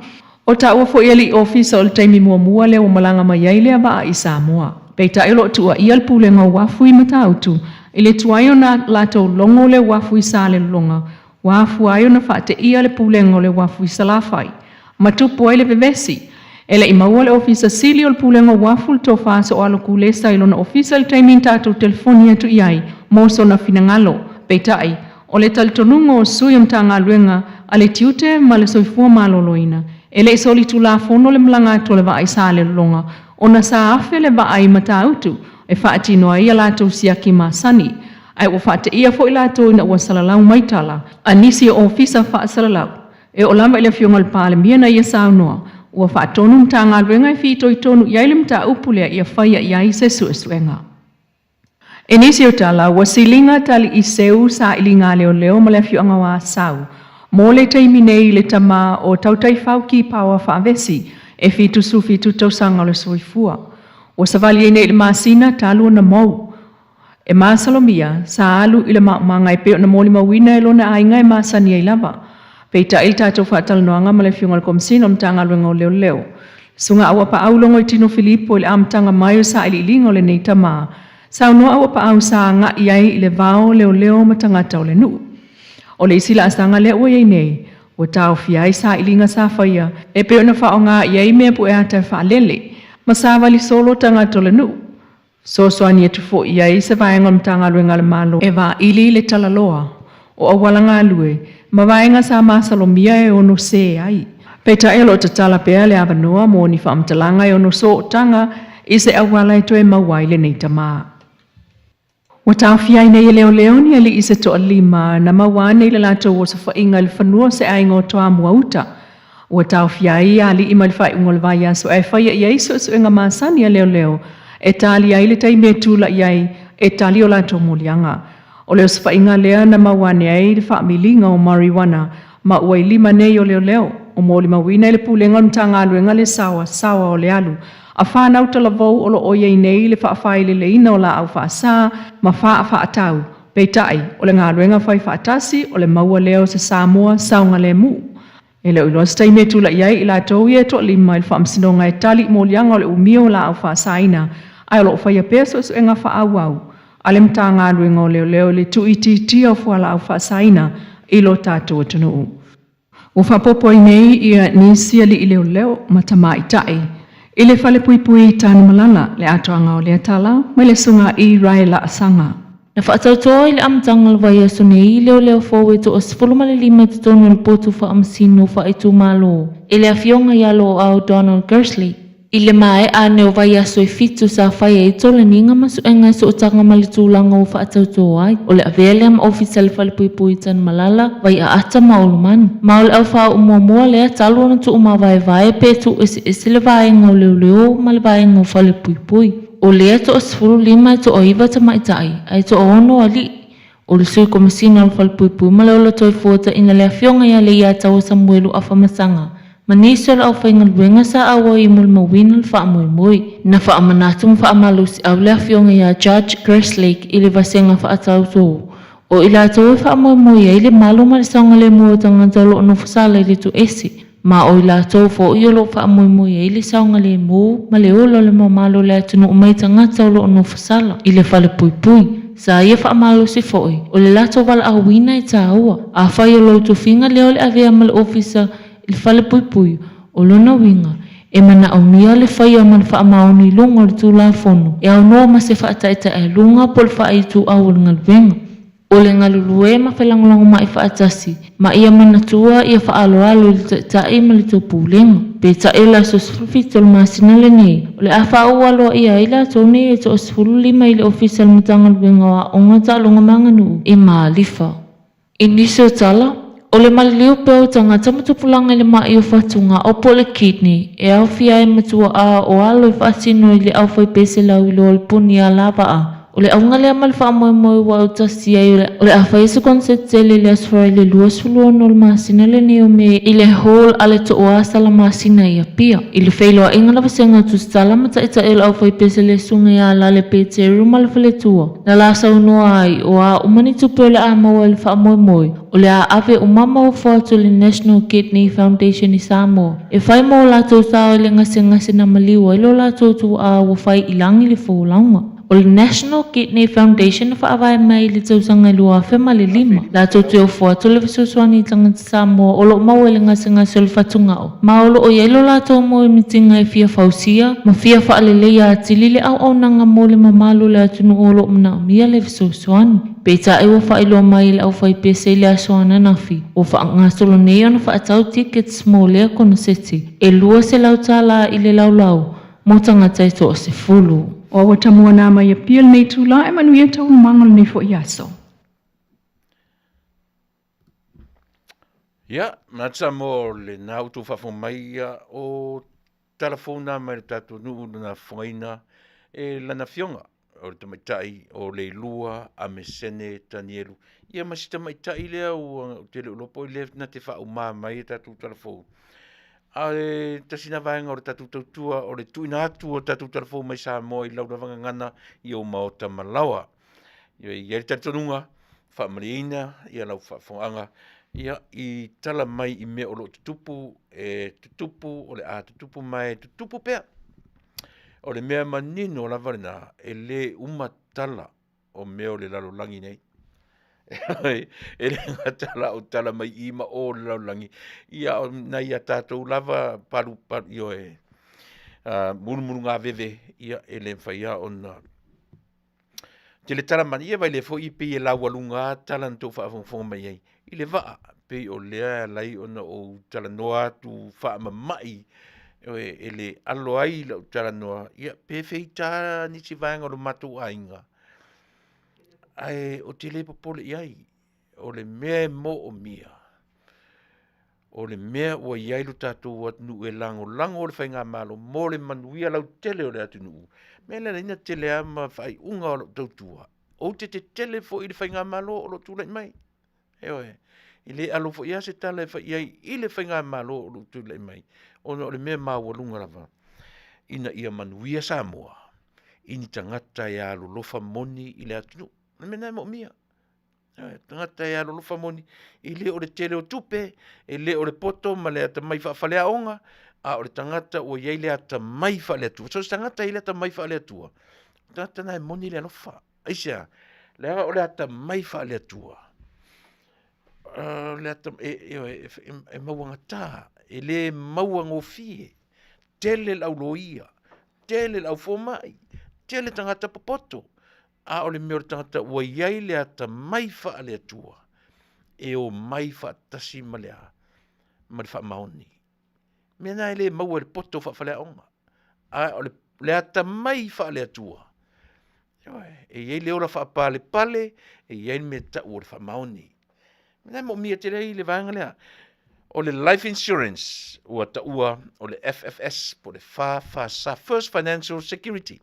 O taua foi alii ofisa o le taimi muamua lea ua malaga mai ai lea vaa i Samoa. Peitai o lo o tuuaia le Pulega o Uafu i Matautu i le tuai ona latou logo le uafu i Salelologa ua afua ai ona faateia le Pulega o le Uafu i Salafai ma tupu ai le vevesi. E le i maua le Ofisa Sili o le Pulega o Uafu le tofa Soalo Kulesa i lona ofisa i le taimi na tatou telefoni atu i ai mo sona finagalo. Peitai, o le talitonuga o sui o Matagaluega a le Tiute ma le Soifua Maloloina, e le i solitulafono le malaga atu o le vaa i Salelologa ona sa afe le vaa i Matautu e faatino ai a latou siaki masani, ae ua faateia foi latou ina ua salalau mai tala a nisi o ofisa faasalalau e oo lava i le Afioga i le Palemia na ia saunoa ua faatonu Matagaluega e fitoitonu i ai le mataupu lea ia faia i ai se suesuega. I nisi o tala, ua siliga tali i seu sailiga a leoleo ma le afioaga o Asau mo le taimi nei i le tama o Tautaifau Kipawa Faavesi e 77 tausaga o le soifua. Ua savali ai nei i le masina talu ona mou. E masalomia, sa alu i le maumaga e pei ona molimauina e lona aiga e masani ai lava. Peitai i le tatou faatalanoaga ma le Afioga i le Komesina o le Matagaluega o Leoleo, Susuga Auapaau Logoitino Filipo i le amataga mai o sailiiliga o lenei tama, saunoa Auapaau sa agai ai i le vao leoleo ma tagata o le nuu. O le isi laasaga lea ua i ai nei, ua taofia ai sailiga sa faia e pei ona faaaoga i ai mea pueata e faalele ma savali solo tagata o le nuu. Fesoasoani atu foi i ai se vaega o le Matagaluega a le Malo e vaili le talaloa o auala galue ma vaega sa masalomia e ono sē ai. Peitai o lo o tatala pea le avanoa mo ni faamatalaga e ono sootaga i se auala e toe maua ai lenei tama. Ua taofia ai nei e leoleo ni alii se toalima na maua ane i le latou osofaiga i le fanua o se aiga o Toamuauta. Ua taofia ai ia alii mai le faaiuga o le vaiaso ae faia i ai suesuega masani a leoleo e tali ai le taimi e tulai ai e tali o latou moliaga. O le osofaiga lea na maua ane ai le faamiliga o marijuana ma ua i lima nei o leoleo. O molimauina i le Pulega o le Matagaluega le saoasaoa o le alu a fanau talavou o lo o i ai nei le faafaileleina o laau faasa ma faafaatau. Peitai, o le galuega fai faatasi o le maua lea o se Samoa saogalemu. E le o iloa se taimi e tulai ai i latou ia e toalima i le faamasinoga e tali i moliaga o le umia o laau faasaina, ae o lo o faia pea suesuega faaauau a le Matagaluega o Leoleo i le tuuitiitia o fualaau faasaina i lo tatou atunuu. Ua faaopoopo ai nei ia nisi alii leoleo ma tamaitai i le falepuipui i Tanumalala, le atoaga o lea tala mai le Susuga i Rae Laasaga. Na faatautoa i le amataga o le vaiaso nei i leoleo fou e toa-15 i totonu o le potu faamasino faaitumalo e le Afioga ia Loau Donald Gersley. I le maea ane o vaiaso e fitu sa fai ai toleniga ma suega i sootaga ma le tulaga ua faatauto ai, o le avea lea ma Ofisa i le Falepuipui i Tanumalala, Vaiaata ma Olomani. Ma o le au faaoo muamua lea talu ona tuumavaevae pe tuueseese le vaega o leoleo ma le vaega o Falepuipui. O lea toa-15 e toa-9 tamaitai ae toa-6 alii. O le Sui Komesina o le Falepuipui ma le Ola Toifua Taina le Afioga ia Leiataua Samuelu Afamasaga ma nisi o le aufaigaluega sa auai e molimauina le faamoemoe. Na faamanatu ma faamalosiau le Afioga ia Judge Kerslake i le vasega faatauto o i latou e faamoemoe ai le malu ma le saogalemu o tagata o lo o nofosala i le toese, ma o i latou foi o lo o faamoemoe ai le saogalemu ma le ola o le mamalu o le atunuu mai tagata o lo o nofosala i le falepuipui. Sa ia faamalosi foi, o le latou valaauina e taua. Afai o lou tofiga lea o le avea ma le ofisa i le falepuipui, o lona uiga, e manaomia le faia ma le faamaoni i luga o le Tulafono e aunoa ma se faataetaealuga po o le faaituau o le galuega. O le galulue ma felagolagomai faatasi, ma ia manatua ia faaaloalo i le Taitai ma le Taupulega. Peitai o le aso 17 o le masina lenei, o le a faauu aloaia ai latou nei e toa-15 i le Ofisa o le Matagaluega o Aoga, Taaloga ma Aganuu i Maalifa. I nisi o tala, o le maliliu pea o tagata ma tupulaga i le maʻi o fatugao po o le kidney e aofia ai ma tuaʻa o alo e faatino i le aufaipeselau i loa o le puni alavaa. O le auga lea ma le faamoemoe ua autasi ai o le a fai se concert tele i le Aso Faraile 26 o le masina lenei o Me i le Hall a le Tooa Salamasina i Apia. I le feiloaiga la vasega o Tusitala ma Taitai o le Aufaipese le Susuga ia Lale Peteru ma le Faletua, na la saunoa ai, o a uma ni tupe o le a maua i le faamoemoe, o le a ave uma ma ofo atu i le National Kidney Foundation i Samoa e fai mo latou sao i le gasegase na maliu ai lo latou tuaa ua fai i lagi le folauga. O le National Kidney Foundation na faavae mai i le tausaga e 2005, latou te ofo atu le fesoasoani i tagata Samoa o lo o maua i le gasegase o le fatugao, ma o lo o i ai lo latou moemitiga e fia fausia ma fia faaleleia atili le auaunaga mo le mamalu o le atunuu o lo o manaomia le fesoasoani. Peitai ua faailoa mai e le aufaipese i le aso ananafi, ua faagasolo nei ona faatau tickets mo lea konoseti e $200 i le laulau mo tagata e toasefulu. O ua tamua nā mai Apia lenei itula e manuia taualumaga o lenei foi aso. Ia, manatu Samoa o lena ua outou faafofoga mai, ia, o tala fou na mai le tatou nuu na fofogaina e lana afioga o le tamaitai o Leilua Amesene Tanielu. Ia ma si tamaitai lea ua ou te le o iloa po o ai lea na te faauma mai e tatou tala fou. A e tasi na vaega o le tatou tautua o le tuuina atu o tatou talafou mai Samoa i lau lava gagana i ou maota ma laoa. Ia i ai le talitonuga, faamalieina ia lau faafofogaaga ia i tala mai i mea o lo o tutupu, e tutupu, o le a tutupu ma e tutupu pea. O le mea manino lava lena, e le uma tala o mea o le lalolagi nei. E le gata la o tala mai i ma o le lalolagi, ia o nai a tatou lava palu, palu, ioe, mulumulugaveve, ia e le mafai lava ona tele tala mai. Ia vaai lea foi pei e laualuga lava tala na tou faafogafoga mai ai i le vaa, pei o lea e ala ai ona ou talanoa atu faamamai e le alo ai lau talanoa, ia pe feita nisi vaega o lo matou aiga. Ae ou te le popole i ai, o le mea e moomia, o le mea ua i ai lo tatou atunuu e lagolago le faigamalo mo le manuia lautele o le atunuu. Mea lea na tele lava ma faaiuga o lau tautua, ou te tetele foi i le faigamalo o lo o tulai mai. Ioe, e le alo foi lava se tala e fai i ai i le faigamalo o lo o tulai mai, ona o le mea maualuga lava ina ia manuia Samoa i ni tagata e alolofa moni i le atunuu. O le mea lena e manaomia, ioe, tagata e alolofa moni, e le o le tele o tupe, e le o le poto ma le atamai faafaleaoga, a o le tagata ua i ai le atamai faale-Atua. So o se tagata e i ai le atamai faale-Atua, o le tagata lena e moni le alofa. Aisea? Leaga o le atamai faale-Atua, ioe, e mauagata, e le mauagofie, tele le auloia, tele le aufomai, tele tagata popoto, a o le mea o le tagata ua i ai le atamai faale-Atua, e omai faatasi ma le a? Ma le faamaoni. O le mea lena e le maua e le poto faafaleaoga, a o le atamai faale-Atua, ioe, e i ai le ola faapalepale, e i ai le mea e tau o le faamaoni. O lena e moomia tele ai le vaega lea. O le life insurance ua taua o le FFS po o le FFS, First Financial Security.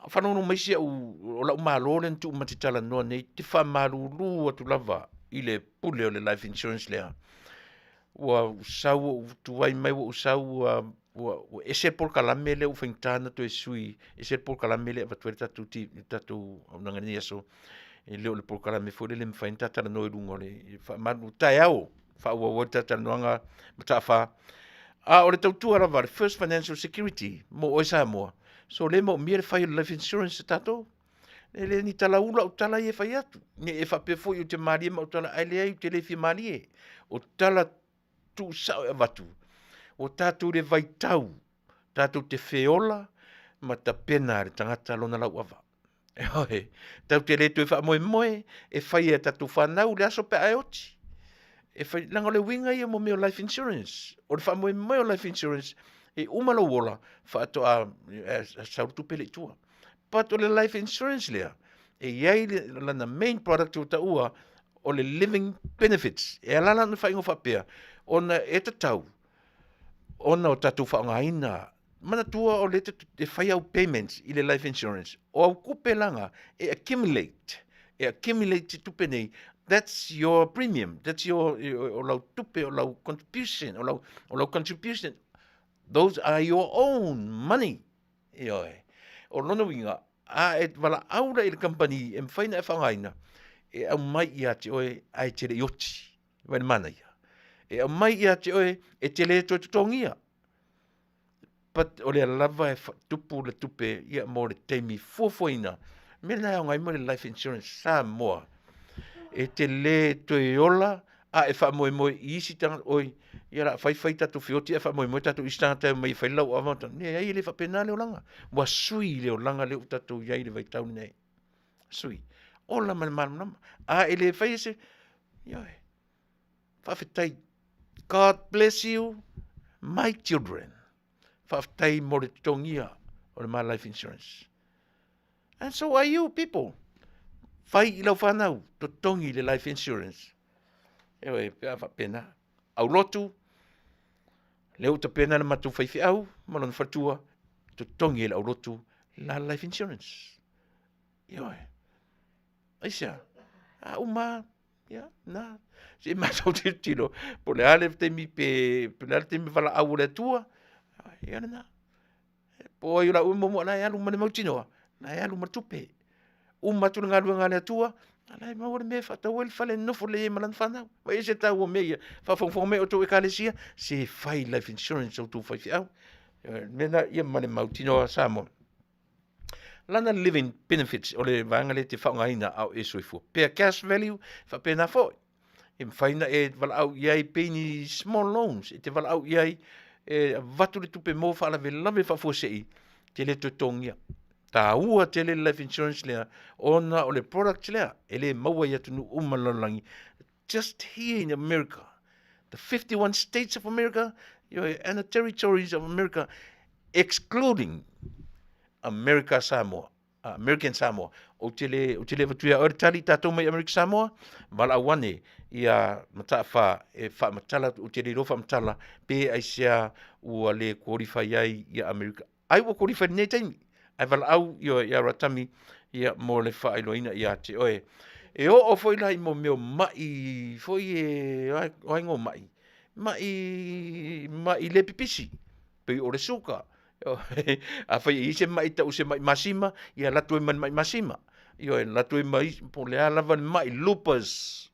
Faalogologo mai si au, o lau malo lea na tuu ma te talanoa nei, te faamalulu atu lava i le pule o le life insurance lea. Ua ou sau ua ou tuai mai ua ou sau ua, ua, ua ese le polokalame lea ua faigata ona toe sui, ese le polokalame lea e avatu ai le tatou, le tatou auaunaga i lenei aso. E le o le polokalame foi lele e mafai ona ta talanoa i luga o le faamalu taeao faaauau ai le ta talanoaga Mataafa. A o le tautua lava le First Financial Security mo oe Samoa, so lea e moomia le fai o le life insurance a tatou. E le ni talaula au tala ia e fai atu, ne i e faapea foi ou te malie ma au tala, ae leai ou te le fia malie. O tala tuusao e avatu, ua tatou i le vaitau tatou te feola ma tapena e le tagata lona lauava. Ioe, tatou te le toe faamoemoe e fai e a tatou fanau le aso pe a e oti. E fai, leaga o le uiga ia mo mea o life insurance. O le faamoemoe o life insurance, e uma lou ola faatoa sau le tupe lea i tua. But o le life insurance lea, e i ai lana main product ua taua o le living benefits. E ala la ona faaigoa faapea, ona e tatau ona o tatou faaaogaina manatua o lea e fai au payments i le life insurance o au tupe laga e accumulate e accumulate tupe nei that's your premium that's your o lau tupe o lau contribution o lau o lau contribution those are your own money ioe o lona uiga a e valaau la i le company e mafai ona e faaaogaina e aumai ia te oe ae e te le i oti Vai le manaia. E aumai ia te oe e te le toe totogia. But o lea lava e tupu le tupe ia mo le taimi fuafuaina. Mea lena e aoga ai mo le life insurance Samoa. E te le toe ola a e faamoemoe i isi tagata, oi, ia la fai fai tatou feoti ae faamoemoe tatou i isi tagata e omai e fai lau ava. Leai, e le faapena le olaga. Ua sui le olaga lea ua tatou i ai i le vaitau lenei. Sui, ola ma le malamalama. A e le faia se, ioe, faafetai. God bless you, my children. Faafetai mo le totogia o le my life insurance. And so are you people. Fai i lau whanau, totogi le life insurance. Ioe, pe a faapena. Aulotu, lea ua tapena le matou faifeau ma lona faletua, totogi e le aulotu la life insurance. Ioe. Aisea? A uma, ia, na. Se i matou tilotilo, po o le a le taimi pe, po o le a le taimi valaau o le Atua, ia lena. Po o ai o lau muamua, la e alu ma le mautinoa, la e alu ma le tupe. Uma atu le galuega a le Atua, a la e maua le mea e faatau ai le fale e nofo lelei ai ma lana fanau. Vaai e se taua o mea ia, faafogafoga mai outou ekalesia, se fai life insurance a outou faifeau. O le mea lena, ia ma le mautinoa Samoa. Lana living benefits, o le vaega lea e te faaaogaina a o e soifua pea. Cash value, faapena foi. E mafai ona e valaau i ai pay ni small loans, e te valaau i ai e avatu le tupe mo faalavelave faafuasei, te le toe totogia. Taua tele le life insurance lea, ona o le product lea, e le maua i atunuu uma o le lalolagi. Just here in America, the 51 states of America, and the territories of America, excluding America Samoa. American Samoa. Ou te le, ou te le avatua ia oe le tali tatou mai American Samoa, valaau ane ia Mataafa e faamatala atu, ou te le iloa faamatala pe aisea ua le qualify ai ia Amerika. Ai ua qualify i lenei taimi, ae valaau ia, ia Ratami ia mo le faailoaina ia te oe. E oo foi la i mo mea o mai foi e, o ai ngō mai? Mai, mai le pipisi, pei o le suka. Afai e i ai se mai tau se mai masima, ia alu atu ai ma le mai masima. Ioe, alu atu ai ma isi, po o le a lava le mai, lupus,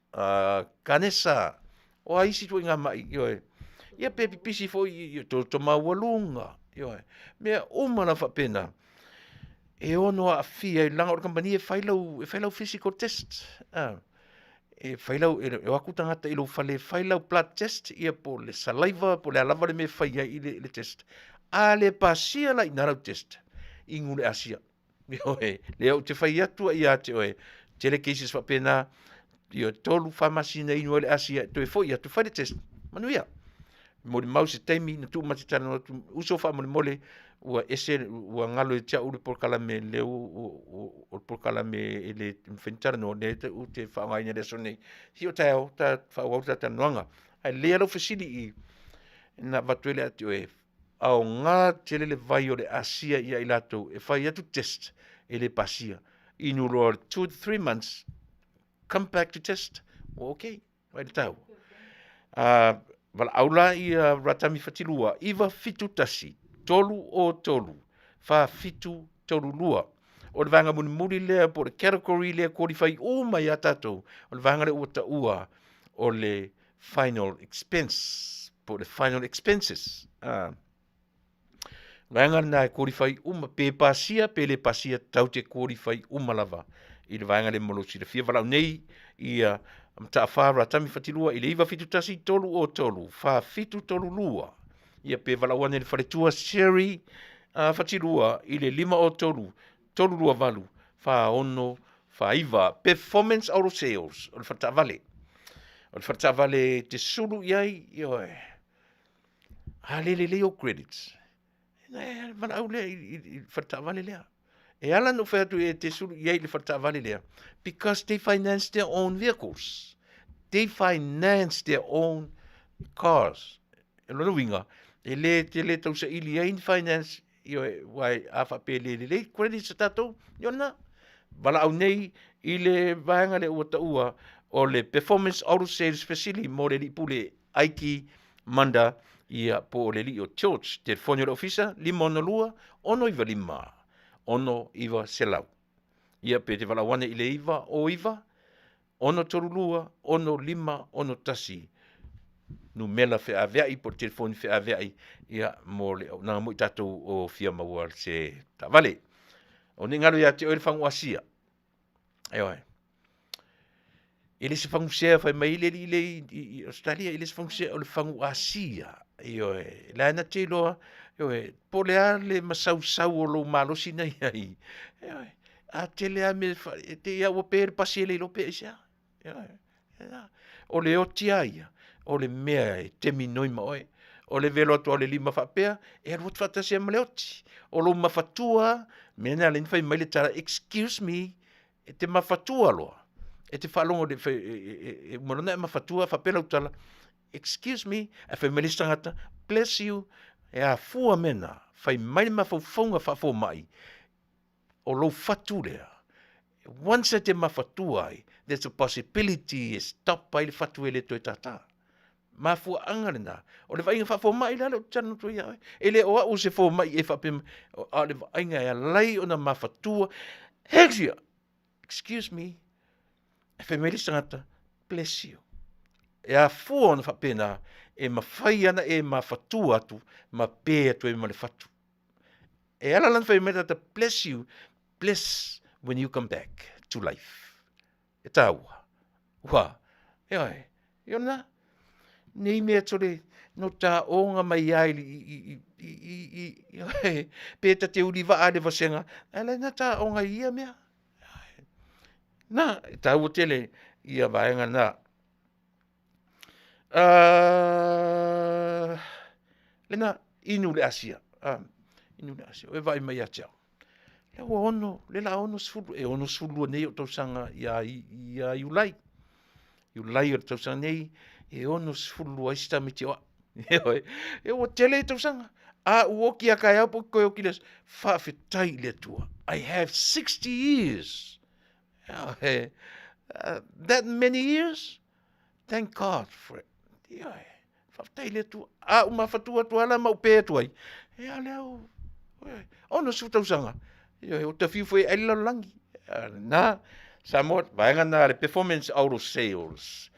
kanesa, o a isi ituaiga mai, ioe. Ia pe pipisi foi i toto maualuga, ioe. Mea uma lava faapena e ono aafia ai, leaga o le kamupani e fai lau, e fai lau physical test, e fai lau, e o atu tagata i lou fale e fai lau blood test, ia po o le saliva po o le a lava le mea e fai ai i le test. A le pasia la i ina lau test, inu le asia. Ioe, lea ou te fai atu ai ia te oe, tele cases faapena, ia 3, 4 masina inu ai le asia, toe foi atu fai le test, manuia. Molimau se taimi na tuu ma te talanoa atu, uso faamolemole, ua ese, ua galo ia te au le polokalame lea o le polokalame e le mafai ona talanoa, lea ou te faaaogaina i le aso nei. Se o taeao ta faaauau le ta talanoaga. Ae lelei lava lau fesili i na avatu ai le ia te oe, aoga tele le vai o le asia ia i latou e fai atu test e le pasia. Inu loa 2 to 3 months, come back to test, ua okay. Vaai le taua. Valaau la ia Ratami Fatilua, 971 303 4732. O le vaega mulimuli lea po o le category lea e qualify uma ia tatou, o le vaega lea ua taua o le final expense po o le final expenses. Vaega lena e qualify uma, pe pasia pe le pasia, tau te qualify uma lava i le vaega lea mo lou silafia. Valaau nei ia Mataafa Ratami Fatilua i le 971 303 4732. Ia pe valaau ane i le faletua Sherry Fatilua i le 503 328 4649. Performance Auto Sales, o le faletaavale. O le faletaavale e te sulu i ai, ioe, a le lelei ou credits, e valaau lea i le faletaavale lea. E ala ona ou fai atu e te sulu i ai i le faletaavale lea, because they finance their own vehicles. They finance their own cars. O lona uiga, e le tele tausaili ai ni finance, ioe, aua a faapea e le lelei credits a tatou, ia o lena. Valaau nei i le vaega lea ua taua o le Performance Auto Sales Facility mo le alii pule Aiki Manda, ia po o le alii o George. Telefoni o le ofisa, 562 695 6900. Ia pe te valaau ane i le 909 632 6561. Numera feaveai po o le telefoni feaveai ia mo le auaunaga mo i tatou o fia maua se taavale. O nei galo ia te oe le fagu Asia. Ioe. E le se fagu sea fai mai le alii le i Australia, e le se fagu sea, o le fagu Asia. Ioe, la na te iloa, ioe, po o le a le masausau o lou malosi na i ai. Ioe, a tele lava mea e fai, e te i lava ua pe le pasi e le iloa pe aisea. Ioe, o le oti lava ia, o le mea e teminoi ma oe. O le velo atu o le lima faapea, e alu atu faatasi ai ma le oti. O lou mafatua, mea na ala ai ona fai mai le tala, excuse me, e te mafatua loa. E te faalogo e, e, e uma loa ona e mafatua faapea lau tala, excuse me, ae fai mai le isi tagata, bless you. E afua mea na, fai mai le mafaufauga faafomai, o lou fatu lea, once e te mafatua ai, there's a possibility e stop ai le fatu e le toe tātā. Mafuaaga lena. O le vaaiga faafomai la lea ou te talanoa atu ai ia oe. E le o au o se fomai e faapea mai, a o le vaaiga e ala ai ona mafatua, Hexia! Excuse me. E fai mai le isi tagata, bless you. E afua ona faapena, e mafai ana e mafatua atu ma pe atu ai ma le fatu. E ala la ona fai mai le tagata, bless you, bless when you come back to life. E tāua. Ua, e oe, e ona, nei mea tole, no tā onga mai ai i, i, i, i, i, i, i, pe ta te uri vaa le vasenga, ala na tā onga i ia mea. Na, e tāua tele ia vaega na. Lena, inu le asia. Inu le asia. O e vaai mai ia te au. Lea ua ono, lea la 60, e 62 nei ou tausaga ia, ia Iulai. Iulai o le tausaga nei, e 62 ai si tamaiti o au. Ioe, e ua tele tausaga. A ua oki a taeao po toe oki le aso, faafetai i le Atua. I have 60 years. Ioe, that many years, thank God for it. Ioe, faafetai i le Atua. A ua mafatua atu lava la ma ou pe atu ai, ia lea ua, ioe, 60 tausaga, ioe, ua ta fiu foi e ai le lalolagi. A lena, Samoa, vaega lena a le Performance Auto Sales.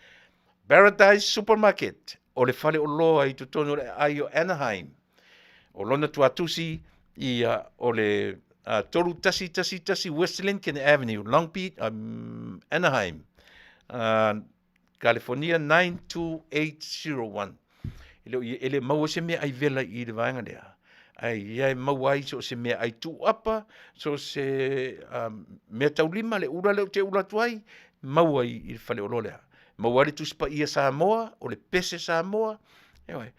Paradise Supermarket, o le faleoloa i totonu o le aai o Anaheim. O lona tuatusi ia o le uh, 3111 West Lincoln Avenue, Long Beach, um, Anaheim, uh, California 92801. E le, e le maua se mea ai vela i le vaega lea. Ai ia e maua ai so se mea ai tuuapa, so se um, mea taulima le ula le o te ula atu ai, maua i, i le faleoloa lea. Maua ai le Tusi Paia Samoa, o le pese Samoa, ioe.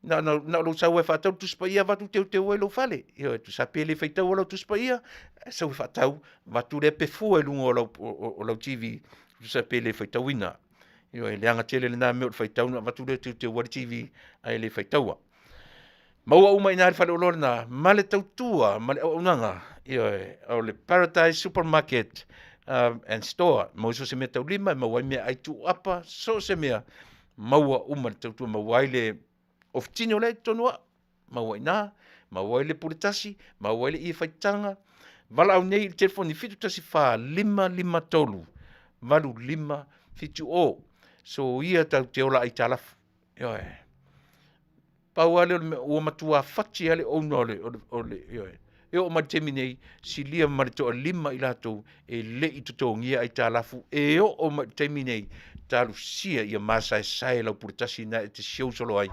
Na, na, na o lou sau e faatau le Tusi Paia avatu teuteu ai lou fale. Ioe, tusa pe le faitaua lau Tusi Paia, sau e faatau, avatu lea pe fua i luga o lau, o, o lau TV, tusa pe le faitauina. Ioe, leaga tele lena mea o le faitau na avatu lea teuteu ai le TV, ae le faitaua. Maua uma i ina i le faleoloa lena, ma le tautua ma le auaunaga, ioe, o le Paradise Supermarket um, and Store. Maua so se mea taulima, e maua ai mea ai tuuapa, so se mea, maua uma le tautua, maua ai le ofutini o lea i totonu au, maua i ina, maua ai le pule tasi, maua ai le ie faitaga, valaau nei i le telefoni 714 553 8570. So ia tau te ola aitalafu. Ioe. Pau lava lea o le mea, ua matua fati lava le owner o le, o le, o le, ioe. E oo mai le taimi nei, silia ma le toalima i latou e le i totogia aitalafu e oo mai le taimi nei, talosia ia masaesae lau pule tasi na e te siou solo ai.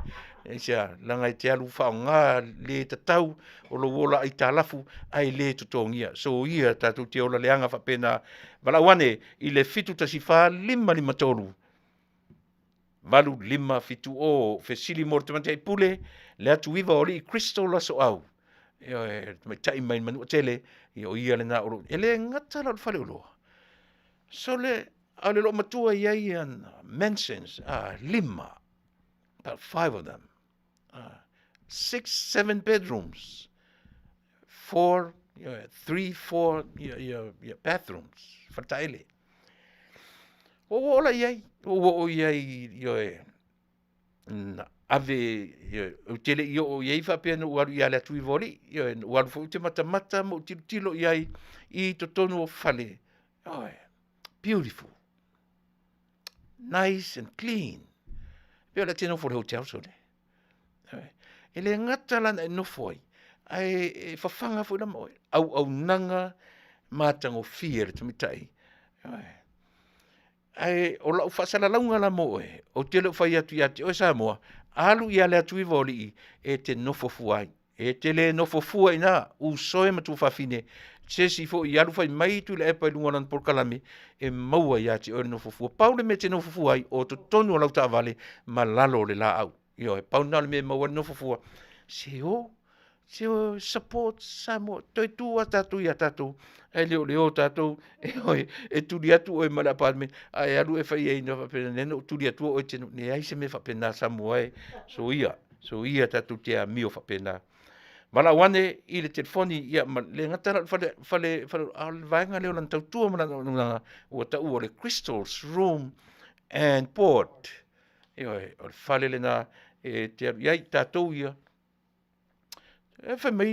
Aisea, leaga e te alu faaaoga le tatau o lou ola aitalafu ae le totogia. So ia tatou te ola leaga faapena. Valaau ane i le 714 553 8570 fesili mo le tamaitai pule le atu iva o alii Crystal Lasoau ioe le tamaitai mai Manuatele ia o ia lena o lo e le gata la o le faleoloa sole a o le loomatua i ai ana mansions a lima about five of them uh, six seven bedrooms four yeah, three four yeah, yeah, yeah, bathrooms faletaele Ua ou ola i ai, ua ou oo i ai, ioe, na ave, ioe, ou te le i oo i ai faapea na ou alu ia le atu i Voli, ioe, na ou alu foi ou te matamata ma ou tilotilo i ai i totonu o fale, ioe, beautiful, nice and clean. Pei o le a te nofo i le hotel sole. Ioe. E le gata la na e nofo ai, ae e fafaga foi la ma oe. Auaunaga matagofie a le tamaitai. Ioe. Ae o lau faasalalauga la mo oe, ou te le o fai atu ia te oe Samoa, alu ia le atu iva o alii e te nofo fua ai. E te le nofo fua ina, usoe ma tuafafine, se isi foi i alu fai mai Tuilaepa i luga o lana polokalame, e maua ia te oe le nofo fua. Pau le mea e te nofo fua ai, o totonu o lau taavale ma lalo o le laau. Ioe, pau lena o le mea e maua ai le nofo fua. Se o, se o support Samoa, toe tu a tatou ia tatou, ae le o le o tatou, e oi, e tuli atu oe ma le apartment, ae alu e fai ai na faapena, lea na ou tuli atu oe te leai se mea faapena Samoa e, soia, soia tatou te amio faapena. Valaau ane i le telefoni, ia, ma le gata la o le fale, fale, fale, a o le vaega lea o lana tautua ma lana auaunaga, ua taua o le Crystal's Room and Board. Ioe, o le fale lena e te alu i ai tatou ia. E fai mai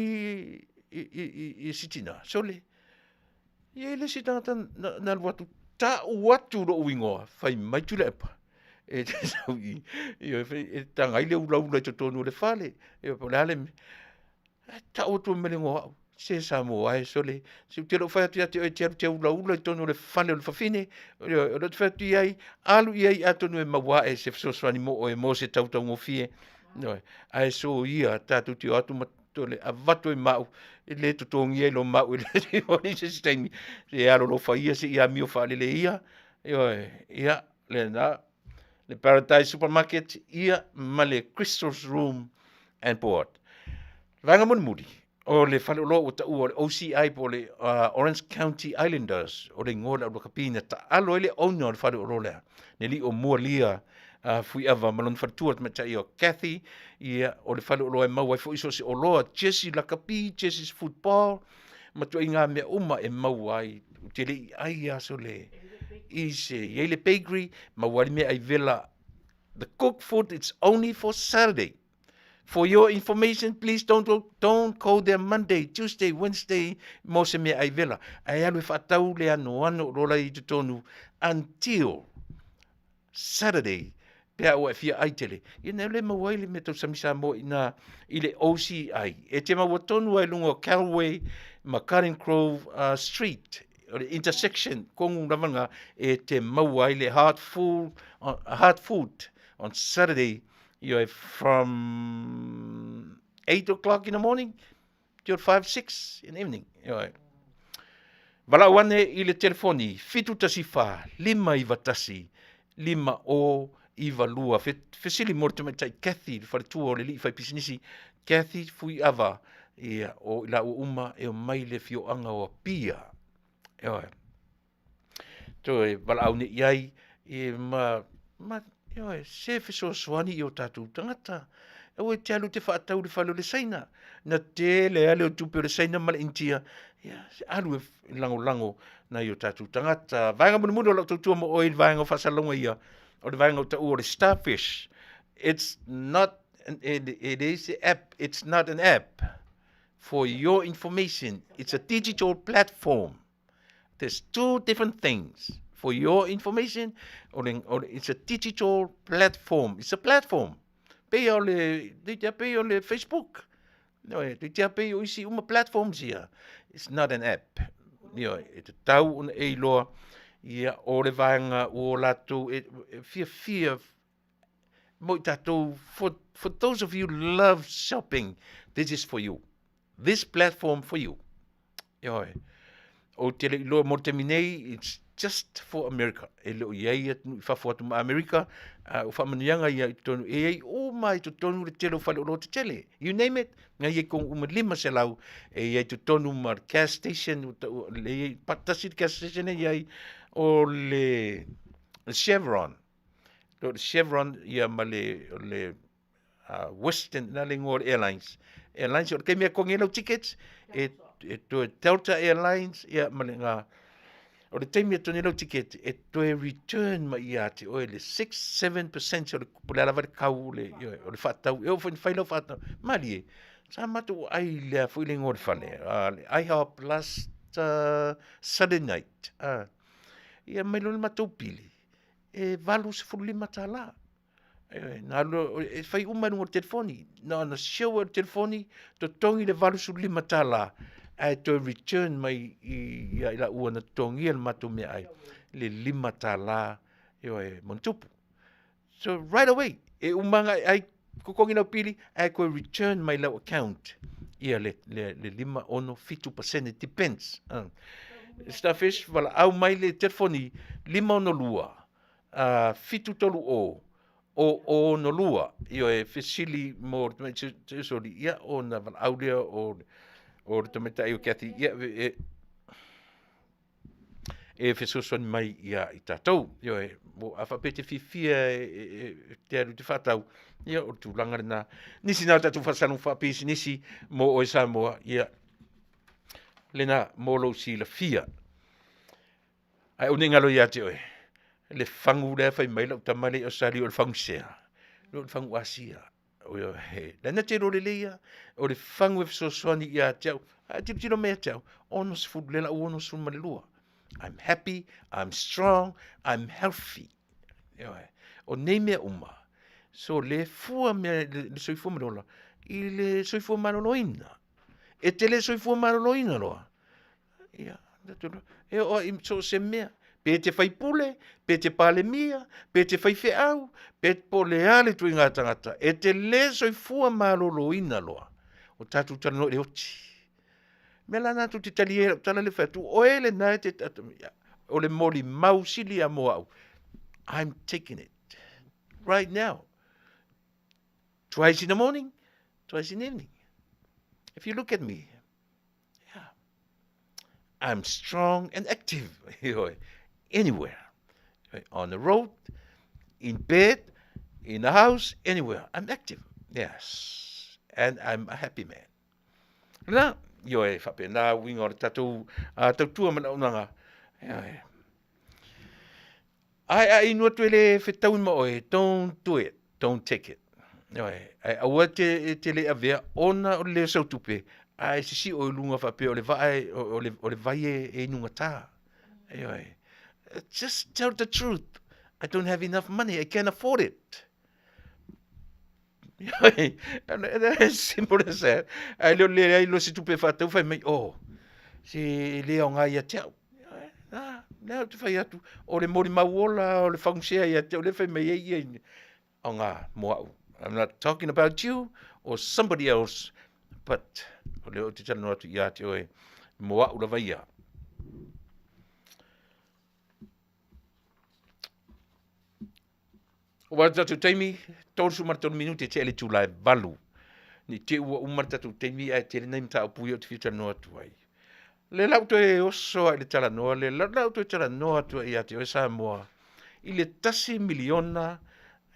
i, i, i, i si tina, sole, e i le isi tagata na, na alu atu, tau atu lou ingoa, fai mai Tuilaepa. E te sau i, ioe, e taga ai le ulaula i totonu o le fale. Ioe, po o le a le mea. Ae tau atu mai le igoa o au, se Samoa e sole, se ou te le o fai atu ia te oe e te alu te ulaula i totonu o le fale o le fafine, ioe, o lea ou te fai atu i ai, alu i ai atonu e maua ae se fesoasoani mo oe mo se tautaugofie, ioe, ae soia tatou te o atu ma tole avatu ai ma au, e le totogia ai lo mau e le o i se isi taimi, se alolofa ia se i amio faalelei ia, ioe, ia, lena, le Paradise Supermarket, ia, ma le Crystal's Room and Board. Vaega mulimuli, O le faleoloa ua taua o le OCI po o le uh, Orange County Islanders, o le igoa o le aulakapi na taalo ai le owner o le faleoloa lea, le alii o Mualia uh, Fuiava ma lona faletua le tamaitai o Kathy, ia, o le faleoloa e maua ai foi so o se oloa, jersey lakapi, jerseys football, ma tuaiga mea uma e maua ai. Ou te le i ai aso le i se i ai le bakery, maua ai le meaai vela. The cooked food it's only for Saturday. For your information, please don't, don't go there Monday, Tuesday, Wednesday mo se meaai vela. Ae alu e faatau le anoano o lola i totonu until Saturday pe a ua e fia ai tele. Ia na le maua ai le mea tausami Samoa i nā i le OCI. E te maua tonu ai lunga o Callaway ma Garden Grove uh, Street o le intersection kongu lava ngā e te maua ai le hard food, uh, hard food on Saturday you from 8 o'clock in the morning till 5, 6 in the evening. Ioe. Walau ane i le telefoni 714 591 5 o 92. Fe, fesili mo le tamaitai Kathy, le faletua o le lii fai pisinisi, Kathy Fuiava, ia, o i laua uma e o mai le fioanga o Apia. Ioe. Toe valaau nei i ai, e ma, ma, ioe, se fesoasoani i o tātou tagata. Aua e te alu te whaatau le whale o le Saina. Na tele ale o tupe o le Saina ma le Intia. Ia, se alu e langolango nai o tātou tagata. Vaega mulimuli o lau tautua mo oe i le vaega o faasalalauga ia, o le vaega o taua o le Starfish. It's not, an, it, it is an app, it's not an app. For your information, it's a digital platform. There's two different things. For your information, o le, o le, it's a digital platform. It's a platform. Pei o le, te pei o le Facebook. No, e te pei o isi uma platforms ia. It's not an app. Io, e te tau ona e iloa ia o le vaega o latou e, e fia fia mo i tatou for, for those of you love shopping, this is for you. This platform for you. Ioe. Ou te le iloa mo le taimi nei, it's just for America. E le o i ai atunuu i fafo atu ma Amerika, uh, o faamanuiaga ia i totonu, e ai uma i totonu le tele o faleoloa tetele. You name it, ngai ai kong uma 500, e i ai totonu ma le gas station, le i ai, patasi le gas station e i ai, o le, le Chevron. O le Chevron ia ma le, le uh, Western, na le ingoa o le Airlines. Airlines, o le taimi e kongi ai lau tickets, e, e toe Delta Airlines, ia, ma le ngā, o le taimi e toni lau ticket, e toe return mai ia te oe le 6-7% o le, po le alava le kau, le, o le whaatau, e o whai whai lau whaatau, malie, sa matou ai lea foi le ingoa o le fale, uh, le IHOP last uh, Saturday night, uh, ia mai lo le matou pili, e 85 tālā. E, na alu, e whai uma i runga o le telefoni. Na ona show e le telefoni, totogi le 85 tālā, ae toe return mai i, ia i la ua na totogia le matou mea ai, le 5 tālā, ioe, montupu. So right away, e umanga ai kokongi lau pili, ae koe return mai lau account. Ia le, le, le 5, 6, 7%, it depends. Uh. Starfish, wala au mai le telefoni, 5 6 2, a 7 3 o, o 6 2, ioe, fesili mo le tamaitai soli, ia, ona valaau lea o, o le tamaitai o Kathy, ia, e, e fesoasoani mai ia i tātou. Ioe, mo a whaapea te fiafia e, e, e, te alu te whaatau, ia, o le tūlanga lena. Nisi nā tātou whaasanu whaapisinisi mo oe Samoa, ia, lena mo lou silafia. Ae ou nei ngalo ia te oe, le fagu lea fai mai lau tama le i Australia o le fagu sea, o le fagu Asia. He, lana te rore leia, o le fagu e fesoasoani ia te au. A tilotilo mai ia te au, 60 le lau 62. I'm happy, I'm strong, I'm healthy. Ioe. O nei mea uma, so le fua mea, le, le soifua ma le ola, i le soifua maloloina. E te le soifua maloloina loa. Ia, e o i so se mea, pe te faipule, pe te palemia, pe te faifeau, pe po le a le tuiga tagata, e te le soifua maloloina loa. O tātou talanoa i le oti. Mea la nā tu te tali e tala le whatu, o e le nā te, o le moli mau sili a mo au. I'm taking it right now. Twice in the morning, twice in the evening. If you look at me, I'm strong and active. Ioe, anywhere. On the road, in bed, in the house, anywhere. I'm active. Yes. And I'm a happy man. La, ioe, whapena uiga o le tatou tautua ma le auaunaga. Ioe. Ae a inu atu e le fetaui ma oe, don't do it, don't take it. Ioe, ae aua te, e te le avea ona o le lē o sau tupe, ae sisi oe i luga faapea o le vaa e, o, o le, o le vai e, e inugata. Ioe. Just tell the truth. I don't have enough money, I can't afford it. Ioe, as simple as that. Ae le o le leai loa se tupe e faatau, fai mai, oh, se e le aoga ia te au. Ioe, na, lea ou te fai atu, o le molimau ola, o le fagusea ia te au, lea fai mai ai ia, aoga mo au. I'm not talking about you or somebody else, but o lea ou te talanoa atu ia te oe, mo au lava ia. Ua le tatou taimi, 33 minute e tea i le itula e 8. Ne i te i ua uma le tatou taimi ae tele nai mataupu ia ou te fia talanoa atu ai. Le la ou toe oso ai i le talanoa, le la ou toe talanoa atu ai ia te oe Samoa i le $1 miliona,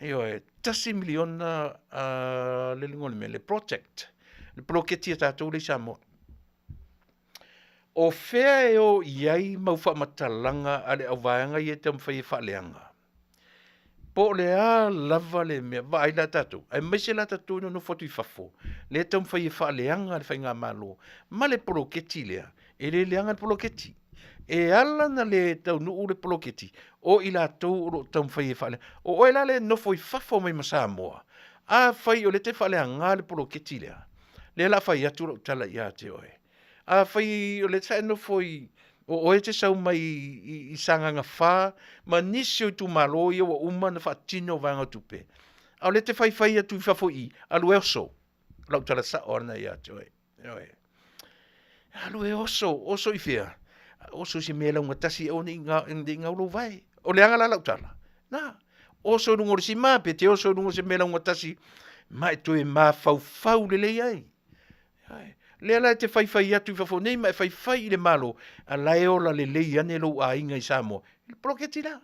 ioe, $1 miliona le luga o le mea, le project, le poloketi a tatou lea i Samoa. O fea e o i ai mau faamatalaga a le auvaega ia e taumafai e faaleaga? Po o le a lava le mea, vaai la tatou, aemaise la tatou e nonofo atu i fafo, lea e taumafai e faaleaga le faigamalo ma le poloketi lea, e le leaga le poloketi. E ala ona le taunuu le poloketi, o i latou o lo o taumafai e faaleaga. O oe la lea e nofo i fafo mai ma Samoa, afai o lea e te faaleaga le poloketi lea, lea o le a fai atu lau tala ia te oe. Afai o lea sa e nofo i, o oe e te sau mai i Sagaga 4 ma nisi o itumalo ia ua uma ona faatino vaega o tupe, a o lea e te faifai atu i fafo i i, alu e oso. O lau tala sao lena ia te oe. Ioe. Alu e oso, oso i fea? Oso i se mea laugatasi e aua ne i gau lou vae. O le aga la lau tala. Na, oso i luga o le sima, pe te oso i luga o se mea laugatasi, ma e toe mafaufau lelei ai. Ioe. Lea la e te faifai atu i fafo nei ma e faifai i le Malo, a la e ola lelei ane lou aiga i Samoa. I le poloketi la.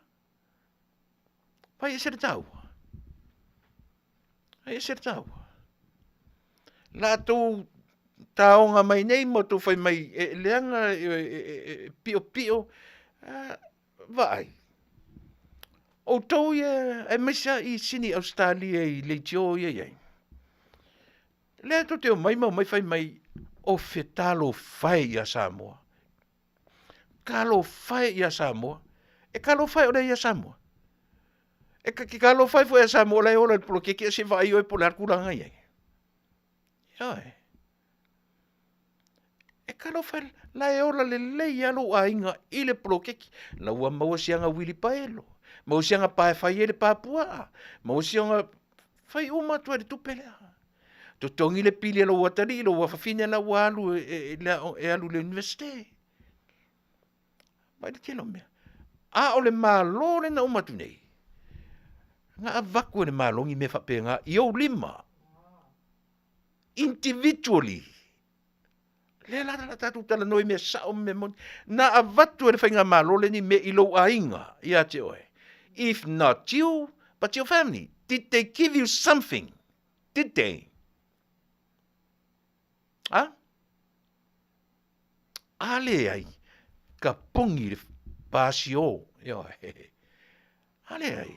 Fai ese le taua. Fai ese le taua. Latou taoga mai nei ma outou fai mai e leaga e, e, e, e pio pio vaai. Outou ia aemaise lava i Sini Ausetalia i leitio ia i ai. Lea tou te omai ma omai fai mai o fetalofa e ia Samoa. Talofa e ia Samoa. E talofa e o lea ia Samoa. E ke talofa e foi ia Samoa o la e ola i le poloketi a se vaai oe po o le a le tulaga i ai. Ioe. E talofa e la e ola lelei lava lou aiga i le poloketi. La ua maua siaga uilipaelo, maua siaga pa e fai ai le pa puaa, maua siaga fai uma atu ai le tupe lea. Totogi le pili a lou atalii, lou afafine la ua alu e, e, e, e alu i le universite. Vaai le tele o mea. A o le Malo lea na uma atu nei, na avatu e le Malo ni mea faapena i ou lima. Individually. Lea la la tatou talanoa i mea sao ma mea moni. Na avatu e le faigamalo lea ni mea i lou aiga ia te oe. If not you, but your family. Did they give you something? Did they? Ha? A leai, ka pongi le pasio. Ioe. A leai,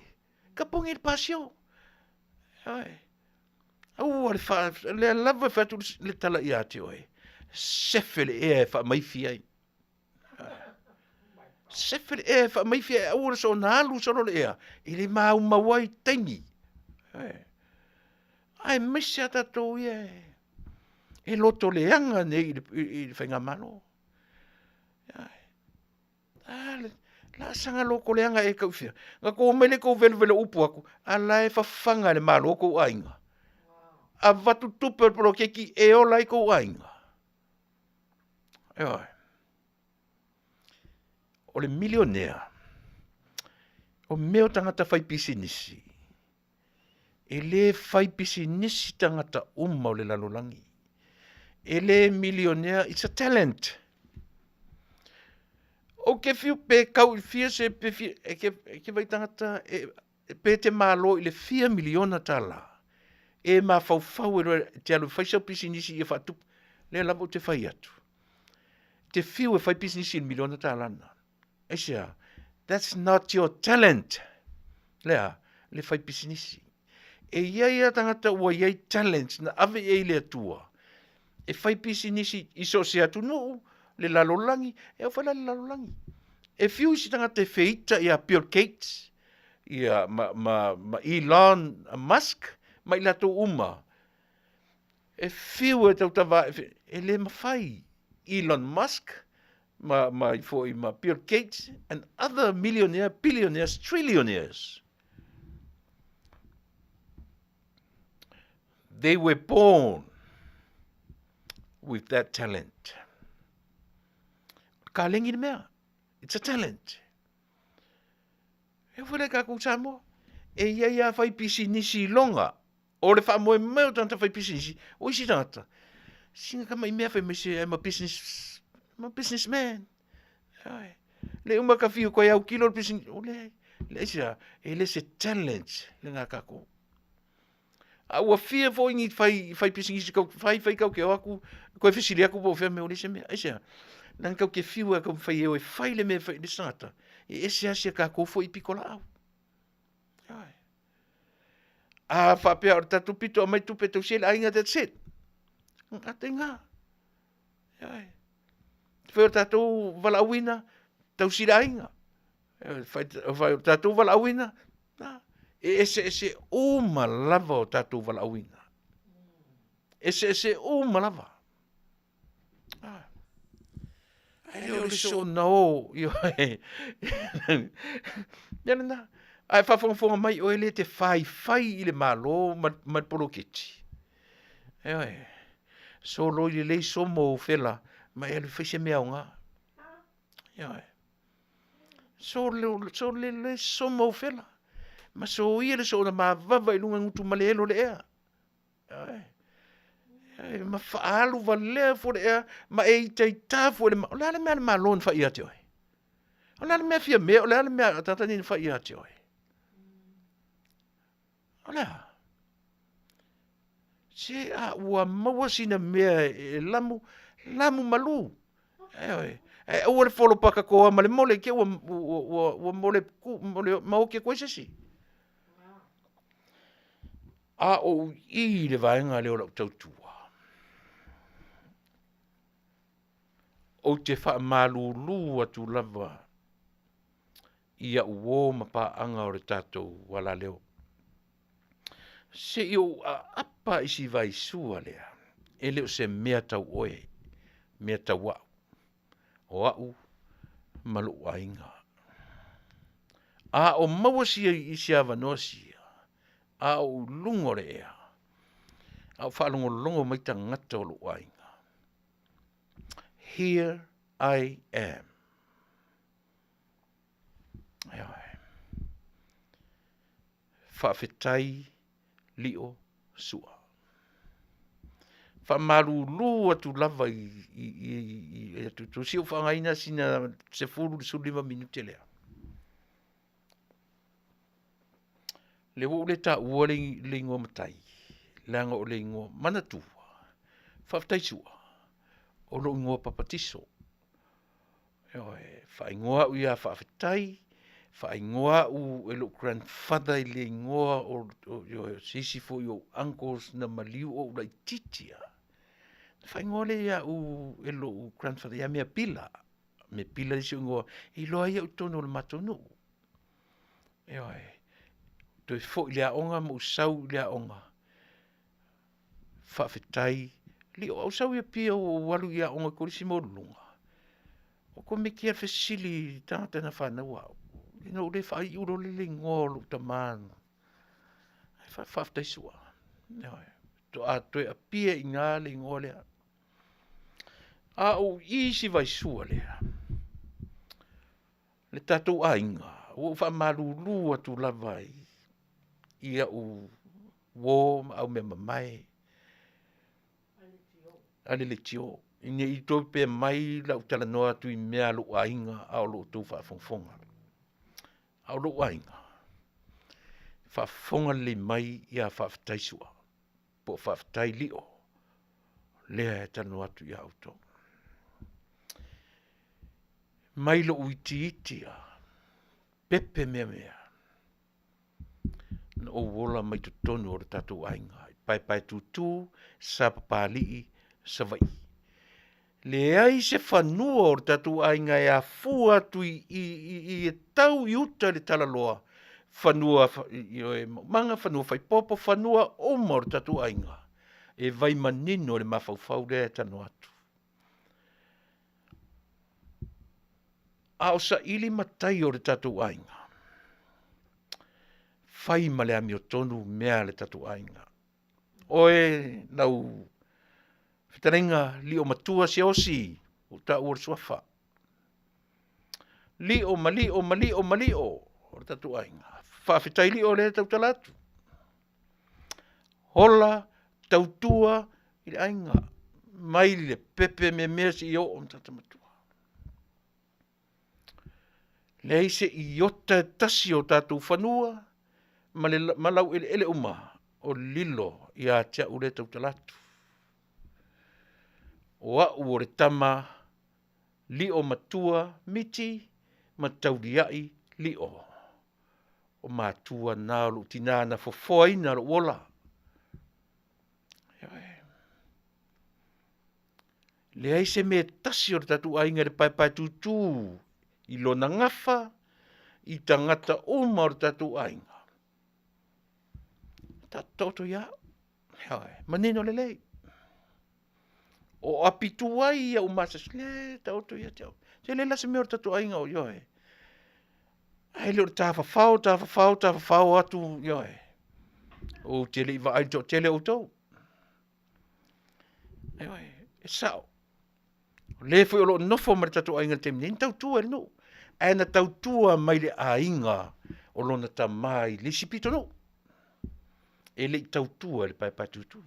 ka pongi le pasio. Ioe. Aua le wha, lea lava e whai atu le tala ia te oe. Sefe le ea e whaamaifi ai. Sefe le ea e whaamaifi ai, aua le soona alu solo le ea. I le maumau ai taimi. Ioe. Aemaise a tatou ia e, e loto leaga nei i le, i, i le faigamalo. A, le, la saga loko leaga e kau fia. Na kou mai le kou veluvelu upu aku, a la e fafaga e le Malo kou aiga. Avatu tupe o le poloketi e ola ai kou aiga. Ioe. O le milionea, o mea o tagata fai pisinisi, E le fai pisinisi tagata uma o le lalolagi. E le milionea, it's a talent. Ou te fiu pe kau i fia se pe fia, e ke, e ke vai tangata, e, pe te malo i le fia miliona tālā. E mafaufau e loa te alu e fai sau pisinisi ia faatupu, lea lava ou te fai atu. Te fiu e fai pisinisi i le miliona tālā lena. Aisea? That's not your talent. Lea, le fai pisinisi. E i ai a tagata ua i ai talents na ave i ai le Atua e fai pisinisi i so o se atunuu, le lalolagi, e au fai la le lalolagi. E fiu isi tagata e feita ia Bill Gates, ia ma, ma, ma Elon Musk, ma i latou uma. E fiu e tautava, e le mafai Elon Musk, ma, ma i foi ma Bill Gates and other millionaire, billionaires, trillionaires. They were born with that talent. Ka lengi le mea. It's a talent. E whare ka kou Samoa. E ia ia whai pisinisi longa. O le faamoemoe o tagata fai pisinisi, o isi tagata, sina ka mai mea fai mai se I'm a business, I'm a businessman. Ai. Le uma ka fiu koe au kilo le pisinisi, o le, le aisea, e le se talent le ngā kākou. A ua fia foi ni fai, fai pisinisi kau, fai, fai kau ke o aku, koe fesili aku po o fea mea o le se mea, aisea, nang kau ke fiu a kau fai e oe fai le mea fai le sangata, e ese asia kākou foi i piko laau. Ai. A faapea o le tatou pito aumai tupe e tausi ai le aiga, that's it. Gata i ngā. Ai. Fai o le tatou valaauina, tausi le aiga. Fai, fai o le tatou valaauina, na. E eseese uma lava o tatou valaauina. Eseese uma lava. Ae le o le soona o, ioe. Ia lena. Ae faafogafoga mai oe le te faifai i le Malo ma, ma le poloketi. Ioe. Soloi lelei somo o fela ma e alu fai se mea aoga. Ioe. So lelei somo o fela. Ma soia le soona mavava i luga gutu ma le elo le ea. Ai, ma faalu valea fo le ea, ma e itaita fo le ma, o le a le mea le Malo na fai ia te oe? O le a le mea fia mea, o le a le mea a tagata nei na fai ia te oe? O le a? Se a ua maua sina mea e lamu, lamu malu. Ioe. Ae aua le folo pakakoa ma le mole ke ua, ua, ua, ua mole, ku, mole maoki koe se isi. A ou i i le vaega lea o lau tautua, ou te faamalulu atu lava i au uō ma paaga o le tatou alaleo. Se i ou aapa i si vaisua lea, e le o se mea tau oe, mea tau au, o au ma lou aiga. A o maua sia i se avanoa sia, a o i luga o le ea, a o faalogologo mai tagata o lou aiga. Here I am. Ioe. Faafetai Lio Sua. Faamalulu atu lava i, i, i, i, i atu, si ou faagaina sina 10 15 minute lea. Le ua ou le taua le, le igoa matai, leaga o le igoa manatua. Faafetai Sua, o lou igoa papatiso. Ioe, faaigoa au ia Faafetai, faaigoa au e lou grandfather i le igoa o, o, o se isi foi o uncles na maliu ou laitiiti lava. Na faaigoa lea ia au e lou grandfather ia Meapila. Meapila le isi ou igoa, e iloa ai au i totonu o le matou nuu. Ioe, toe foi i le aoga ma ou sau i le aoga. Faafetai, lio au sau i Apia ua ou alu i aoga i Kolisi Maualuluga. O komiti a le fesili i tagata na fanau au. Ina ou le faaiu loa le igoa o lou tama. Ai faafetai Sua. Ioe. Toa toe apia i ina le igoa lea. A ou i si vaisua lea, le tatou aiga, ua ou faamalulu atu lava i, i au uō ma au mea mamae, a le leitio. Ina i tou pea mai lau talanoa atu i mea a lou aiga a o lo outou faafogafoga. A o lou aiga, faafofoga lelei mai ia Faafetai Sua, po o Faafetai Lio, lea e talanoa atu ia outou. Mai lou itiiti lava, pepe mea mea, na ou ola mai totonu o le tatou aiga i Paepaetutu, Sapapalii, Savaii. Leai se fanua o le tatou aiga e afua atu i i i e tau i uta i le talaloa, fanua ioe maumaga, fanua faipopo, fanua uma o le tatou aiga, e vai manino i le mafaufau lea e talanoa atu. A o saili matai o le tatou aiga, fai ma le amiotonu mea a le tatou aiga. Oe lau fetalaiga Lio Matua Siaosi, ua ou taua le suafa. Lio ma Lio ma Lio ma Lio o le tatou aiga. Faafetai Lio o lea e tautala atu. Ola, tautua i le aiga, mai le pepe meamea seia oo i le tagata matua. Leai se iota e tasi o tatou fanua ma le ma laueleele uma o lilo ia te au lea e tautala atu. O au o le tama lio matua Miti ma Tauliai Lio. O matua na o lou tina na fofoaina lou ola. Ioe. Leai se mea e tasi o le tatou aiga i le paepaetutu i lona gafa i tagata uma o le tatou aiga. Taoto ia au, ioe, manino lelei. O api tuai ia masalosalo, e taoto ia te au. E leai la se mea o le tatou aiga o ioe. Ae le o le tafafao, tafafao, tafafao atu, ioe. Ou te le i vaai i le toatele o outou. Ioe, e sao. O le foi o lo o nofo ma le tatou aiga i le taimi nei, na tautua i le nuu. Ae na tautua mai le aiga o lona tama i le isi pitonuu. E le i tautua i le paepaetutu.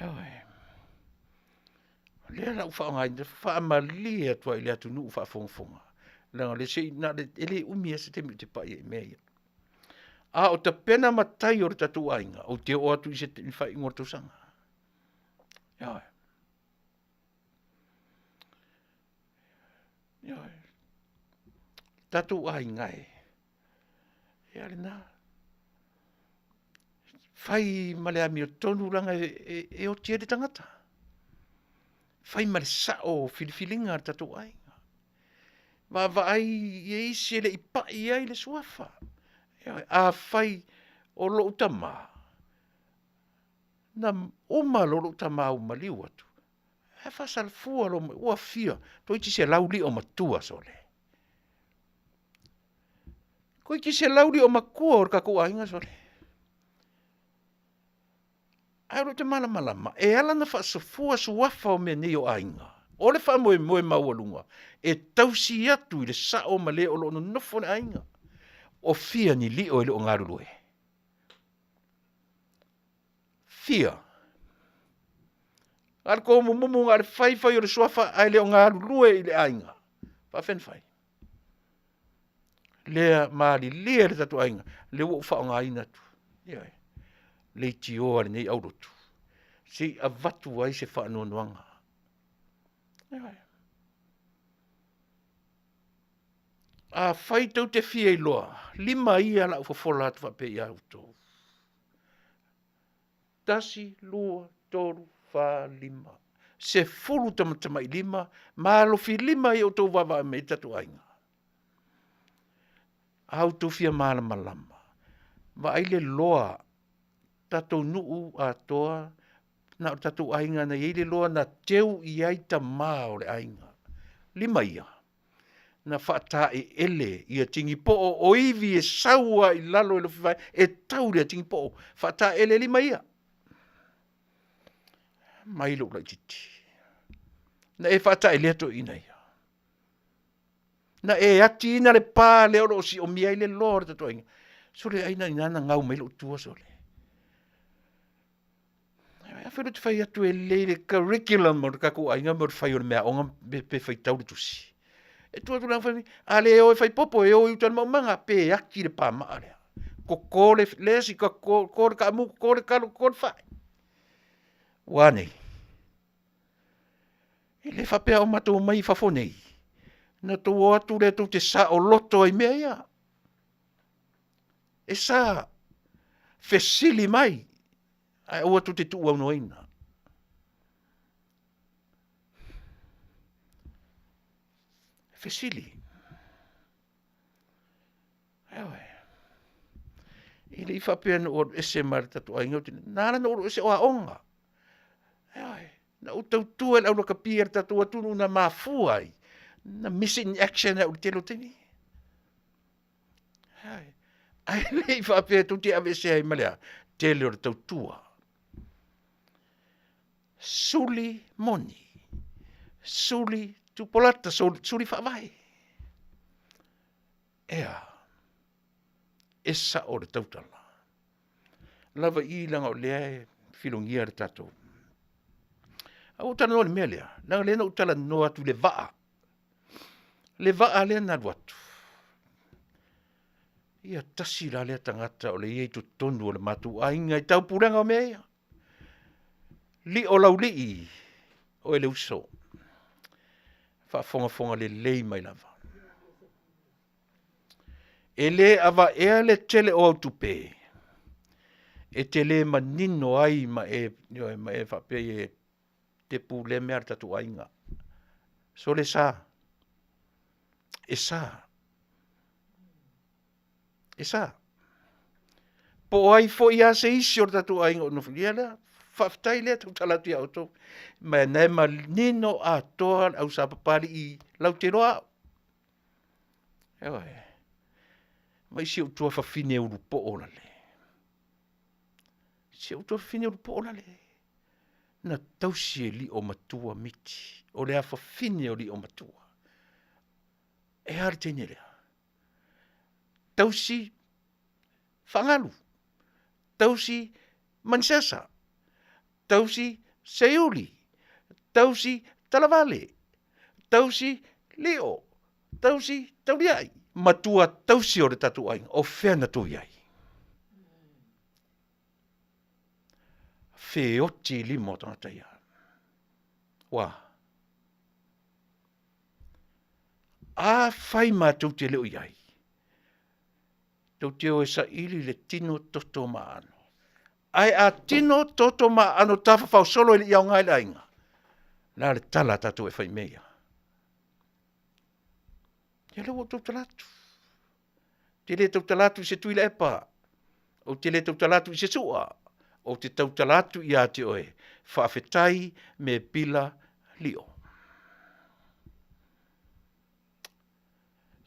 Ioe. O lea la ua faaaogaina, faamalie atu ai i le atunuu faafogafoga, leaga o lea se i, na o le, e le umi lava se taimi ou te pai ai i mea ia. A o tapena matai o le tatou aiga, ou te oo atu i se faaiuga o le tausaga. Ioe. Ioe. Tatou aiga e, ia lena. Fai ma le amiotonu leaga e, e oti ai le tagata. Fai ma le sao o filifiliga a le tatou aiga. Vaavaai i e isi e le i pai ai le suafa. Ioe, afai o lou tama, na uma loa lou tama ua maliu atu, ae faasalafua loa mai, ua fia, toeitiiti selau lio matua sole. Toeitiiti selau lio matua o le tatou aiga sole. Ae o lou te malamalama, e ala ona faasafua suafa o mea nei o aiga, o le faamoemoe maualuga e tausi atu i le sao ma le o lo o nonofo le aiga. O fia ni lio e le o galulue? Fia? A le tomumumu na o le fai fai o le suafa ae le o galulue i le aiga. Faafefea ona fai? Lea malilie le tatou aiga, lea ua ou faaaogaina atu. Ioe. Leitioa a lenei aulotu, se i avatu ai se faanoanoaga. Ioe. Afai tou te fia iloa, lima ia lau fofola atu faapea ia outou. Tasi, lua, tolu, fa, lima. 10 tamatamailima ma alofilima i outou vaavaai mai ai le tatou aiga. A outou fia malamalama, vaai le loa tatou nuu atoa, na o tatou aiga na i ai le loa na teu i ai tama o le aiga. Lima ia, na faataeele ia Tigipoo o ivi e sau lava i lalo i Lofivae e tau i le Tigipoo, faataele e lima ia. Mai lou laitiiti, na e faataelea toeaiina ia? Na e atiina le pa lea o lo o siomia ai le loa o le tatou aiga? Sole ai na ina na gau mai ai lou tua sole. Afai loa te fai atu e lelei le curriculum o le tatou aiga ma le fai o le meaaoga pe faitau le tusi. E tuu atu i le fai, a le o e fai popo, e o i uta i le maumaga, pe ati le pamaa lea. Toto le esi, toto le taamu, toto le talo, toto le fai. Ua a nei? E le faapea a o matou omai i fafo nei, ona outou o atu lea tou te saoloto ai i mea ia. E sa fesili mai, ae aua tou te tuuaunoaina. Fesili. Ioe. E le i faapea na ou alu ese ma le tatou aiga, na ala ona ou alu ese o aoga. Ioe. Na ou tautua i le aulakapi a le tatou atunuu na mafua ai na missing action au i le tele o taimi. Ioe. Ae le i faapea tou te aveesea ai ma le a? Tele o le tautua. Suli moni, suli tupolata, suli faavae. Ea, e sao le tautala. Lava i i leaga o lea e filogia le tatou. A ua ou talanoa i le mea lea, leaga o lea na ou talanoa atu i le vaa, le vaa lea na alu atu, ia tasi la lea tagata o lea e i ai i totonu o le matou aiga i taupulega o mea ia. Lio Laulii, oe le uso, faafogafoga lelei mai lava. E le avaea le tele o au tupe e te le manino ai ma e, ioe, ma e faapea e te pulea mea a le tatou aiga. Sole sa, e sa, e sa. Po o ai foi lava se isi o le tatou aiga o nofoia lea, faafetai lea tautala atu ia outou. Ma na e manino atoa le au Sapapalii latou te iloa au. Ioe. Vaai si ou tuafafine ulupoo lale. Si ou tuafafine ulupoo lale. Na tausi e liomatua miti. O le afafine o liomatua. E a le teine lea? Tausi faagalu, tausi maniseasa, tausi seiuli, tausi talavale, tausi lio, tausi tauliai, matua tausi o le tatou aiga. O fea na tou i ai? Feoti i lima o tagata ia. Ua. Afai matou te le o i ai, tou te o e saili le tino, toto ma aano. Ae a tino, toto ma aano tafafao solo e le i aoga i le aiga, o le a le tala a tatou e fai i mea ia? Ia lea ua ou tautala atu. Ou te le tautala atu i se Tuilaepa, ou te le tautala atu i se Su'a, ou te tautala atu ia te oe, faafetai me pila lio.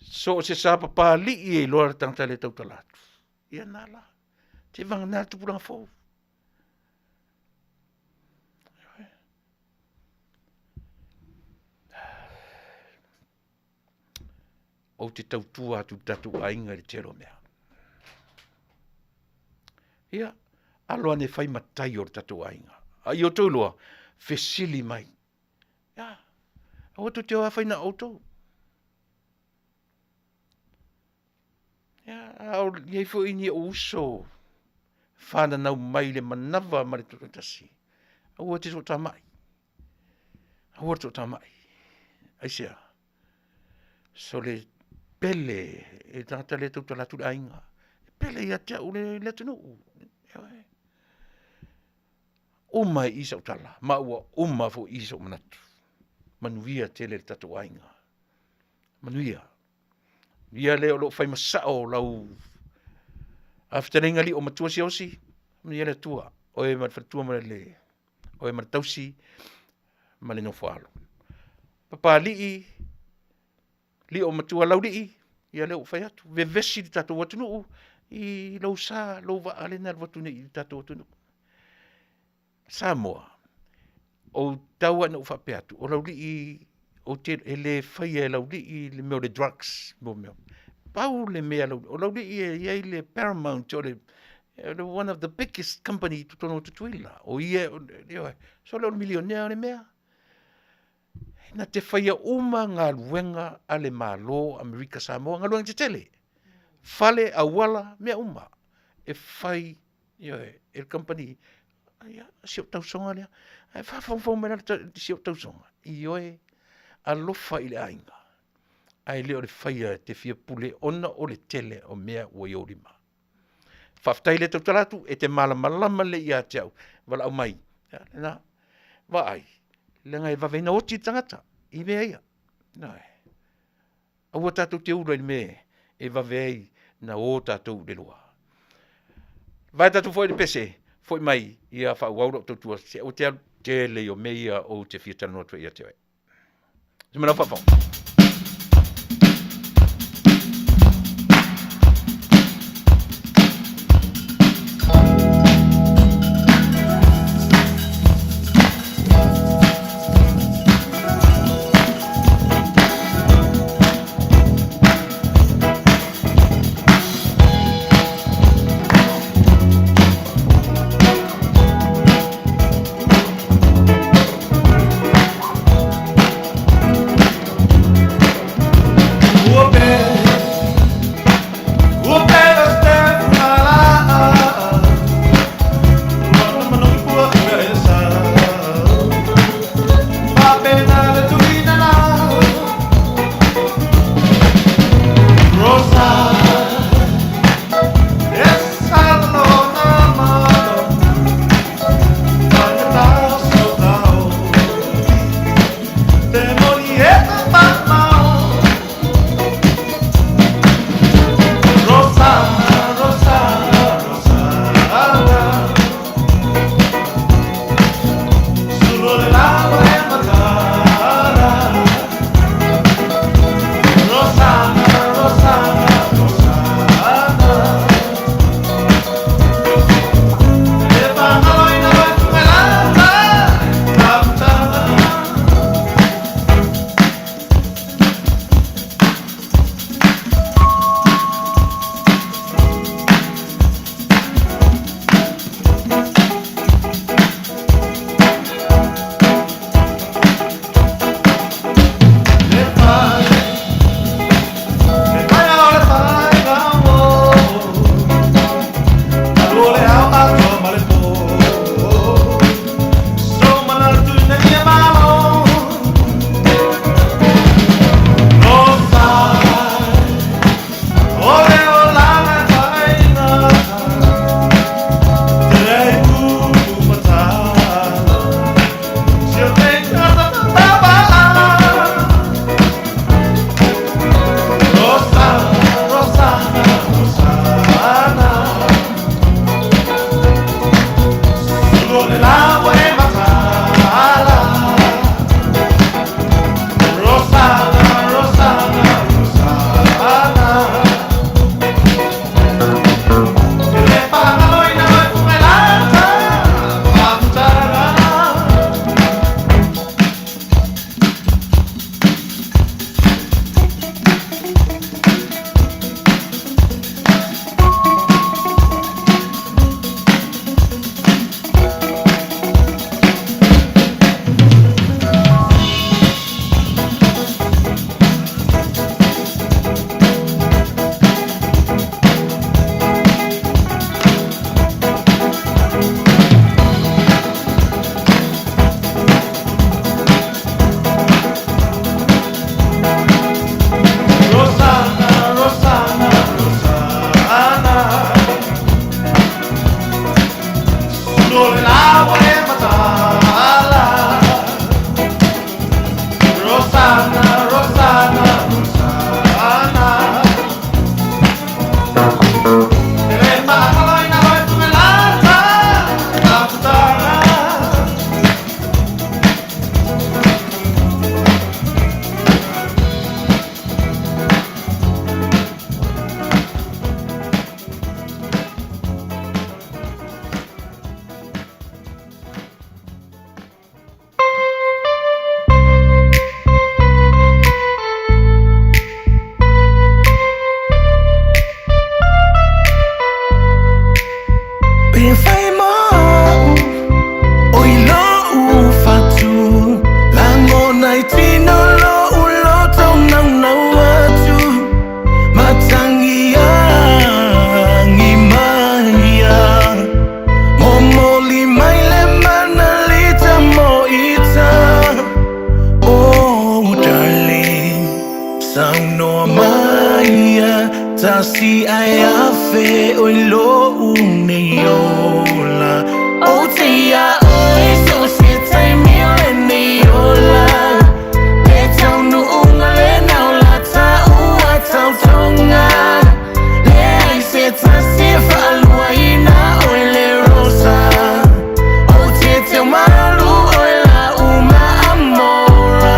So o se sapapalii e iloa le tagata le tautala atu. Ia na la. Te vagana le tupulaga fou. Ou te tautua atu i le tatou aiga i le tele o mea. Ia, alo ane fai matai o le tatou aiga. A i outou iloa, fesili mai. Ia, aua tou te o a fai na o outou. Ia, a o i ai foi ni ou uso fananau mai le manava ma le toatasi, aua te toatamai. Aua le toatamai. Aisea? Sole pele e tagata le tautala atu le aiga. E pele ia te au le, le atunuu. Uma i sau tala, ma ua uma foi i sou manatu. Manuia tele le tatou aiga. Manuia. Ia lea o lo o fai ma sao lau fetalaiga lio matua Siaosi, manuia le Atua, oe ma le faletua ma le oe ma le tausi ma le nofo alo. Papalii, lio matua Laulii, ia lea ua fai atu, vevesi le tatou atunuu i lou sa, lou vaa lea na alu atu nei i le tatou atunuu. Samoa, ou tau lava ina ou faapea atu, o Laulii, ou te, e le faia e Laulii le mea o le drugs, mo mea. Pau le mea a Laulii, o Laulii e i ai le paramount o le, One of the biggest company i totonu o Tutuila. O ia, ioe, sole o le milionea o le mea. Na te whaia uma galuega a le Malo Amerika Samoa, galuega tetele. Fale, auala, mea uma. E fai, ioe, e le company. Ia, si ou tausoga lea. Ae faafogafoga mai la si ou tausoga. Ioe, alofa i le aiga. Ae le o le faia e te fia pule ona o le tele o mea ua i ou lima. Faafetai le tautala atu, e te malamalama lelei ia te au, valaau mai. Ia, lena, vaai, leaga e vave ai ona oti le tagata i mea ia. Ioe. Aua tatou te ula i le mea e vave ai ona o tatou i le lua. Vae tatou foi i le pese, foi mai, ia faaauau lau tautua, se aua te alu, tele o mea ia ou te fia talanoa atu ai ia te oe. Se ma lau faafofoga. Saunoa maia tasi ae afe oi lo'u nei ola Ou te ia oe so o se taimi o lenei ola Le taunuuga lena o la taua tautoga Leai se tasi e faaluaina oe le Rosa Ou te teu malu oe la uma amora.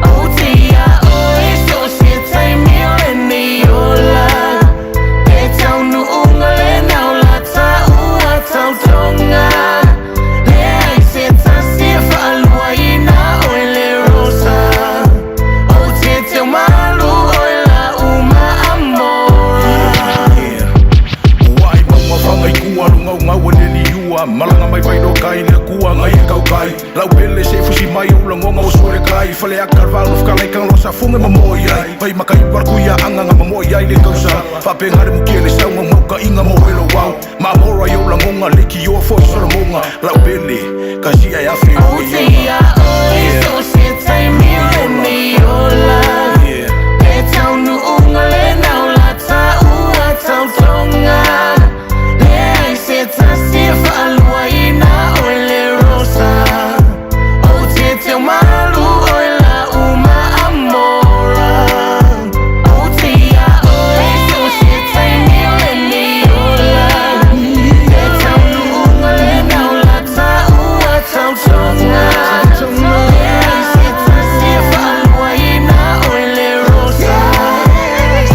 Ou te ia oe so o se taimi o lenei ola Le taunuuga lena o la taua tautoga Leai se tasi e faaluaina oe le Rosa Ou te teu malu oe la uma amora. Ua ai maunga whanga i kua Runga ngau e le liua Malanga mai vai kai le kua Ngai e kau kai Lau pele se fusi mai o langonga o suere kai Fale aka rau no whakalai kang losa funga ma moi ai Vai makai warku ia anga nga ma moi ai le kausa Whapenga re mukie le saunga mauka inga mo welo wau Ma mora i o langonga le ki o foi solomonga Lau pele ka si ai afe o Ou te ia oe so o se taimi o lenei ola Le taunuuga lena o la taua tautoga Leai se tasi e faaluaina oe le Rosa Ou te teu malu oe la uma amora Ou te ia oe so o se taimi o lenei ola Le taunuuga lena o la taua tautoga Leai se tasi e faaluaina oe le Rosa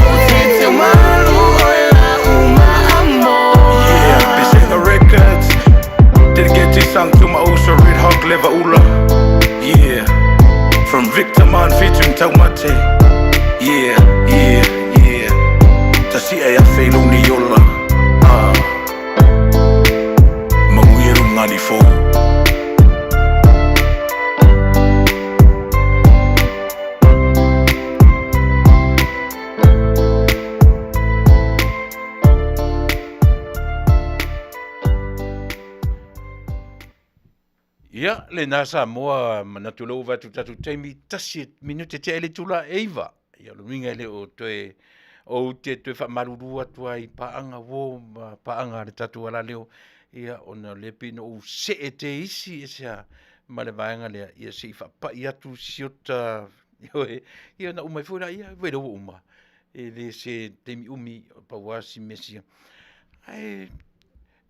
Ou te teu malu oe la uma amora. Yeah, Pesega Records. Dedicate this song to my Uso Red Hawk Lever Ula. Yeah, from Victor Man featuring Taumate. Yeah, yeah, yeah. Tasi e afe i luni ola. Ah. Manguia runga ni fō. Ia, lena Samoa, manatu lou vatu tatu taimi tasi e minute tea i le itula e iva. Ia, o le uiga e le o toe ou te toe faamalulu atu ai i paaga uo ma paaga a le tatou alaleo, ia, ona o lea pei ona ou see te isi e sea ma le vaega lea, ia se i faapai atu si ota, ioe, ia ona uma ai foi laia, vei lea ua uma. E le se taimi umi, pau lava si mea sia. Ae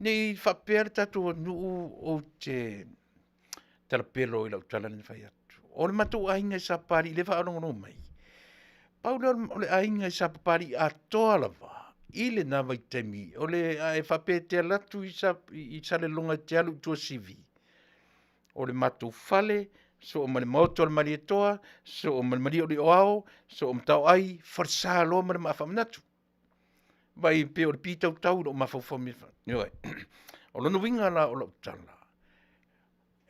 ne i faapea le tatou atunuu ou te talapelo i lau tala lea na fai atu. O le matou aiga i Sapapalii lea e faalogologo mai, pau lea o le aiga i Sapapalii atoa lava i lena vaitaimi, o le a e faapea e te alu atu i i Saleloga e te alu i Tuasivi, o le matou fale, soo ma le maota o le Malietoa, soo ma le malie o le Oao, soo ma Taoai, falesa loa ma le maa faamanatu. Vai pei o le pitautau i lou mafaufau mea fai. Ioe. O lona uiga la o lau tala,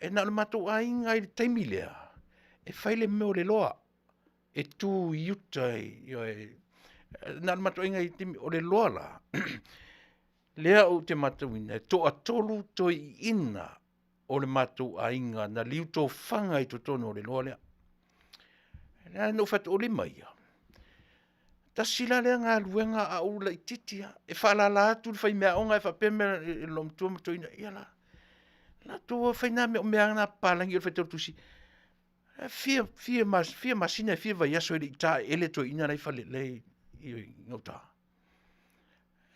e na o le matou aiga i le taimi lea, e fai le mea o le loa, e tu i uta, ioe, na o le matou aiga i le taimi, o le loa la, lea ou te matauina, e toatolu toeaiina o le matou aiga na liutofaga i totonu o le loa lea. Lea na ou fai atu, o lima ia. Tasi la lea galuega a ou laitiiti lava, e faalala atu le faimeaaoga e faapea mea e loomatua ma toeaina, ia la, latou fai na mea o mea na a papalagi o le faitau tusi. E fia, fia, fia masina e fia vaiaso e le i taeele toeaina la i fale, la i, i gauta.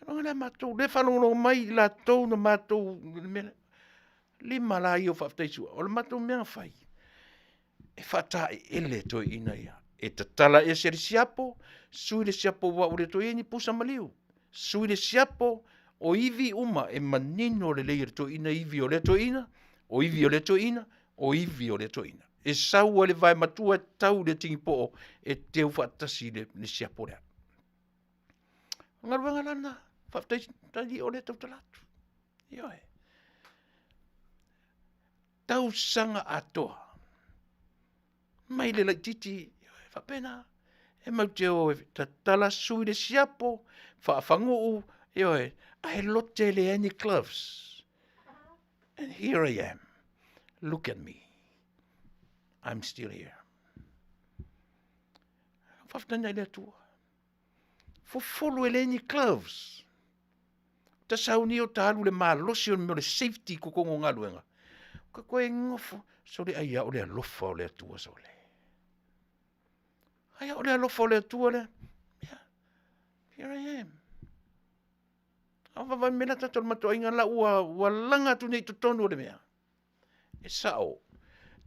Loga lea matou, lea faalogologo mai i latou na matou, le mea lea. Lima la ia o faafetai sua. O le matou mea na fai, e faataeele toeaiina ia. E tatala ese le siapo, sui le siapo ua ua le toe i ai ni pusa maliu. Sui le siapo, o ivi uma e manino lelei e le toeaina ivi o lea toeaina, o ivi o lea toeaina, o ivi o lea toeaina. E sau ai le vae matua e tau i le tigipoo e teu faatasi i le siapo lea. O galuega la lena, faafetai tali o lea e tautala atu. Ioe. Tausaga atoa mai le laitiiti, e faapena. E matou te o e tatala sui le siapo, faafaguu, ioe, ae lote e leai ni gloves. And here I am. Look at me. I'm still here. Faafetai i le Atua. Fofolo e leai ni gloves. Ta sauni o ta alu le malosi o le mea o le safety i totonu o galuega. Ka koe gofo, sole ai a o le alofa o le Atua sole. Ai a o le alofa o le Atua lea. Yeah. Here I am. A vaavaai mai la tatou le matuaiga la ua, ua laga atu nei i totonu o le mea. E sao,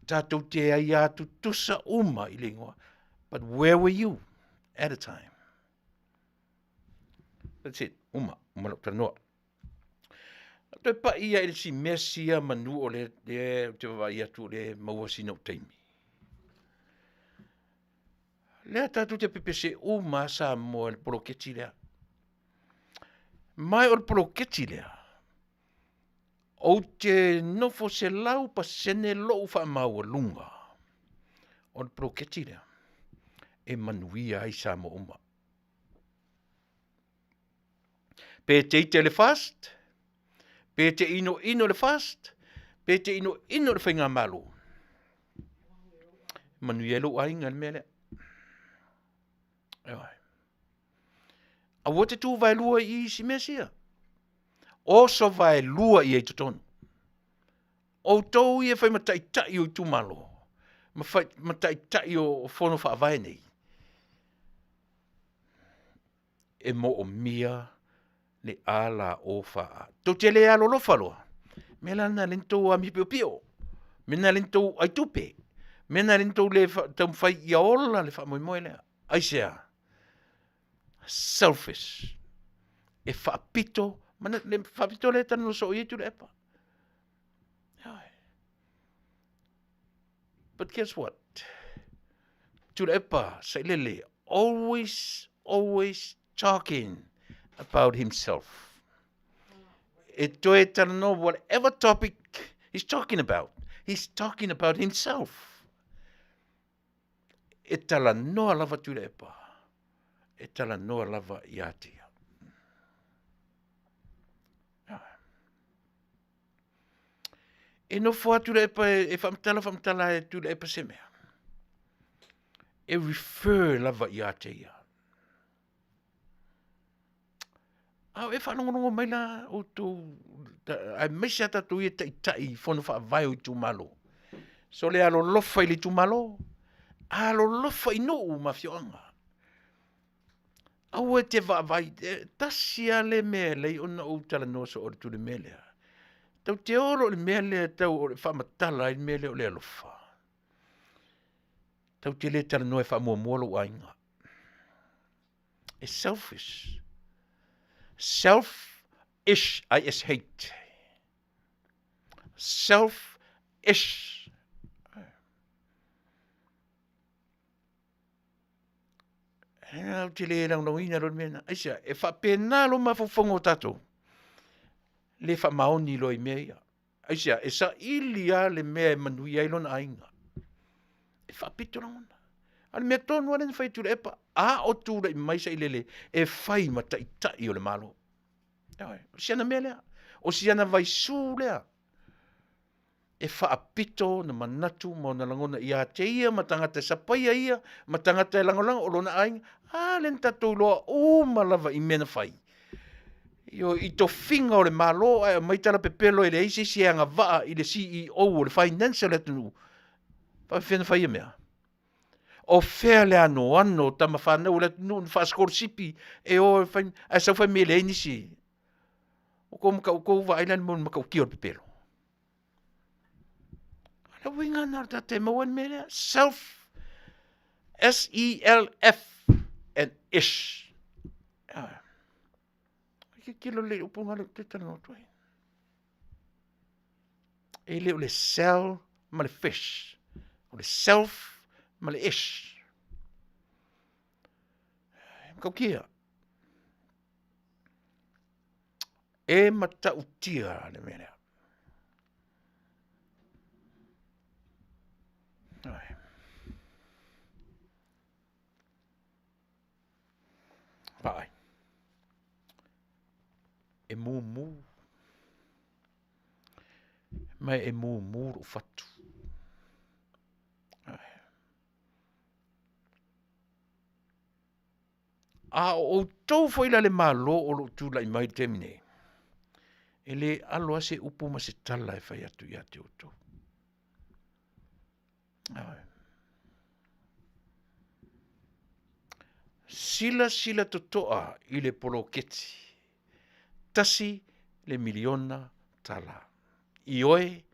tatou te aia tutusa uma i le ingoa. But where were you at a time? That's it. Uma, uma lau talanoa. Toe pai ia i le si mea sia manu o le, le te vaavaai atu o le maua sina ou taimi. Lea tatou te pepese uma a Samoa i le poloketi lea. Mai o le poloketi lea, ou te nofo 100% lou faamaualuga o le poloketi lea e manuia ai Samoa uma. Pe te ite le fast, pe te inoino le fast, pe te inoino le faigamalo. Manuia ai lou aiga i le mea lea. Eoe. Aua te tū vaelua i isi mea sia. Oso vaelua ia i totonu. Outou ia e fai ma taitai o itumalo, ma fai ma taitai o fono faavae nei, e moomia le a la o fa a. Tou te le alolofa loa. Mea la lena lea na tou amio piopio. Mea lena lea na tou ai tupe. Mea lena lea na tou le taumafai ia ola le faamoemoe lea. Aisea? Selfish. E faapito, mana, le faapito lea e talanoa soo i ai Tuilaepa. But guess what? Tuilaepa Sailele always, always talking about himself. E toe talanoa whatever topic he's talking about, he's talking about himself. E talanoa lava Tuilaepa. E talanoa lava ia te ia. E nofo atu le epa e whaamatala whaamatala e tu le epa se mea. E refer lava ia te ia. A o e whaalongolongo mai la outou, aemaise a tatou ia taitai i fono faavae o itumalo. So le alolofa i le itumalo, alolofa i nuu ma afioaga. Aua e te vaavaai, tasi lava le mea e alai ona ou talanoa soo i le tule mea lea. Tau te olo i le mea lea tau o le faamatala ai le mea lea o le alofa. Tau te le talanoa e faamuamua lou aiga. E selfish. Self-ish, I-S-H. Self-ish. Ou te le lagolagoina loa le mea lena. Aisea, e faapena lo mafaufauga o tatou, le faamaoni loa i mea ia. Aisea, e saili lava le mea e manuia ai lona aiga. E faapito lagona. A o le mea tonu lava lea na fai e Tuilaepa, a o tulai mai Sailele e fai ma taitai o le Malo. Ioe, o siana mea lea, o siana vaisū lea. E faapito ona manatu ma ona lagona ia te ia ma tagata e sapaia ia ma tagata e lagolago o lona aiga, a lea na tatou iloa uma lava i mea na fai. Ioe, i tofiga o le Malo ae aumai tala pepelo e leai se isi e agavaa i le CEO o le finance o le atunuu. Faapefea na fai ia mea? O fea le anoano o tama fanau o le atunuu na faasikolasipi e o e fai, ae sau fai mai e leai nisi. O kou kou vaai la i le matautia o le pepelo. O le uiga lena o le tagata e maua ai le mea lea, self, S-E-L-F and ish. Tilotilo lelei i upu na lea ou te talanoa atu ai. E le o le sell ma le fish. O le self ma le ish. E matautia. E matautia le mea lea. Ai. Vaai. E mumu. Ma e mumu lou fatu. A o outou foi la le Malo o lo o tulai mai i le taimi nei, e le alo lava se upu ma se tala e fai atu ia te outou. Silasila totoa i le poloketi $1 miliona. Ioe,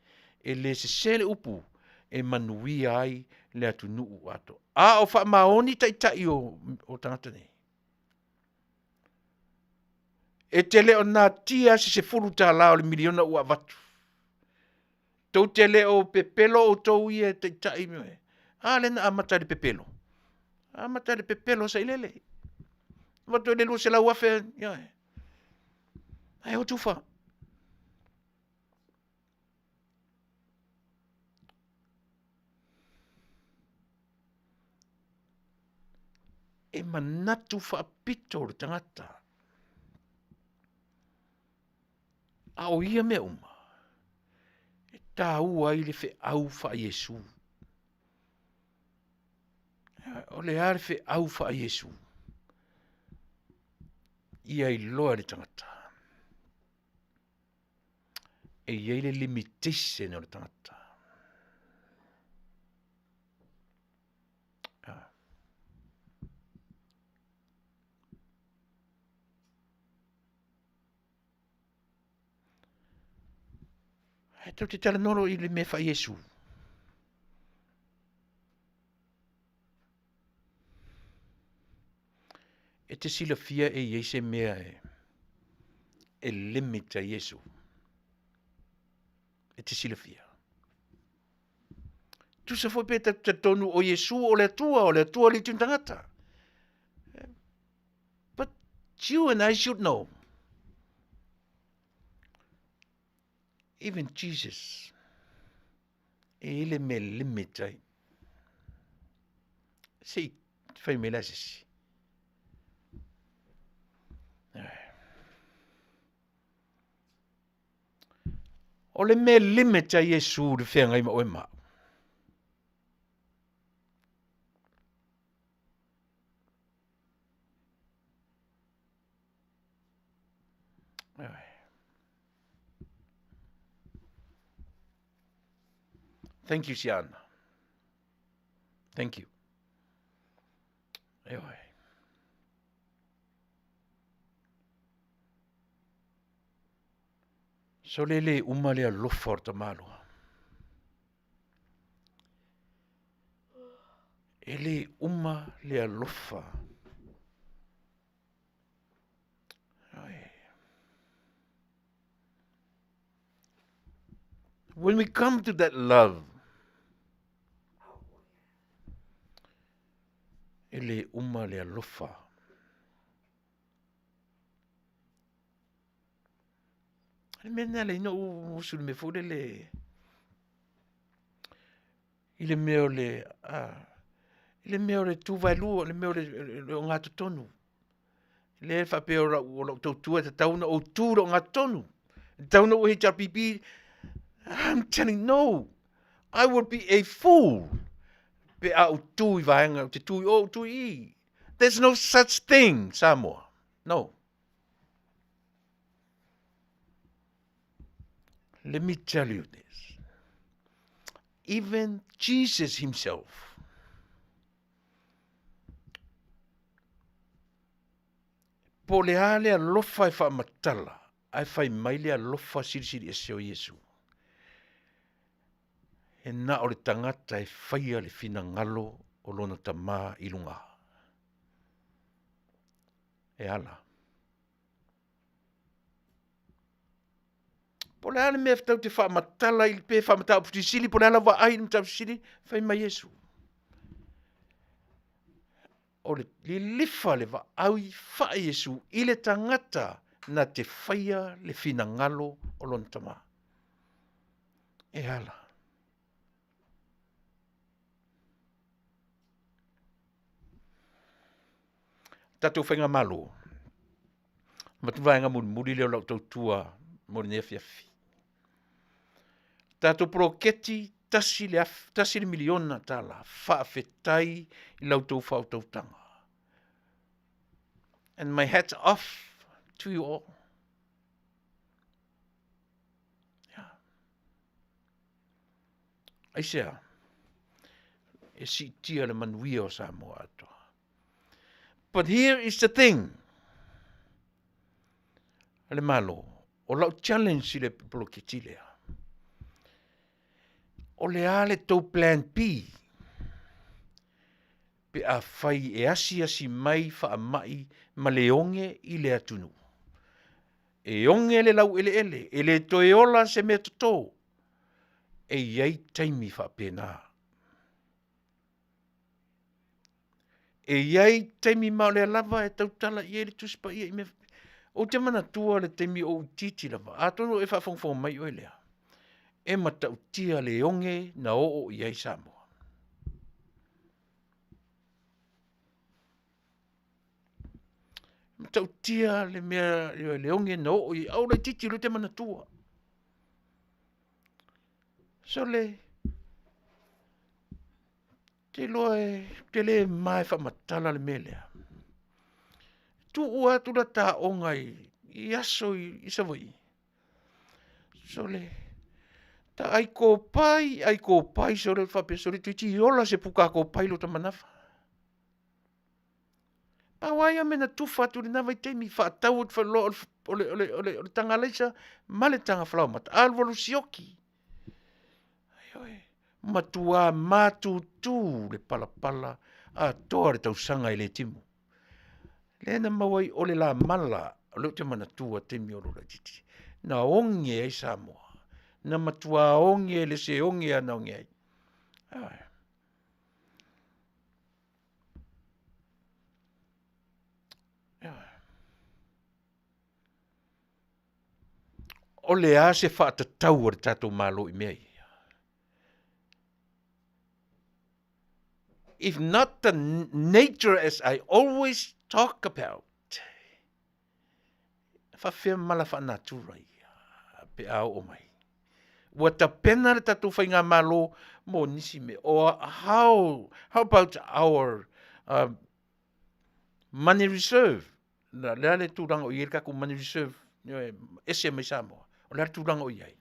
e le sese le upu e manuia ai le atunuu atoa. A o faamaoni taitai o, o tagata nei. E te le o natia se $10 o le miliona ua avatu. Tou te le o pepelo outou ia e taitai me. A lea na amata i le pepelo. Amata i le pepelo sailele. Avatu ai le 200,000, ia. Ai o tufa. E manatu faapito le tagata. A o ia mea uma, e taua ai le feau faa-Iesu. O le a le feau faa-Iesu? Ia iloa e le tagata. E i ai le limitation o le tagata. E tou te talanoa loa i le mea faa-Iesu. E te silafia e i ai se mea e, e limit ai Iesu. E te silafia. Tusa foi pe talitonu o Iesu o le Atua, o le Atua le tino tagata. But you and I should know. Even Jesus, e i ai le mea e limit ai. Se i fai mai la se isi. O le mea e limit ai Iesu i le feagai ma oe ma au. Thank you, Siana. Thank you. Ioe. So le le uma le alofa o le tamaloa. E le uma le alofa. When we come to that love, e le uma le alofa. Le mea lena le ina ou usu i le mea foi lele i le mea o le a i le mea o le tu vaelua, le mea o le ogatotonu. Lea e faapea o lau, o lau tautua e tatau ona ou tu i le ogatotonu. E tatau ona ou HRPP. I'm telling no. I would be a fool pe a ou tu i vaega, ou te tu i o, ou tu i i. There's no such thing, Samoa. No. Let me tell you this. Even Jesus himself po o le a le alofa e faamatala, ae fai mai le alofa silisili ese o Iesu. E na o le tagata e faia le finagalo o lona Tama i luga. E ala. Po o le a le mea tatou te faamatala i pe faamataupu silisili po o le a lau vaai i le mataupu silisili, fai mai Iesu. O le lilifa le vaai faa-Iesu i le tagata na te faia le finagalo o lona Tama. E ala. Tatou faigamalo, avatu vaega mulimuli lea o lau tautua mo lenei afiafi. Tatou poloketi $1 miliona, faafetai i la outou faautautaga. And my hats off to you all. Yeah. Aisea? E siitia le manuia o Samoa atoa. But here is the thing. Le Malo, o lau challenge i le poloketi lea. O le a le tou plan B? Pe afai e asiasi mai faamai ma le oge i le atunuu. E oge le laueleele, e le toe ola se mea toto. E i ai taimi faapena. E i ai taimi ma o lea lava e tautala i ai le Tusi Paia i mea. Ou te manatua le taimi o ou itiiti lava, atonu e faafogafoga mai oe lea, e matautia le oge na oo i ai Samoa. Matautia le mea le oge na oo i ai, au laitiiti o lea ou te manatua. Sole, te iloa e te le ma e faamatala le mea lea. Tuua atu la taoga i aso i Savaii. Sole, ta ai kopai, ai kopai, sole faapea, sole toeitiiti ola se puka kopai lo ta manawa. Pau lava ia mea na tufa atu i lena vaitaimi, faatau atu faaloa o le taga alaisa ma le taga falaoamata, alualu sioki. Ioe, matua matutu le palapala atoa le tausaga e le timu. Lea na maua ai o le lamala, o lea ou te manatua taimi o lou laitiiti, na oge ai Samoa, na matua oge e le se oge lava na oge ai. Ioe. Ioe. O le a se faatatau a le tatou Malo i mea ia? If not the nature as I always talk about, faafefea mala faanatura ia pe a oo mai? Ua tapena le tatou faigamalo mo nisi mea. Or how about our money reserve? Le a le tulaga o i ai le tatou money reserve ese mai Samoa? O le a le tulaga o i ai?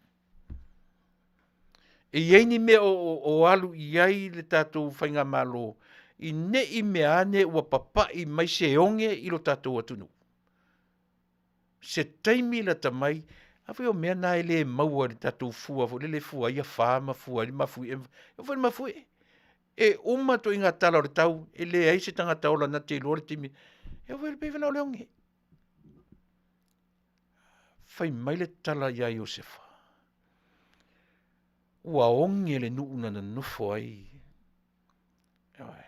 E i ai ni mea o alu i ai le tatou faigamalo i nei mea ane ua papai mai se oge i lo tatou atunuu. Se taimi lata mai, a foi o mea na e le maua i le tatou fua foi lele e fua ai afa ma fua ai le mafuie. E foi le mafuie. E uma ituaiga tala o le tau, e leai se tagata ola na te iloa le taimi. E foi le pei la o le oge. Fai mai le tala ia Iosefa. Ua oge le nuu na nonofo ai. Ioe.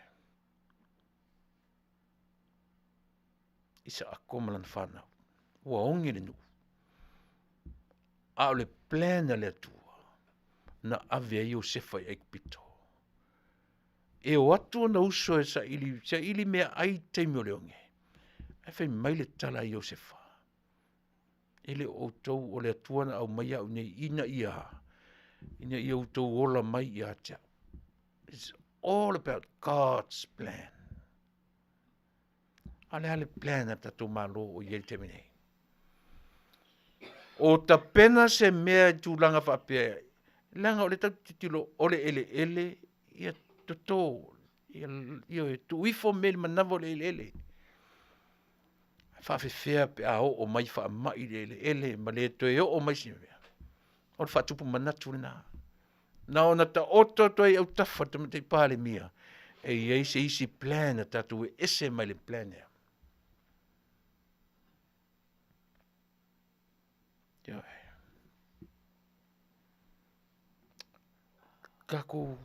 Isaako ma lana fanau. Ua oge le nuu. A o le plan a le Atua, na ave ai Iosefa i Aikupito. E o atu ona uso e saili, saili mea ai taimi o le oge. Ae fai mai le tala a Iosefa. E le o outou o le Atua na aumai au nei ina ia outou ola mai ia te au. It's all about God's plan. A le a le plan a le tatou Malo o i ai le taimi nei? O tapena se mea i tulaga faapea, leaga o le tatou tilotilo o le eleele ia toto, ia tuu ifo mea i le manava o le eleele. Faafefea pe a oo mai faamai i le eleele ma le toe oo mai se mea. O le faatupu manatu lena. Na ona taoto atu ai i autafa o le Tamaitai Palemia, e i ai se isi plan a tatou e ese mai le plan lea. Ioe. Tatou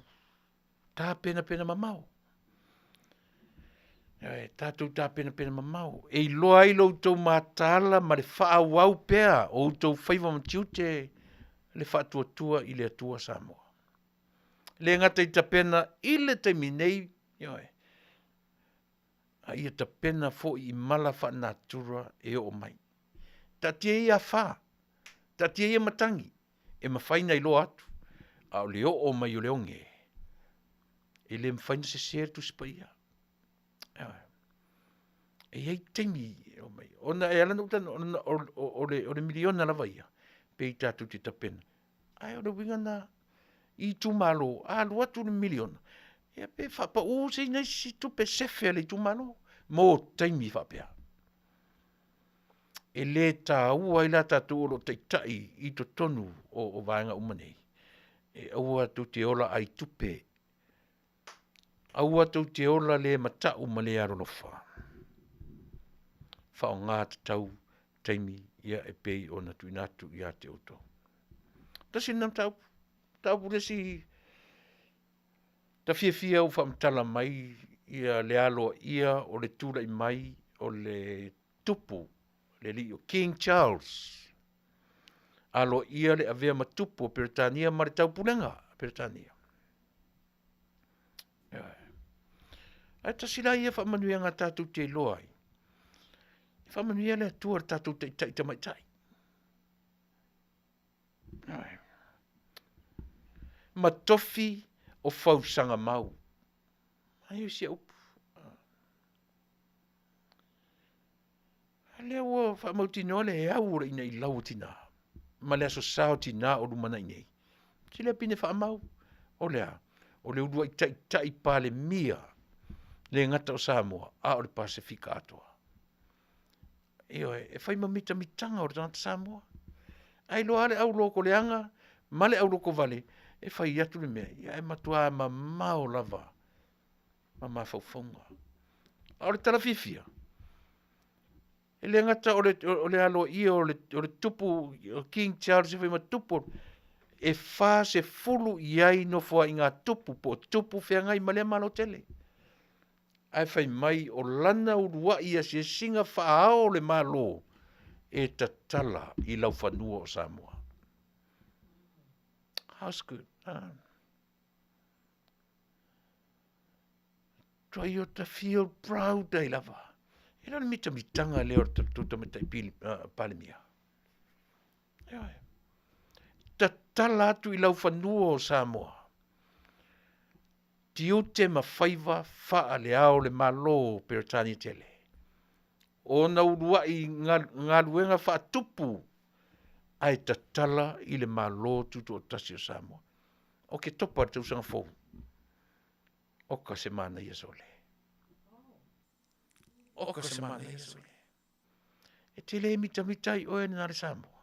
tapenapena mamao. E tatou tapenapena mamao. E iloa ai lo outou mataala ma le faaauau pea o outou faiva ma tiute le faatuatua i le Atua Samoa. Le gata i tapena i le taimi nei, ioe, a ia tapena foi i mala faanatura e oo mai. Taatia ia afa, taatia ia matagi, e mafai ona iloa atu, a o le oo mai o le oge, e le mafai ona sese le Tusi Paia. Ioe. E i ai taimi e oo mai. Ona e ala ona ou talanoa, ona o le miliona lava ia, pei tatou te tapena. Ae o le uiga lena, i itumalo, a alu atu le miliona, ia pe faapau se isi tupe sefe a le itumalo mo taimi faapea. E le taua ai la tatou o lo o taitai i totonu o vaega uma nei, e aua tou te ola ai tupe, aua tou te ola le matau ma le alolofa. Faaaoga tatau taimi ia e pei ona tuuina atu ia te outou. Tasi lena mataupu, mataupu le isi ta fiafia ua faamatala mai ia le aloaia o le tulai mai o le tupu le alii o King Charles. Aloaia le avea ma tupu o Peretania ma le taupulega a Peretania. Ae tasi la ia faamanuiaga tatou te iloa ai, e faamanuia le Atua i le tatou taitai tamaitai. Ma tofi o fausaga mau. Ai o si upu. A lea ua faamautinoa le au o le inailau o tina ma le aso sa o tina o lumanai nei. Se lea pine faamau, o le a? O le uluai taitai Palemia le gata o Samoa, a o le Pasefika atoa. Ioe, e fai ma mitamitaga o le tagata Samoa. Ai loa le au lokoleaga ma le au lokovale e fai atu le mea, ia e matua mamao lava ma mafaufauga. A o le tala fiafia, e le gata o le aloaia o le tupu o King Charles e fai ma tupu, e 40 i ai nofoaiga tupu po o tupu feagai ma lea Malo tele. Ae fai mai o lana uluai asiasiga faaao o le Malo e tatala i laufanua o Samoa. How's good? Ah. Toyota feel proud ai lava. E le o le mitamitaga lea o le tatou tamaitai Palemia. Ioe. Tatala atu i laufanua o Samoa. Tiute ma faiva faaleao le Malo o Peretania tele. Ona uluai galuega faatupu ae tatala i le Malo Tutoatasi o Samoa. O ke topa le tausaga fou. O ka se manaia sole. O ka se manaia sole. E te le mitamita ai oe na le Samoa.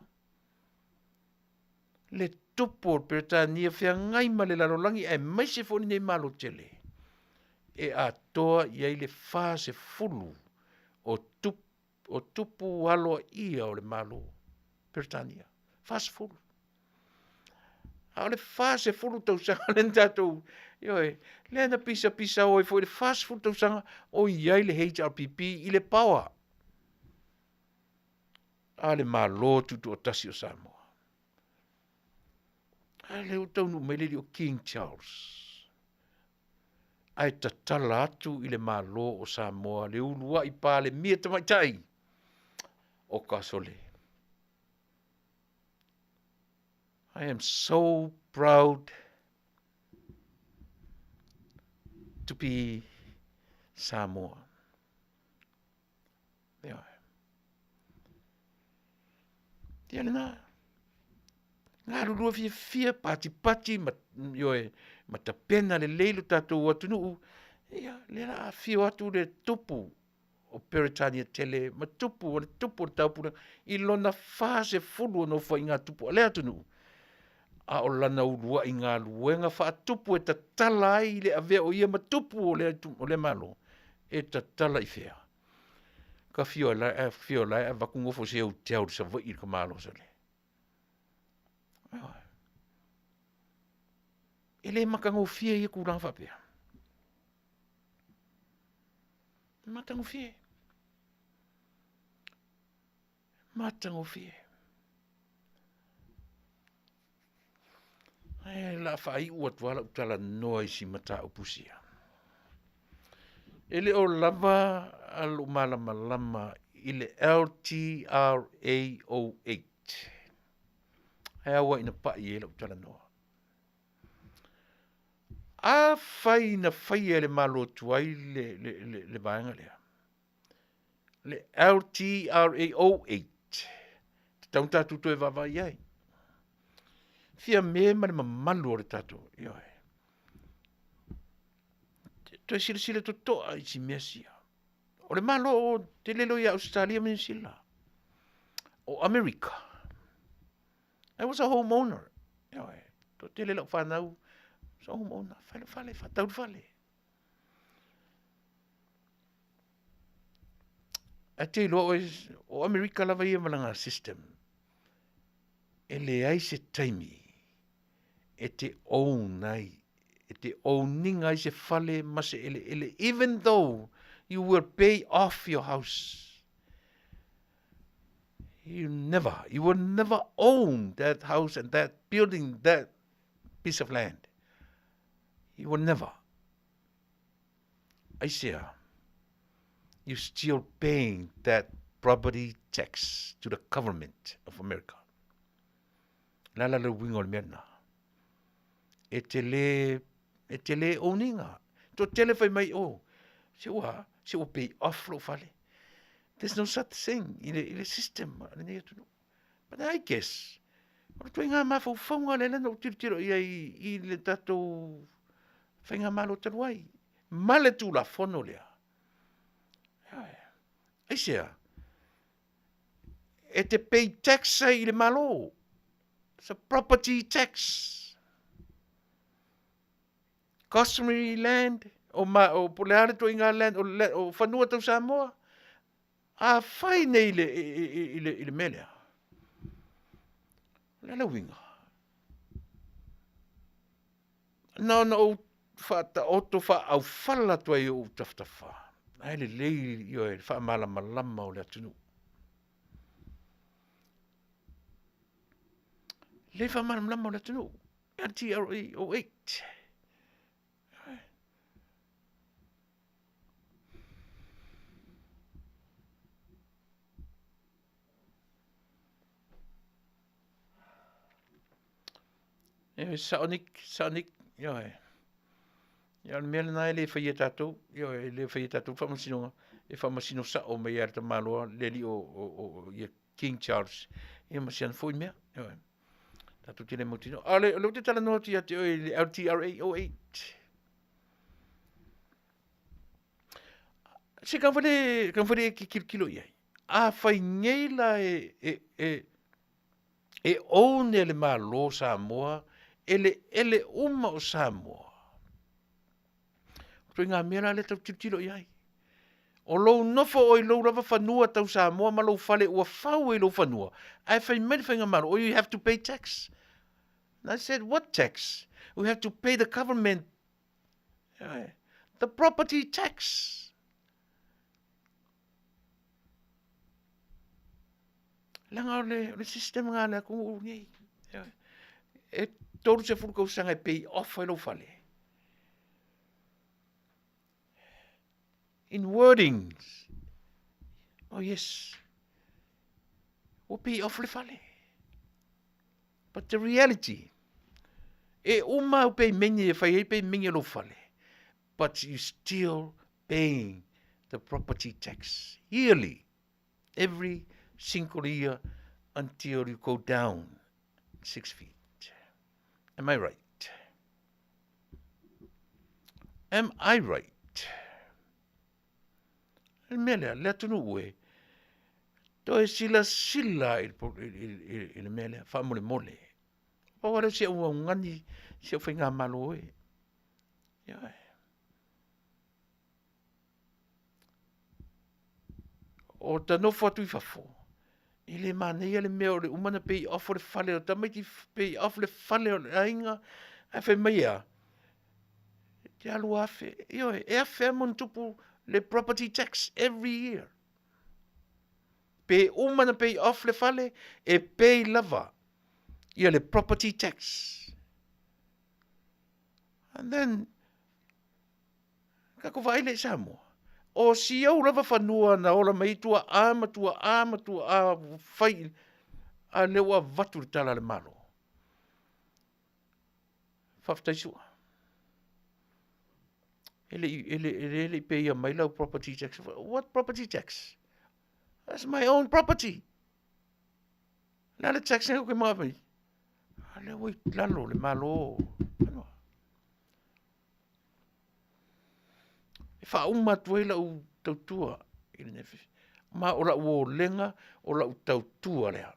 Le tupu o le Peretania feagai ma le lalolagi aemaise foi lenei Malo tele e atoa i ai le 40 o o tupu aloaia o le Malo Peretania. 40. A o le 40 tausaga lea na tatou, ioe, lea na pisapisa o ai foi le 40 tausaga o i ai le HRPP i le power a le Malo Tutoatasi o Samoa. A lea ua taunuu mai le alii o King Charles ae tatala atu i le Malo o Samoa le uluai Palemia tamaitai o Kasole. I am so proud to be Samoa. Ioe. Ia lena. Galulue fiafia, patipati ma, ioe, ma tapena lelei lo tatou atunuu. Ia, lea la afio atu le tupu o Peretania tele ma tupu o le tupu o le taupulega i lona 40 o nofoaiga tupu a lea atunuu, a o lana uluai galuega faatupu e tatala ai le avea o ia ma tupu o lea, o lea Malo, e tatala i fea? Ka fio la, e fio la e avaku ngofo se au te au Savaii i le kamalo sale. E le matagofie ia tulaga faapea. Matagofie. Matagofie. Ae o le a faaiu atu lava lau talanoa i si mataupu sia. E le o lava lou malamalama i le LTRA 08. Ae ao ina pai i ai lau talanoa. Afai na faia e le Malo tuai le, le, le, le vaega lea, le LTRA 08, tatau ona tatou toe vaavaai i ai. Fiame ma le mamalu o le tatou, ioe. Toe silasila totoa i si mea sia. O le Malo tele loa ia Ausetalia ma Niu Sila. O Amerika. I was a homeowner. Ioe, toatele lau fanau, was a homeowner. Fai lou fale, faatau le fale. Ae te iloa oe, o Amerika lava ia ma lana system. E leai se taimi e te own ai, e te owninga ai se fale ma se eleele, even though you will pay off your house. You never, you will never own that house and that building, that piece of land. You will never. Aisea, you still paying that property tax to the government of America. Le a la le uiga o le mea lena? E te le, e te le own ina. Toatele fai mai, oh, se ua, se ua pay off lou fale. There's no such thing i le, i le system a lenei atunuu. But I guess, o le ituaiga mafaufauga lea na ou tilotilo i ai i le tatou faigamalo talu ai, ma le Tulafono lea. Aisea? E te pay tax ai i le Malo. It's a property tax. Customary land, o, ma, o po le a le ituaiga land, o, le, o fanua tau Samoa, a fai nei i le, i, i, i, le, i le mea lea. O le a le uiga? Na ona ou faataoto faaaufala atu ai i ou tafatafa, ae lelei ioe le faamalamalama o le atunuu. Lelei faamalamalama o le atunuu. LTRA 08. Ioe, sao Nick, sao Nick, ioe. Ia, o le mea lena e le faia e tatou, ioe, e le faia e tatou faamasinoga, e faamasino sao mai lava e le tamaloa le alii o, o, o, ia King Charles, ia ma si ana foi mea, ioe. Tatou te le mautinoa. A o le, o lea ou te talanoa atu ia te oe i le LTRA 08. Se taumafai taumafai e tilotilo i ai. Afai nei la e, e, e, e own e le Malo Samoa eleele uma o Samoa. O ituaiga mea la lea tau tilotilo i ai. O lou nofo oe i lou lava fanua tau Samoa ma lou fale ua fau ai lou fanua, ae fai mai le faigamalo, oh you have to pay tax. And I said, what tax? We have to pay the government the property tax. Leaga o le, o le system nga le atunuu nei. E 30 tausaga e pay off ai lou fale. In wordings. Oh yes. Ua pay off le fale. But the reality, e uma au peimeni e fai ai peimeni o lou fale, but you still paying the property tax yearly, every single year until you go down 6 feet. Am I right? Am I right? Le mea lea, le atunuu e, toe silasila i, i, i, i le mea lea, faamolemole. Pau lava lea o si au augani, si au faigamalo e. Ioe. O ta nofo atu i fafo, e le manaia le mea o le uma ona pay off o le fale o tamaiti, pay off le fale o le aiga, ae fai mai e a? Te alu afe, ioe, e afe a tupu le property tax every year. Pe uma na pay off le fale, e pay lava ia le property tax. And then, kako vaai le i Samoa. O si au lava fanua na ola mai tua a ma tua a ma tua a fai a le ua vatu le tala le malo. Faafetai sua. E le e le e le pay mai lau property tax. What property tax? That's my own property. Le ale tax ne ko mai mai. A le ua i lalo le malo. E faauma atu ai lau tautua i le nefi. Ma o lau olega, o lau tautua lea.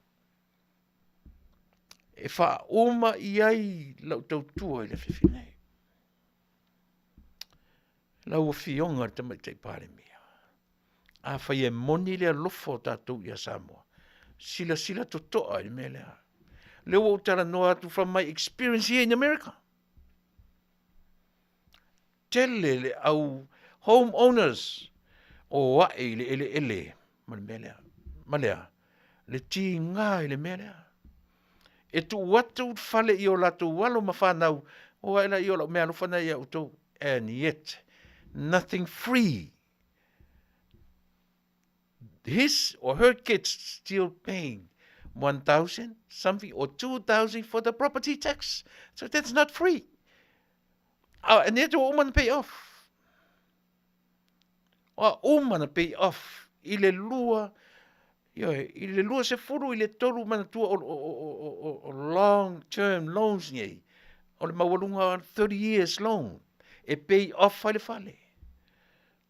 E faauma i ai lau tautua i le afiafi nei. Lau afioga le Tamaitai Palemia. A fai e moni le alofa o tatou ia Samoa. Silasila totoa i le mea lea. Le ua ou talanoa atu from my experience here in America. Tele le au home owners o ae i le eleele ma le mea lea. Ma lea, le tiga i le mea lea. E tuu atu fale i o latou alo ma whanau, o ae la i o lau mea alofa na ia outou. And yet, nothing free. His or her kids still paying 1,000 something or 2,000 for the property tax. So that's not free. And yet ua uma na pay off. Ua uma na pay off i le lua, ioe, i le 20 i le tolu manatua o long term loans nei. O le maualuga 30 years loan. E pay off ai le fale.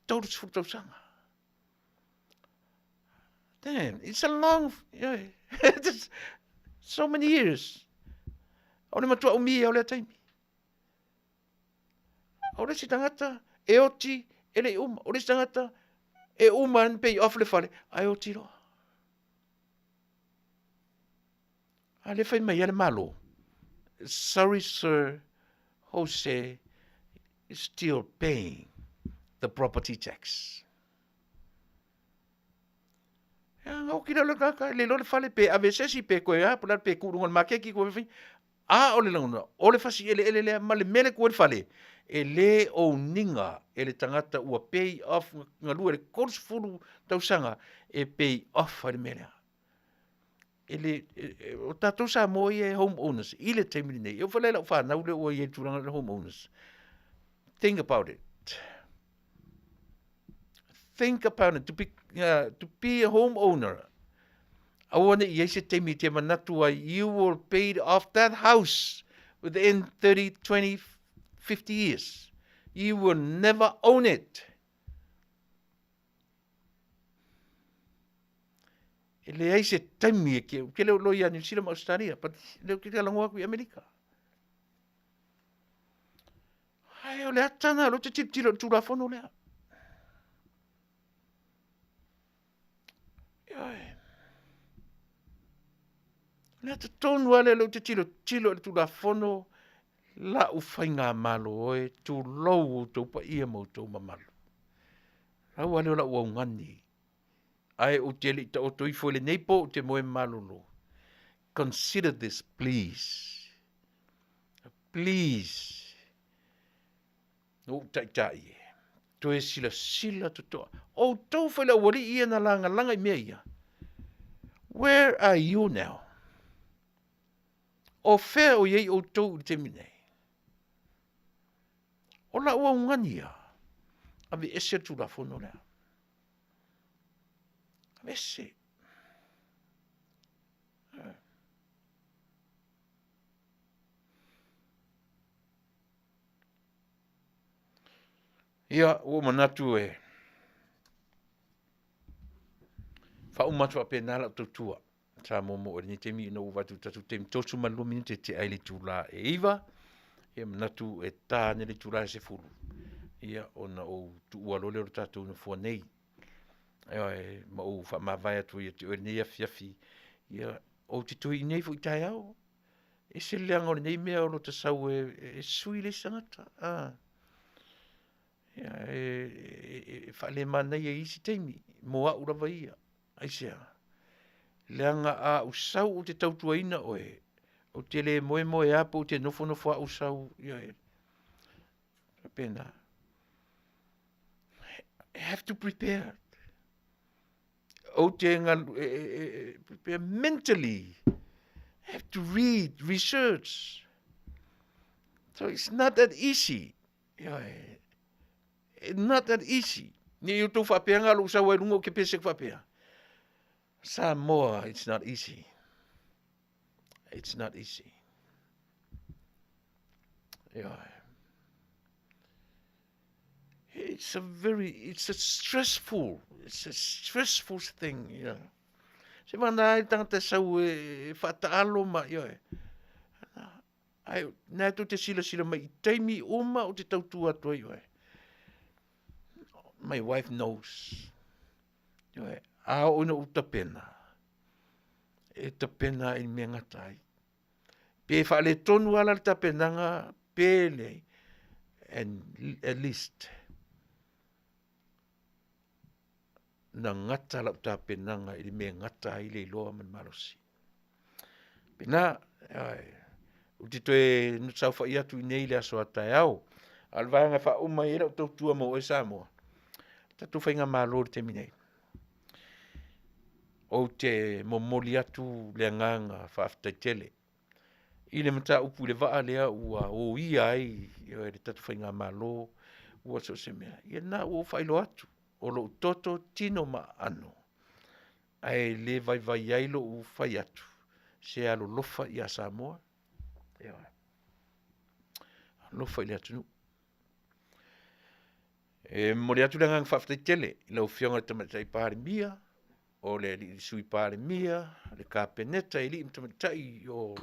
30 tausaga. Damn, it's a long, ioe, it's so many years. O le matua umi o lea taimi. O le isi tagata e oti e le i uma. O le isi tagata e uma e pay off le fale, ae oti loa. A le fai mai le malo. Sorry sir, Jose is still paying the property tax. Ia, nga oki le kaka, le lo le fale pe ave sesi pe koe a, pula pe kurunga le makeki koe fai. A o le lagona, o le fasi ele ele lea ma le mele koe le fale. E le o ninga e le tangata ua pay off ngalua le 30 tausaga e pay off ai le mea lea. E le, o tātou Samoa ia e home owners, i le taimi nei, e ufale lau whanau le ua i e tūranga le home owners. Think about it. Think about it. To be a homeowner. Aua ne i se taimi te manatu ai, you will pay off that house within 30, 20, 50 years. You will never own it. E le ai se taimi e ke, ke leo lo ia New Zealand ma Australia, but leo ke te langoa aku i Amerika. Ai, o le atana, lo te tiro tulafono lea. Ioe. Le ata tonu ale lo te tiro tiro le tulafono la u whainga malo oe, tu lou o tau pa ia mau tau mamalu. Rau ale o la ua ungani. Ai o te li ta o toi fo le nei po te moe malolo. Consider this, please. Please. No tai tai e. Toe sila sila totoa. O tau whai la wali ia na langa langa i mea ia. Where are you now? O whea o iei o tau i te minei. O la ua ungani ia. Ave ese tulafono lea. Ave ese. Ia, ua manatu e whauma atu a pēnā lau tautua. Sa momo o lenei taimi ina ua vatu tatu taimi 32 minute te ai le tula e iwa. Ia manatu e tāne le tula e se fulu. Ia, ona o tuua lole o le tātou na fua nei. Ia, e, ma o whaamavae atu ia te oe nei afiafi. Ia, o te tui nei fo i tai au. E se leanga o lenei mea o lo te sau e sui le sangata. Ah. Ia, e, e, e faalemanaia i isi taimi, mo au lava ia. Aisea? Leaga a ou sau ou te tautuaina oe, ou te le moemoeā pe ou te nofonofo lava ou sau, ioe, faapena. I have to prepare. Ou te galu, e, e, e, e, prepare mentally. I have to read, research. So it's not that easy. Ioe. It's not that easy. Ne i outou faapea nga lou sau ai luga o ke pese faapea. Samoa, it's not easy. It's not easy. Ioe. It's a very, it's a stressful, it's a stressful thing, you know. Se mana ai tangata sau e, e whaataalo ma, ioe. Ai, nā tou te silasila mai i taimi uma o te tautū atu ai oe. My wife knows. Ioe, a oo ina ou tapena, e tapena i mea gata ai. Pe faaletonu lava la le tapenaga, pe leai, and at least, na gata lau tapenaga i le mea e gata ai le iloa ma le malosi. Pena, ai, ou te toe saofai atu i nei le aso a taeao. A o le vaega e faauma ai lau tautua mo oe Samoa, tatou faigamalo i le taimi nei. Ou te momoli atu le agaga faafetai tele i le mataupu i le vaa lea ua oia ai le tatou faigamalo ua so o se mea. Ia lena ua ou faailoa atu, o lou toto, tino ma aano, ae le vaivai ai lou fai atu, se alolofa ia Samoa, ioe, alofa i le atunuu. E momoli atu le agaga faafetai tele i lau Afioga i le Tamaitai Palemia, o le alii Sui Palemia, le Kapeneta i alii ma tamaitai o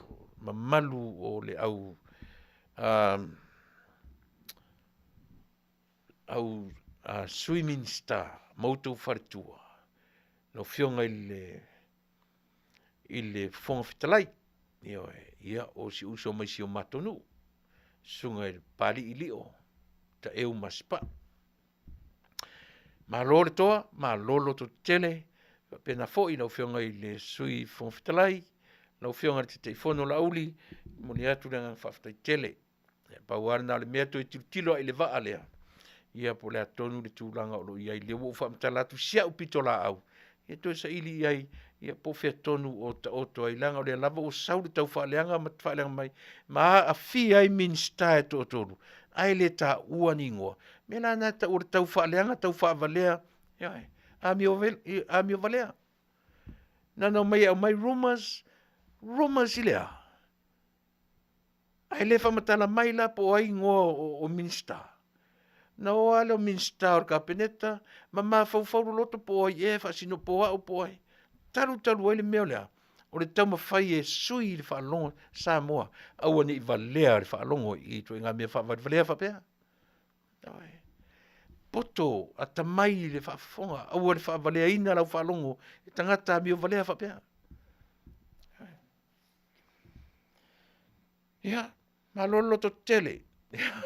mamalu o le au au Sui Minisita ma outou faletua, lau Afioga i le i le Fofoga Fetalai, ioe, ia o si uso mai si o matou nuu, susuga i le Papalii Lio Taeu Masepau. Malo le toa, malo le lototetele, faapena foi lau Afioga i le Sui Fofoga Fetalai, lau Afioga i le Taitaifono Laauli, e momoli atu le agaga faafetai tele. Ia, pau lava lena o le mea toe tilotilo lava i le vaa lea, ia po o le a tonu le tulaga o lo o i ai. Lea ua ou faamatala atu si au pitolaau, ia toe saili i ai, ia po o fea tonu o taoto ai, leaga o lea lava ua sau le taufaaleaga ma faaleaga mai, ma aafia ai Minisita e toatolu, ae le taua ni igoa. O le mea la lena e tau o le taufaaleaga taufaavalea, ioe, amio amio valea. Na ona omai e aumai rumours, rumours i le a? Ae le faamatala mai la po o ai igoa o, o Minisita. Na o lava lea o Minisita o le Kapeneta ma mafaufau loloto po o ai ea e faasino po o au po o ai. Talu talu ai le mea o le a? O le taumafai e sui le faalogo Samoa, aua ne i valea le faalogo i ituaiga mea faavalevalea faapea. Poto, atamai i le faafofoga, aua le faavaleaina lau faalogo i tagata amio valea faapea. Ia, malo le lototetele.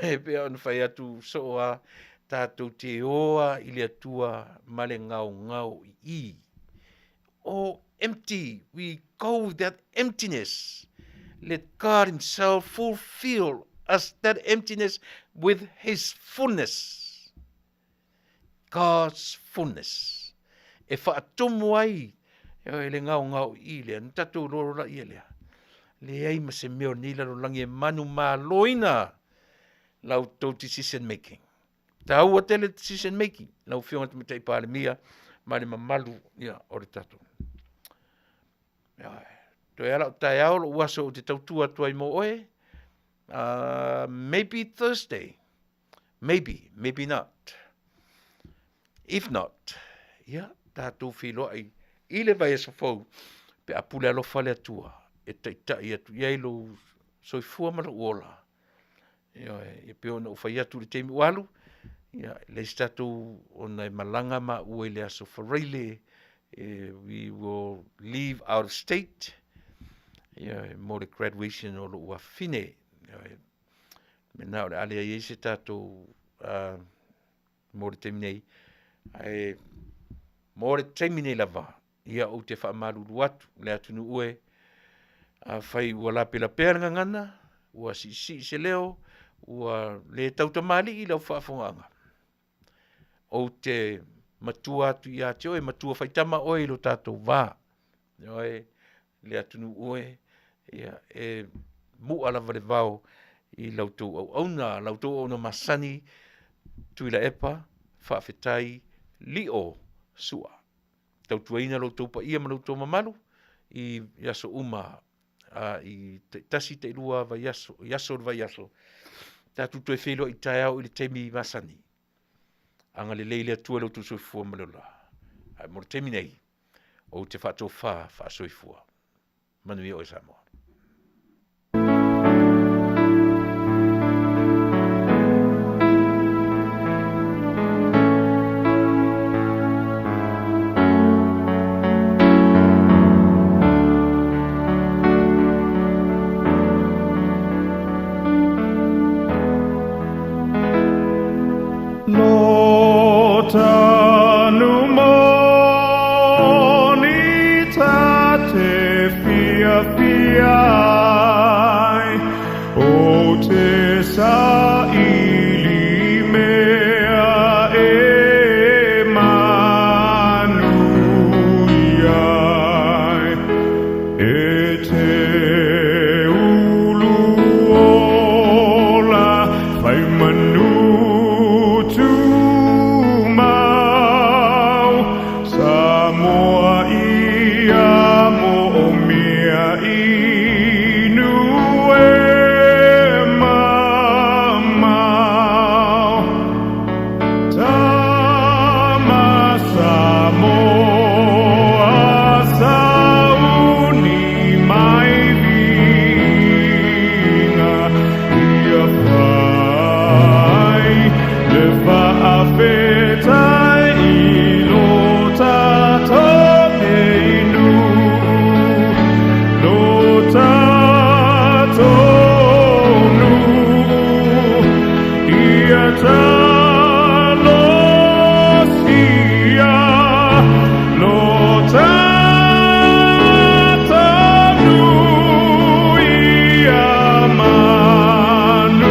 E pei ona fai atu soo lava, tatou te o lava i le Atua ma le gaogao i i. Oh, empty, we go with that emptiness. Let God himself fulfill us that emptiness with his fullness. God's fullness. E faatumu ai e le gaogao i lea, na tatou iloa loa ia lea. Leai ma se mea o lenei lalolagi e manumaloina la outou decision making. Taua tele decision making, lau Afioga i le Tamaitai Palemia ma le mamalu ia, o le tatou. Toe ala o taeao lou aso ou te tautua atu ai mo oe. Maybe Thursday. Maybe, maybe not. If not, ia, tatou feiloai i le vaiaso fou pe a pule alofa le Atua e taitai atu i ai lou soifua ma lou ola. Ioe, e pei ona ou fai atu i le taimi ua alu, ia, e leai se tatou ona e malaga maua i le aso Faraile, e, we will leave out of state, ioe, mo le graduation o lou afafine. Ioe, mena o le a leai ai se tatou uh, mo le taimi nei, ae mo le taimi nei lava, ia ou te faamalulu atu le atunuu e, afai ua lapelapea le gagana, ua siisii se leo, ua le tautamalii lau faafofogaaga, ou te matua atu ia te oe, matua faitama oe i lo tatou va. Ioe, le atunuu e, ia e mua lava le vao i la outou auauna, la outou auauna masani, Tuilaepa, faafetai Lio Sua. Tautuaina lo outou paia ma lo outou mamalu i aso uma i taitasi, tailua vaiaso, i aso o le vaiaso, tatou toe feiloai taeao i le taimi masani. Agalelei le Atua i lo outou soifua ma le ola. Ae mo le taimi nei, ou te faatofa faasoifua. Manuia oe Samoa. Lo tanu moni ta te fiafia ai, o te saili mea e manuia ai. E te ulu ola fai manu tumau, Samoa ia moomia inu e mamao. Tama Samoa sauni mai viiga, ia fai le faafetai i lo tatou nei nuu, lo tatou nuu, ia talosia lo tatou nuu ia manuia.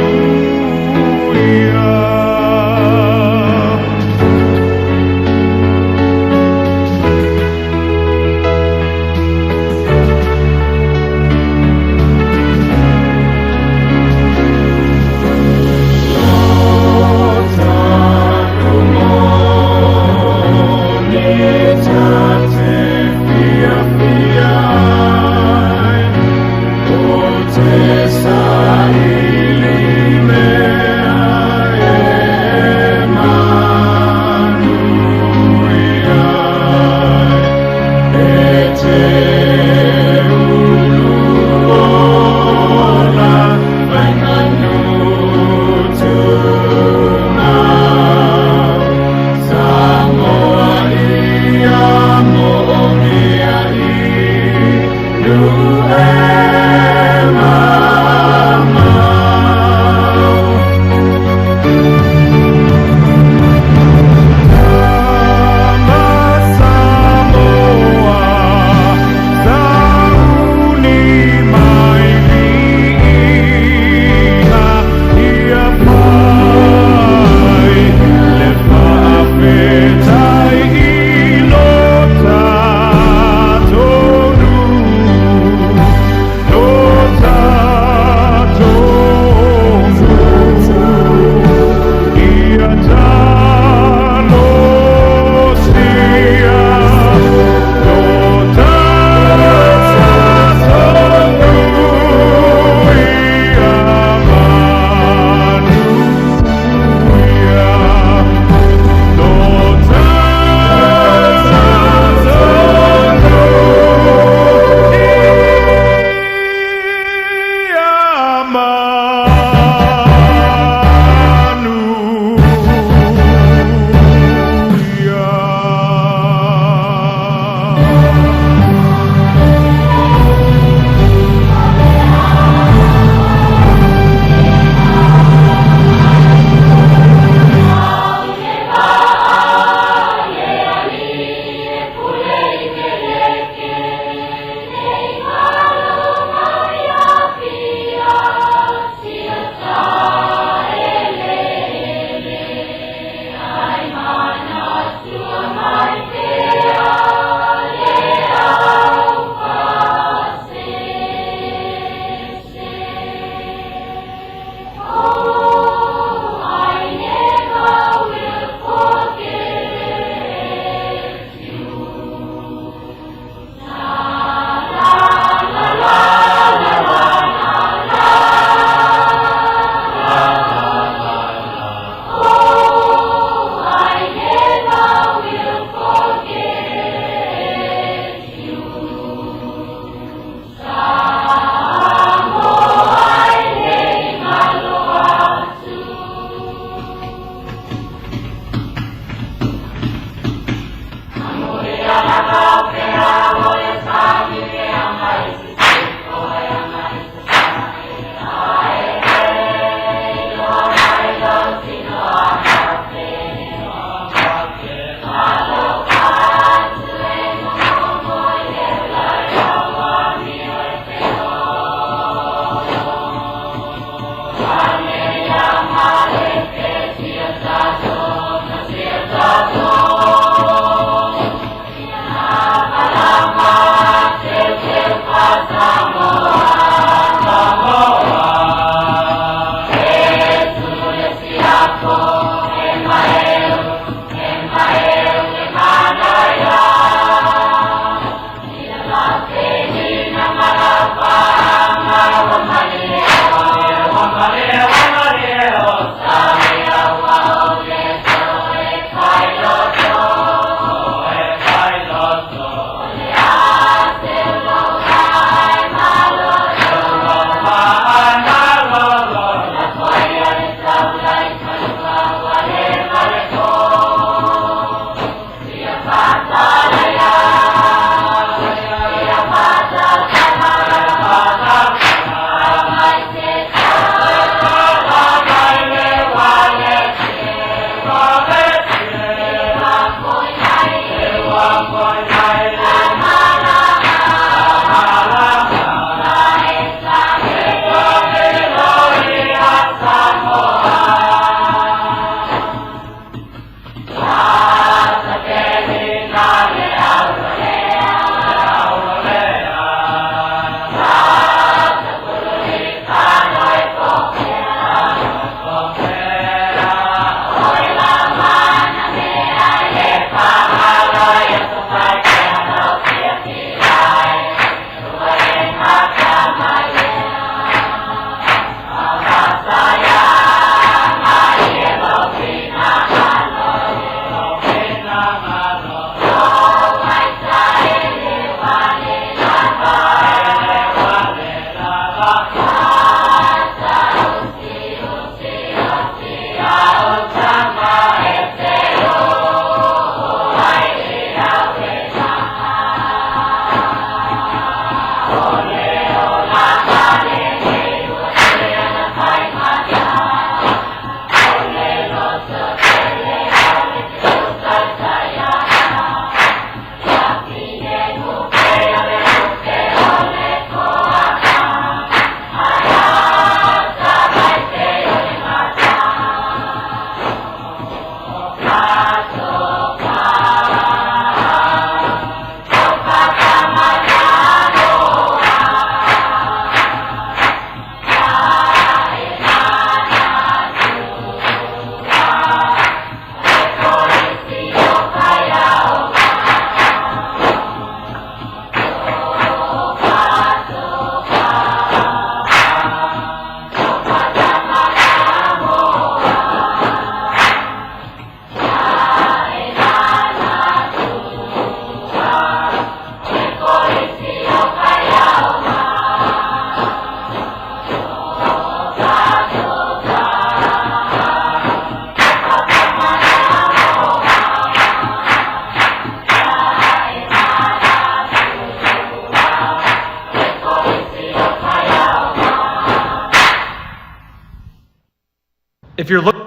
If you're looking